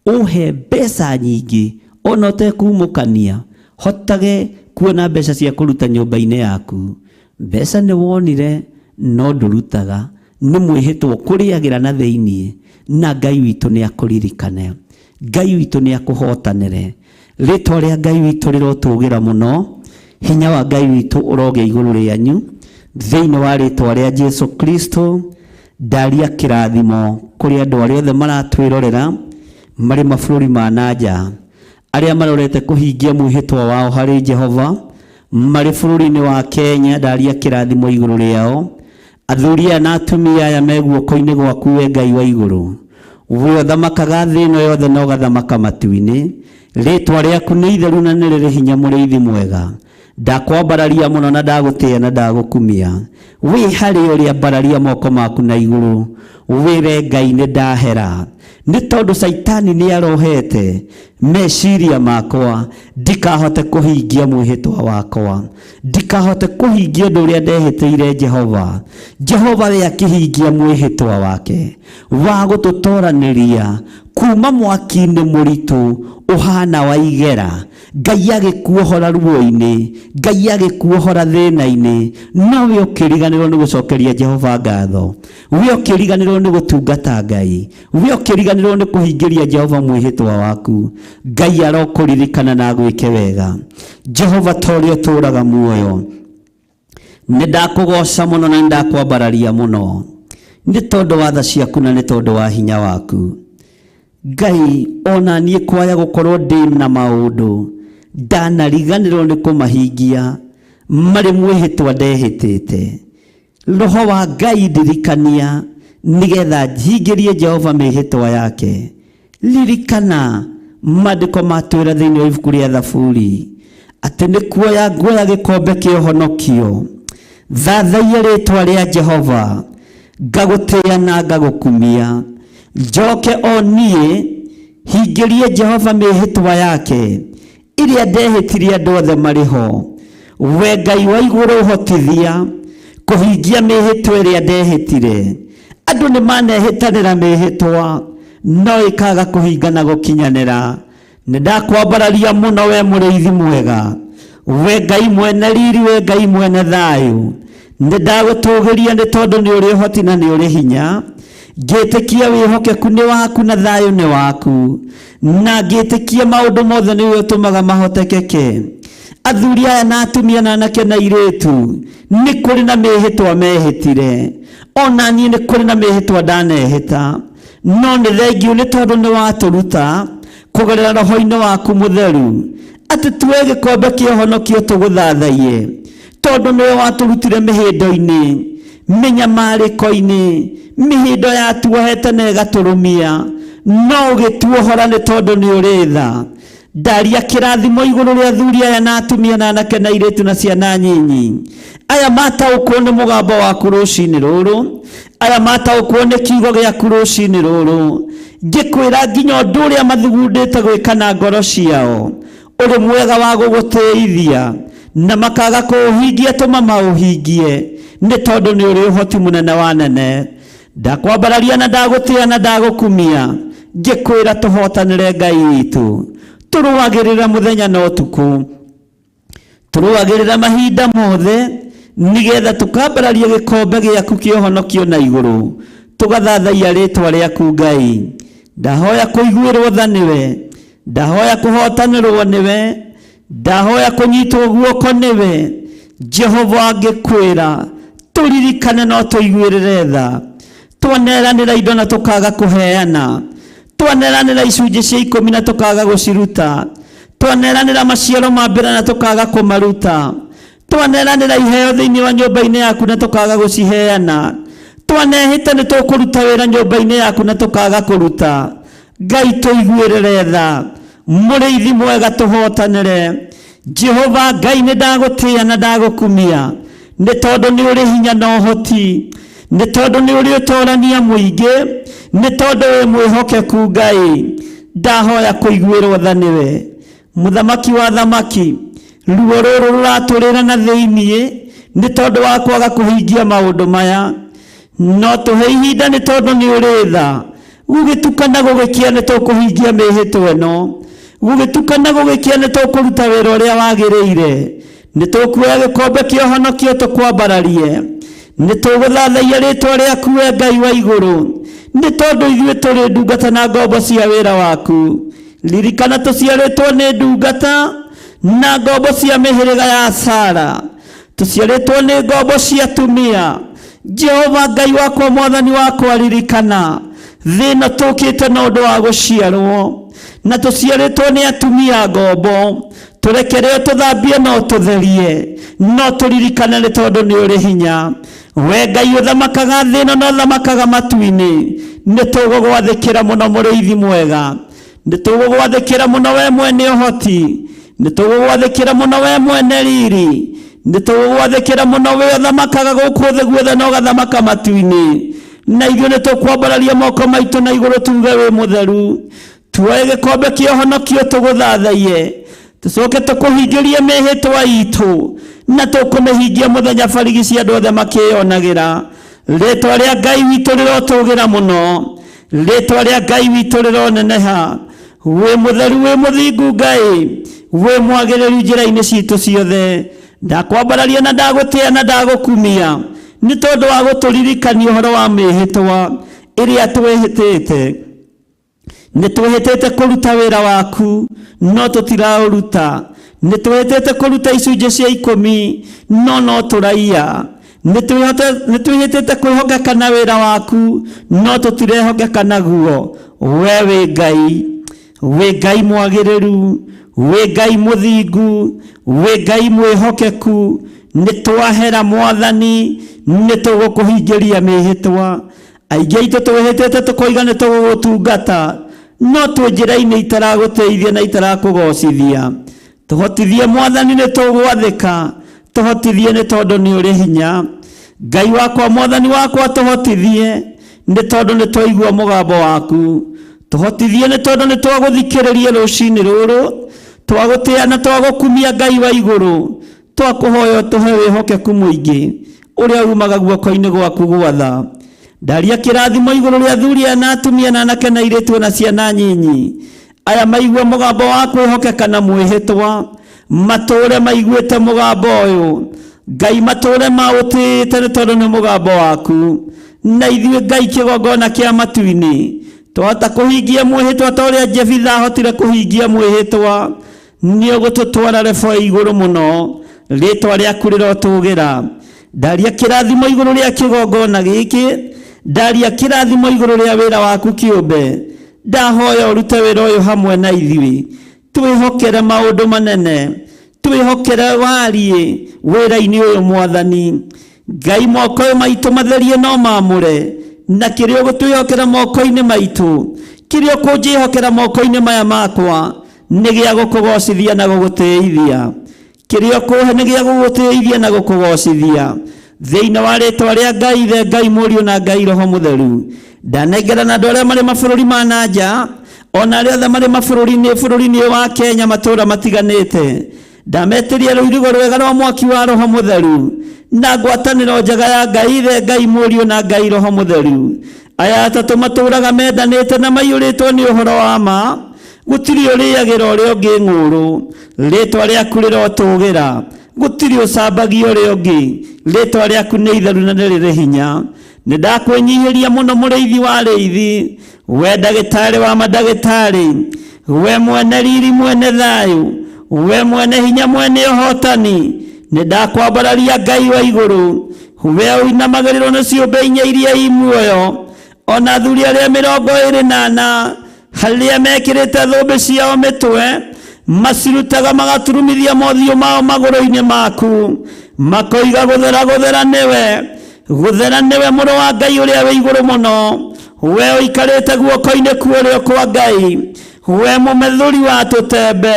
ũhe mbeca nyingĩ ona ũtekumũkania, hotage kuona mbeca cia kũruta nyũmba-inĩ yaku. Mbeca nĩ wonire no ndũrutaga, nĩ mwĩhĩtwa ũkũrĩagĩra na thĩinĩ, na Ngai witũ nĩ akũririkane. Ngai witũ nĩ akũhotanĩre. Rĩtwa rĩa Ngai witũ rĩrotũgĩra mũno, hinya wa Ngai witũ ũrogĩa igũrũ rĩanyu, thĩinĩ wa rĩtwa rĩa Jesu Kristo. Ndaria kĩrathimo kũrĩ andũ arĩa othe maratwĩrorera marĩ mabũrũri ma na nja, arĩa marorete kũhingia mwĩhĩtwa wao harĩ Jehova marĩ bũrũri-inĩ wa Kenya. Ndaria kĩrathimo igũrũ rĩao, athuri aya na atumia aya me guoko-inĩ gwaku we Ngai wa igũrũ, we ũthamakaga thĩ ĩno yothe na ũgathamaka matu-inĩ. Rĩtwa rĩaku nĩ itheru na nĩ rĩrĩ hinya, mũrĩithi mwega. Ndakwambararia mũno na ndagũtĩĩa na ndagũkumia. Wĩ harĩ ũrĩa ambararia moko maku na igũrũ, wĩre Ngai nĩ ndahera, nĩ tondũ Caitani nĩ arohete meciria makwa ndikahote kũhingia mwĩhĩtwa wakwa, ndikahote kũhingia ũndũ ũrĩa ndehĩtĩire Jehova. Jehova we akĩhingia mwĩhĩtwa wake wa gũtũtoranĩria kuma mwaki-inĩ mũritũ ũhana wa igera. Ngai agĩkuohora ruo-inĩ, Ngai agĩkuohora thĩna-inĩ, no we ũkĩriganĩrwo nĩ gũcokeria Jehova ngatho, we ũkĩriganĩrwo nĩ gũtungata Ngai, we ũkĩriganĩrwo nĩ kũhingĩria Jehova mwĩhĩtwa waku. Ngai arokũririkana na agwĩke wega. Jehova, ta ũrĩa ũtũũraga muoyo, nĩ ndakũgooca mũno na nĩ ndakwambararia mũno, nĩ tondũ wa tha ciaku na nĩ tondũ wa hinya waku. Ngai, ona niĩ kwaya gũkorwo ndĩ na maũndũ ndanariganĩrwo nĩ kũmahingia marĩ mwĩhĩtwa ndehĩtĩte, Roho wa Ngai ndirikania nĩgetha hingĩrie Jehova mĩhĩtwa yake. Ririkana maandĩko matwĩra thĩinĩ wa ibuku rĩa Thaburi atĩ nĩ kuoya nguoya gĩkombe kĩa ũhonokio, thathaiye rĩtwa rĩa Jehova, ngagũtĩĩa na ngagũkumia, njoke o niĩ hingĩrie Jehova mĩhĩtwa yake ĩrĩa ndehĩtirie andũ othe marĩ ho. We Ngai wa igũrũ, ũhotithia kũhingia mĩhĩtwa ĩrĩa ndehĩtire. Andũ nĩ manehĩtanĩra mĩhĩtwa no ĩkaga kũhinga na gũkinyanĩra. Nĩ ndakwambararia mũno we mũrĩithi mwega, we Ngai mwene riri, we Ngai mwene thayũ. Nĩ ndagũtũgĩria nĩ tondũ nĩ ũrĩ ũhoti na nĩ ũrĩ hinya. Ngĩtĩkia wĩhokeku nĩ waku na thayũ nĩ waku, na ngĩtĩkia maũndũ mothe nĩwe ũtũmaga mahotekeke. Athuri aya na atumia na anake na airĩtu nĩ kũrĩ na mĩhĩtwa mehĩtire, ona niĩ nĩ kũrĩ na mĩhĩtwa ndanehĩta, no nĩ thengiũ nĩ tondũ nĩ watũruta kũgerera roho-inĩ waku mũtheru atĩ tuoe gĩkombe kĩa ũhonokio tũgũthathaiye, tondũ nĩwe watũrutire mĩhĩndo-inĩ, mĩnyamarĩko-inĩ, mĩhĩndo yatuohete na ĩgatũrũmia, no ũgĩtuohora nĩ tondũ nĩ ũrĩ tha. Ndaria kĩrathimo igũrũ rĩa athuri aya na atumia na anake na airĩtu na ciana nyinyi, aya mataũkwo nĩ mũgambo waku rũcinĩ rũrũ, aya mataũkwo nĩ kiugo gĩaku rũcinĩ rũrũ, ngĩkwĩra nginya ũndũ ũrĩa mathugundĩte gwĩka na ngoro ciao ũrĩ mwega wa gũgũtĩithia na makaga kũũhingia, tũma maũhingie nĩ tondũ nĩ ũrĩ ũhoti mũnene wa nene. Ndakwambararia na ndagũtĩa na ndagũkumia, ngĩkwĩra tũhotanĩre Ngai witũ, tũrũagĩrĩra mũthenya na ũtukũ, tũrũagĩrĩra mahinda mothe, nĩgetha tũkambararia gĩkombe gĩaku kĩa ũhonokio na igũrũ, tũgathathaiya rĩtwa rĩaku Ngai. Ndahoya kũiguĩrwo tha nĩwe, ndahoya kũhotanĩrwo nĩwe, ndahoya kũnyitwo guoko nĩwe. Jehova, ngĩkwĩra tũririkane no tũiguĩrĩre tha. Twaneranĩra indo na tũkaga kũheana, twaneranĩra icunjĩ cia 10 na tũkaga gũciruta, twaneranĩra maciaro ma mbere na tũkaga kũmaruta, twaneranĩra iheo thĩinĩ wa nyũmba-inĩ yaku na tũkaga gũciheana, twanehĩta nĩ tũkũruta wĩra nyũmba-inĩ yaku na tũkaga kũruta. Ngai tũiguĩrĩre tha, mũrĩithi mwega tũhotanĩre. Jehova Ngai, nĩ ndagũtĩa na ndagũkumia nĩ tondũ nĩ ũrĩ hinya na ũhoti, nĩ tondũ nĩ ũrĩ ũtorania mũingĩ, nĩ tondũ wĩ mwĩhokeku Ngai. Ndahoya kũiguĩrwo tha nĩwe, mũthamaki wa thamaki. Ruo rũrũ rũratũrĩra na thĩiniĩ nĩ tondũ wa kwaga kũhingia maũndũ maya, no tũhe ihinda nĩ tondũ nĩ ũrĩ tha. Gũgĩtukana gũgĩkĩa nĩ tũkũhingia mĩhĩtwa ĩno, gũgĩtukana gũgĩkĩa nĩ tũkũruta wĩra ũrĩa wagĩrĩire, nĩ tũkuoya gĩkombe kĩa ũhonokio tũkwambararie, nĩ tũgũthathaiya rĩtwa rĩaku we Ngai wa igũrũ, nĩ tondũ ithuĩ tũrĩ ndungata na ngombo cia wĩra waku. Ririkana tũciarĩtwo nĩ ndungata na ngombo cia mĩhĩrĩga ya Sara, tũciarĩtwo nĩ ngombo cia atumia. Jehova Ngai wakwa, mwathani wakwa, ririkana thĩna tũkĩte na ũndũ wa gũciarwo na tũciarĩtwo nĩ atumia ngombo. Tũrekere tũthambie no tũtherie, no tũririkane nĩ tondũ nĩ ũrĩ hinya. We Ngai ũthamakaga thĩ ĩno na ũthamakaga matu-inĩ, nĩ tũgũgwathĩkĩra mũno mũrĩithi mwega, nĩ tũgũgwathĩkĩra mũno we mwene ũhoti, nĩ tũgũgwathĩkĩra mũno we mwene riri, nĩ tũgũgwathĩkĩra mũno we ũthamakaga gũkũ thĩ guothe na ũgathamaka matu-inĩ. Na ithuĩ nĩ tũkwambararia moko maitũ na igũrũ tuge wĩ mũtheru, tuoe gĩkombe kĩa ũhonokio tũgũthathaiye, tũcoke tũkũhingĩrie mĩhĩtwa itũ, na tũkũmĩhingia mũthenya barigici andũ othe makĩyonagĩra. Rĩtwa rĩa Ngai witũ rĩrotũgĩra mũno, rĩtwa rĩa Ngai witũ rĩroneneha. Wĩ mũtheru, wĩ mũthingu Ngai, wĩ mwagĩrĩru njĩra-inĩ citũ ciothe. Ndakwambararia na ndagũtĩa na ndagũkumia nĩ tondũ wa gũtũririkania ũhoro wa mĩhĩtwa ĩrĩa twehĩtĩte. Nĩ twĩhĩtĩte kũruta wĩra waku, no tũtiraũruta. Nĩ twĩhĩtĩte kũruta icunjĩ cia 10, no no tũraiya. Nĩ twĩhĩtĩte kwĩhokeka na wĩra waku, no tũtirehokeka naguo. We wĩ Ngai, wĩ Ngai mwagĩrĩru, wĩ Ngai mũthingu, wĩ Ngai mwĩhokeku. Nĩ twahera mwathani, nĩ tũgũkũhingĩria mĩhĩtwa. Aingĩ aitũ twĩhĩtĩte tũkoiga nĩ tũgũgũtungata, no twĩ njĩra-inĩ itaragũtĩithia na itarakũgocithia. Tũhotithie mwathani, nĩ tũgwathĩka, tũhotithie nĩ tondũ nĩ ũrĩ hinya. Ngai wakwa, mwathani wakwa, tũhotithie nĩ tondũ nĩ twaigua mũgambo waku. Tũhotithie nĩ tondũ nĩ twagũthikĩrĩria rũcinĩ rũrũ, twagũtĩa na twagũkumia Ngai wa igũrũ. Twakũhoya ũtũhe wĩhokeku mũingĩ ũrĩa umaga guoko-inĩ gwaku gwatha. Ndaria kĩrathimo igũrũ rĩa athuri aya na atumia na anake na airĩtu na ciana nyinyi, aya maigua mũgambo wa kwĩhokeka na mwĩhĩtwa, matũũre maiguĩte mũgambo ũyũ. Ngai, matũũre maũtĩĩte nĩ tondũ nĩ mũgambo waku. Na ithuĩ Ngai kĩgongona kĩa matu-inĩ, twahota kũhingia mwĩhĩtwa ta ũrĩa Jefitha ahotire kũhingia mwĩhĩtwa. Nĩ ũgũtũtwara rebo igũrũ mũno, rĩtwa rĩaku rĩrotũgĩra. Ndaria kĩrathimo igũrũ rĩa kĩgongona gĩkĩ, ndaria kĩrathimo igũrũ rĩa wĩra waku kĩũmbe. Ndahoya ũrute wĩra ũyũ hamwe na ithuĩ, twĩhokere maũndũ manene, twĩhokere wariĩ wĩra-inĩ ũyũ. Mwathani Ngai, moko maitũ matherie no mamũre, na kĩrĩa ũgũtwĩhokera moko-inĩ maitũ, kĩrĩa ũkũnjĩhokera moko-inĩ maya makwa, nĩ gĩa gũkũgocithia na gũgũtĩithia. Kĩrĩa ũkũhe nĩ gĩa gũgũtĩithia na gũkũgocithia. Thĩinĩ wa rĩtwa rĩa Ngai Ithe, Ngai Mũriũ na Ngai Roho Mũtheru, ndanengerana andũ arĩa marĩ mabũrũri ma na nja, ona arĩa othe marĩ mabũrũri-inĩ bũrũri-inĩ ũyũ wa Kenya matũũra matiganĩte. Ndametĩria rũirigo rwega rwa mwaki wa Roho Mũtheru na ngwatanĩro njega ya Ngai Ithe, Ngai Mũriũ na Ngai Roho Mũtheru. Aya atatũ matũũraga mendanĩte na maiyũrĩtwo nĩ ũhoro wa ma, gũtirĩ ũrĩagĩra ũrĩa ũngĩ ng'ũũrũ. Rĩtwa rĩaku rĩrotũgĩra, gũtirĩ ũcambagia ũrĩa ũngĩ. Rĩtwa rĩaku nĩ itheru na nĩ rĩrĩ hinya. Nĩ ndakwĩnyihĩria mũno, mũrĩithi wa arĩithi, we ndagĩtarĩ wa mandagĩtarĩ, we mwene riri, mwene thayũ, we mwene hinya, mwene ũhotani. Nĩ ndakwambararia, Ngai wa igũrũ, we ũinamagĩrĩrwo nĩ ciũmbe inya iria i muoyo, ona athuri arĩa 24 harĩa mekĩrĩte thũmbĩ ciao mĩtwe, macirutaga magaturumithia mothiũ mao magũrũ-inĩ maku, makoiga, "Gũthera, gũthera nĩwe, gũthera nĩwe, mũrũ wa Ngai ũrĩa wĩ igũrũ mũno, we ũikarĩte guoko-inĩ kwa ũrĩo kwa Ngai, we mũmethũri wa tũtembe,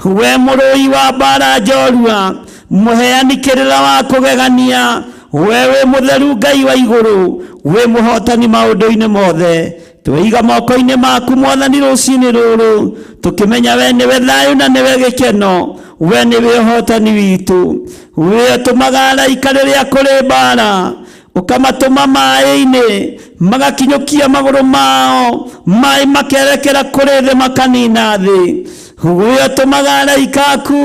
we mũrũi wa mbara njorua, mũheani kĩrĩra wa kũgegania, we wĩ mũtheru, Ngai wa igũrũ, wĩ mũhotani maũndũ-inĩ mothe." Tweiga moko-inĩ maku, Mwathani, rũcinĩ rũrũ, tũkĩmenya we nĩwe thayũ na nĩwe gĩkeno, we nĩwe ũhotani witũ. We ũtũmaga araika rĩrĩa kũrĩ mbara, ũkamatũma maĩ-inĩ, magakinyũkia magũrũ mao, maĩ makerekera kũrĩ thĩ, makanina thĩ. We ũtũmaga araika aku,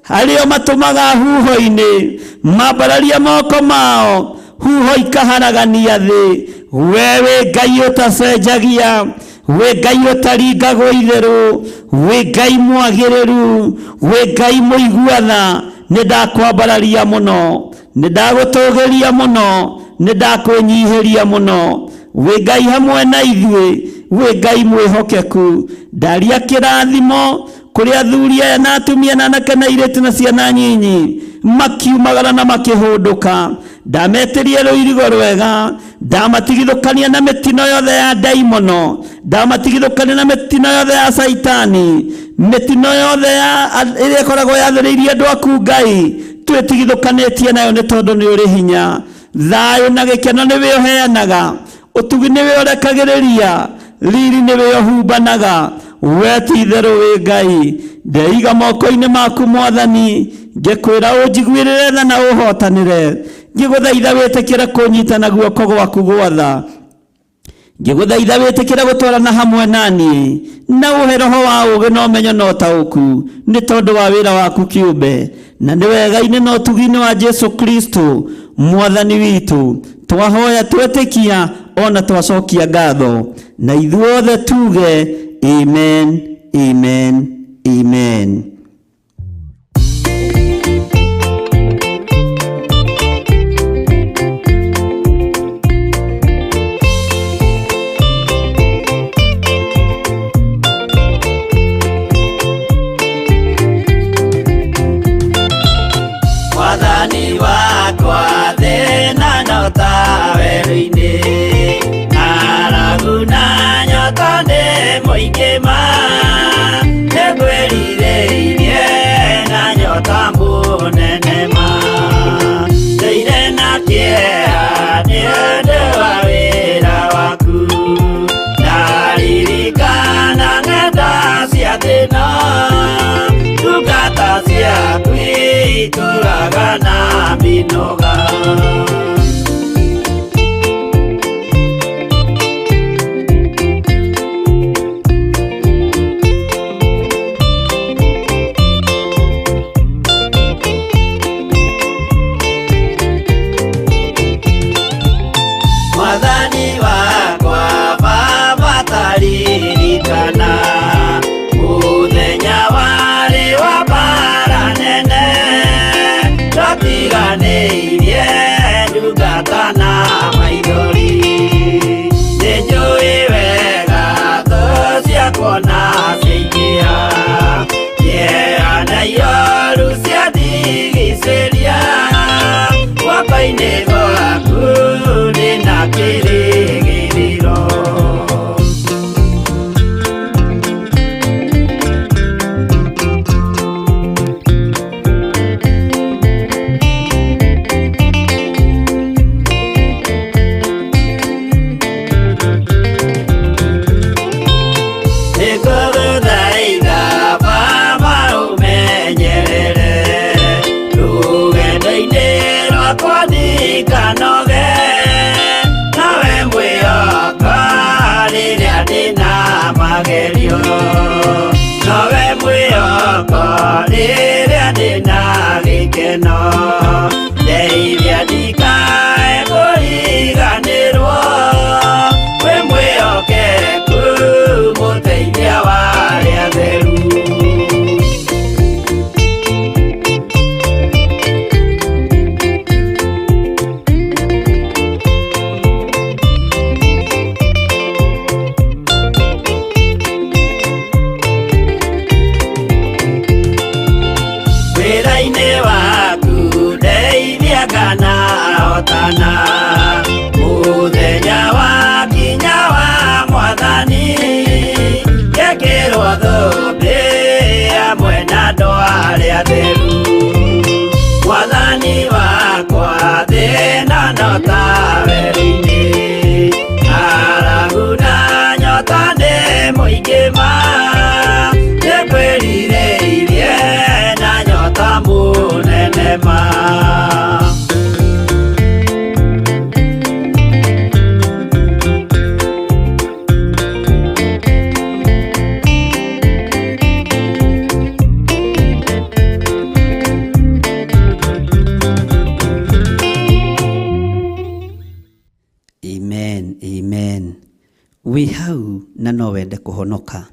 arĩo matũmaga huho-inĩ, mambararia moko mao, huho ikaharagania thĩ. We wĩ Ngai ũtacenjagia, wĩ Ngai ũtaringagwo itherũ, wĩ Ngai mwagĩrĩru, wĩ Ngai mũiguatha. Nĩ ndakwambararia mũno, nĩ ndagũtũgĩria mũno, nĩ ndakwĩnyihĩria mũno. Wĩ Ngai hamwe na ithuĩ, wĩ Ngai mwĩhokeku. Ndaria kĩrathimo kũrĩ athuri aya na atumia na anake na airĩtu na ciana nyinyi makiumagara na makĩhũndũka. Ndametĩrie rũirigo rwega, ndamatigithũkania na mĩtino yothe ya ndaimono, ndamatigithũkania na mĩtino yothe ya Caitani, mĩtino yothe ya ĩrĩa ĩkoragwo yathĩrĩirie andũ aku. Ngai, twĩtigithũkanĩtie nayo nĩ tondũ nĩ ũrĩ hinya. Thayũ na gĩkeno nĩwe ũheanaga, ũtugi nĩwe ũrekagĩrĩria, riri nĩwe ũhumbanaga. We ti itherũ wĩ Ngai. Ndeiga moko-inĩ maku, Mwathani, ngĩkwĩra ũnjiguĩrĩre tha na ũhotanĩre. Ngĩgũthaitha wĩtĩkĩre kũnyita na guoko gwaku gwatha, ngĩgũthaitha wĩtĩkĩre gũtwarana hamwe na niĩ, na ũhe roho wa ũũgĩ na ũmenyo na ũtaũku, nĩ tondũ wa wĩra waku kĩũmbe. Na nĩ wega-inĩ na ũtugi-inĩ wa Jesu Kristo Mwathani witũ twahoya, twetĩkia, ona twacokia ngatho, na ithuothe tuge amen, amen, amen. Mwathani wakwa, thĩna nyota werũ-inĩ, ng'aragu na nyota nĩ mũingĩ ma, nĩngwĩrirĩirie. Ndũtiganĩirie ndungata na maithori. Nĩnjũĩ wega thũ ciakwa na ciaingĩha, kĩeha na ioru ciandigicĩria, guoko-inĩ gwaku ndĩna kĩrĩgĩrĩro. Nĩngũgũthaitha Baba ũmenyerere rũgendo-inĩ rwakwa ndikanoge, nawe mwĩhoka rĩrĩa ndĩna magerio, nowe mwĩhoko rĩrĩa ndĩna gĩkeno, ndeithia ndikae kũriganĩrwo, wĩ mwĩhokeku mũteithia wa arĩa atheru. Wĩra-inĩ waku ndeithia kana hotana, mũthenya wakinya wa mwathani, ngekĩrwo thũmbĩ hamwe na andũ arĩa atheru. Mwathani wakwa thĩna no ta werũ-inĩ, ng'aragu na nyota nĩ mũingĩ ma, nĩngwĩrirĩirie na nyota mũnene ma. Amen, amen. Wĩ hau na no wende kũhonoka,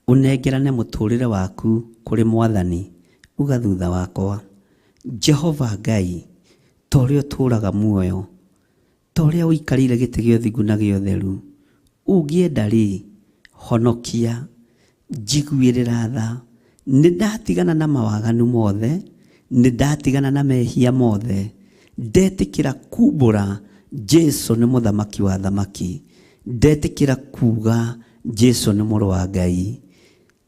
ũnengerane mũtũrĩre waku kũrĩ mwathani, uga thutha wakwa, Jehova Ngai, ta ũrĩa ũtũũraga muoyo, ta ũrĩa ũikarĩire gĩtĩ gĩa ũthingu na gĩa ũtheru, ũngĩenda rĩ, honokia, njiguĩrĩra tha, nĩ ndatigana na mawaganu mothe, nĩ ndatigana na mehia mothe, ndetĩkĩra kumbũra Jesu nĩ mũthamaki wa thamaki, ndetĩkĩra kuga Jesu nĩ mũrũ wa Ngai.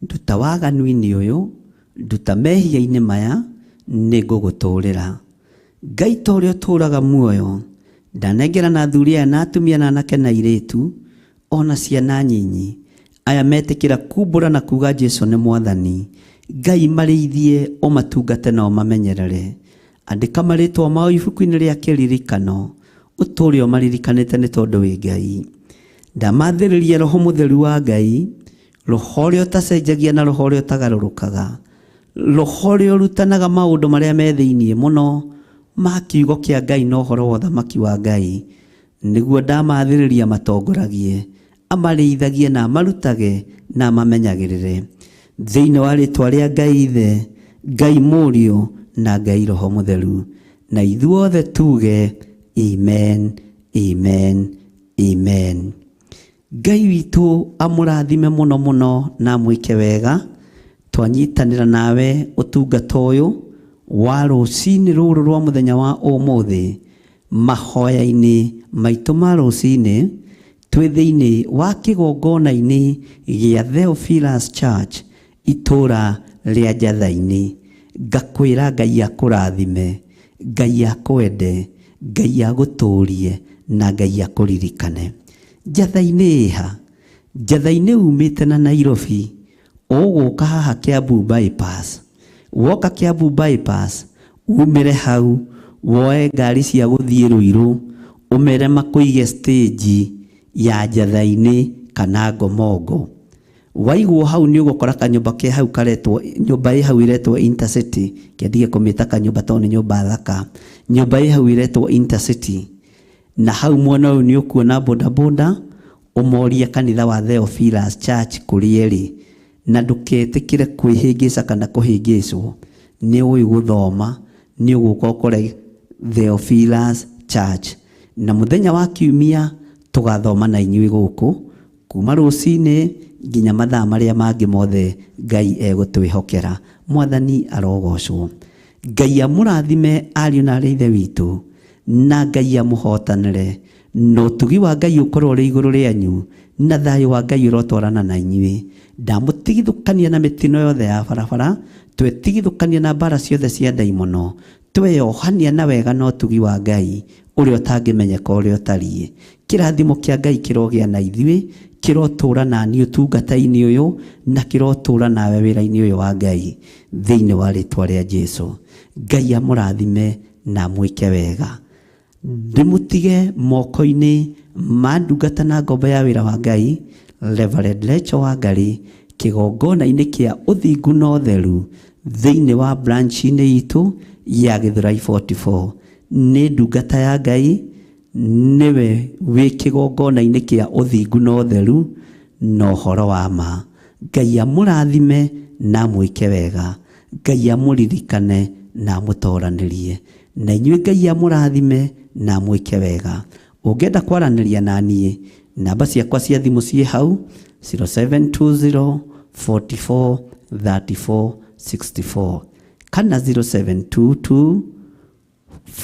Nduta waganu-inĩ ũyũ, nduta mehia-inĩ maya, nĩngũgũtũrĩra. Ngai ta ũrĩa ũtũũraga muoyo, ndanengerana athuri aya na atumia na anake na airĩtu, ona ciana nyinyi, aya metĩkĩra kumbũra na kuga Jesu nĩ mwathani. Ngai marĩithie, ũmatungate na ũmamenyerere. Andĩka marĩtwa mao ibuku-inĩ rĩa kĩririkano, ũtũũre ũmaririkanĩte nĩ tondũ wĩ Ngai. Ndamathĩrĩria Roho Mũtheru wa Ngai, roho ũrĩa ũtacenjagia na roho ũrĩa ũtagarũrũkaga, roho ũrĩa ũrutanaga maũndũ marĩa me thĩiniĩ mũno ma kiugo kĩa Ngai na ũhoro wa ũthamaki wa Ngai, nĩguo ndamathĩrĩria matongoragie, amarĩithagie na amarutage na amamenyagĩrĩre. Thĩinĩ wa rĩtwa rĩa Ngai Ithe, Ngai Mũriũ na Ngai Roho Mũtheru, na ithuothe tuge amen, amen, amen. Ngai witũ amũrathime mũno mũno na amwĩke wega. Twanyitanĩra nawe ũtungata ũyũ wa rũcinĩ rũrũ rwa mũthenya wa ũmũthĩ, mahoya-inĩ maitũ ma rũcinĩ, twĩ thĩinĩ wa kĩgongona-inĩ gĩa Theophilus Church, itũũra rĩa Njatha-inĩ. Ngakwĩra Ngai akũrathime, Ngai akwende, Ngai agũtũrie na Ngai akũririkane. Njatha-inĩ ĩha? Njatha-inĩ umĩte na Nairobi, ũgũka haha Kiambu bypass. Woka Kiambu bypass, umĩre hau, woe ngari cia gũthiĩ Ruiru, ũmere makũige stage ya Njatha-inĩ kana Ngomongo. Waigwo hau nĩ ũgũkora kanyũmba ke hau karetwo, nyũmba ĩ hau ĩretwo Intercity, kĩandige kũmĩta kanyũmba tondũ nĩ nyũmba thaka. Nyũmba ĩ hau ĩretwo Intercity. Na hau mwena ũyũ nĩ ũkuona bodaboda, ũmorie kanitha wa Theophilus Church kũrĩa ĩrĩ, na ndũketĩkĩre kwĩhĩngĩca kana kũhĩngĩcwo. Nĩ ũĩ gũthoma, nĩ ũgũka ũkore Theophilus Church. Na mũthenya wa kiumia tũgathoma na inyuĩ gũkũ kuma rũcinĩ nginya mathaa marĩa mangĩ mothe Ngai egũtwĩhokera. Mwathani arogocwo. Ngai amũrathime ariũ na arĩ ithe witũ, na Ngai amũhotanĩre, na ũtugi wa Ngai ũkorwo ũrĩ igũrũ rĩanyu, na thayũ wa Ngai ũrotwarana na inyuĩ. Ndamũtigithũkania na mĩtino yothe ya barabara, twetigithũkania na mbara ciothe cia ndaimono, tweyohania na wega na ũtugi wa Ngai ũrĩa ũtangĩmenyeka ũrĩa ũtariĩ. Kĩrathimo kĩa Ngai kĩrogĩa na ithuĩ, kĩrotũra na niĩ ũtungata-inĩ ũyũ, na kĩrotũra nawe wĩra-inĩ ũyũ wa Ngai, thĩinĩ wa rĩtwa rĩa Jesũ. Ngai amũrathime na amwĩke wega. Ndĩmũtige moko-inĩ ma ndungata na ngombo ya wĩra wa Ngai, Reverend Rachel Wangari, kĩgongona-inĩ kĩa ũthingu na ũtheru thĩinĩ wa branch-inĩ itũ ya Gĩthũrai 44. Nĩ ndungata ya Ngai, nĩwe wĩ kĩgongona-inĩ kĩa ũthingu na ũtheru na ũhoro wa ma. Ngai amũrathime na amwĩke wega. Ngai amũririkane na amũtoranĩrie. Na inyuĩ Ngai amũrathime na amwĩke wega. Ũngĩenda kwaranĩria na niĩ, namba ciakwa cia thimũ ciĩ hau 0720 44 34 64 kana 0722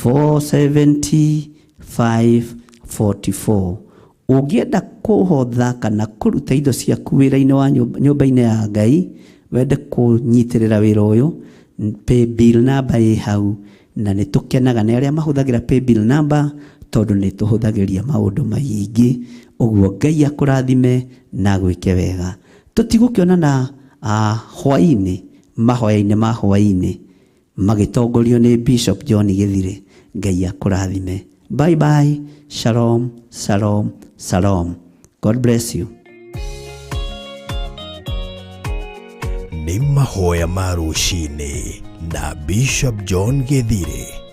470 544. Ũngĩenda kũhotha kana kũruta indo ciaku wĩra-inĩ wa nyũmba-inĩ ya Ngai, wende kũnyitĩrĩra wĩra ũyũ, paybill number ĩ hau, na nĩ tũkenaga nĩ arĩa mahũthagĩra paybill number tondũ nĩ tũhũthagĩria maũndũ maingĩ. Ũguo Ngai akũrathime na agwĩke wega. Tũtigũkĩonana hwaĩ-inĩ, mahoya-inĩ ma hwaĩ-inĩ magĩtongorio nĩ Bishop John Gĩthire. Ngai akũrathime. Bye bye. Shalom, shalom, shalom. God bless you. Nĩ mahoya ma rũcinĩ na Bishop John Gĩthire.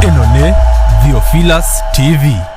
Ĩno nĩ Theophilus TV.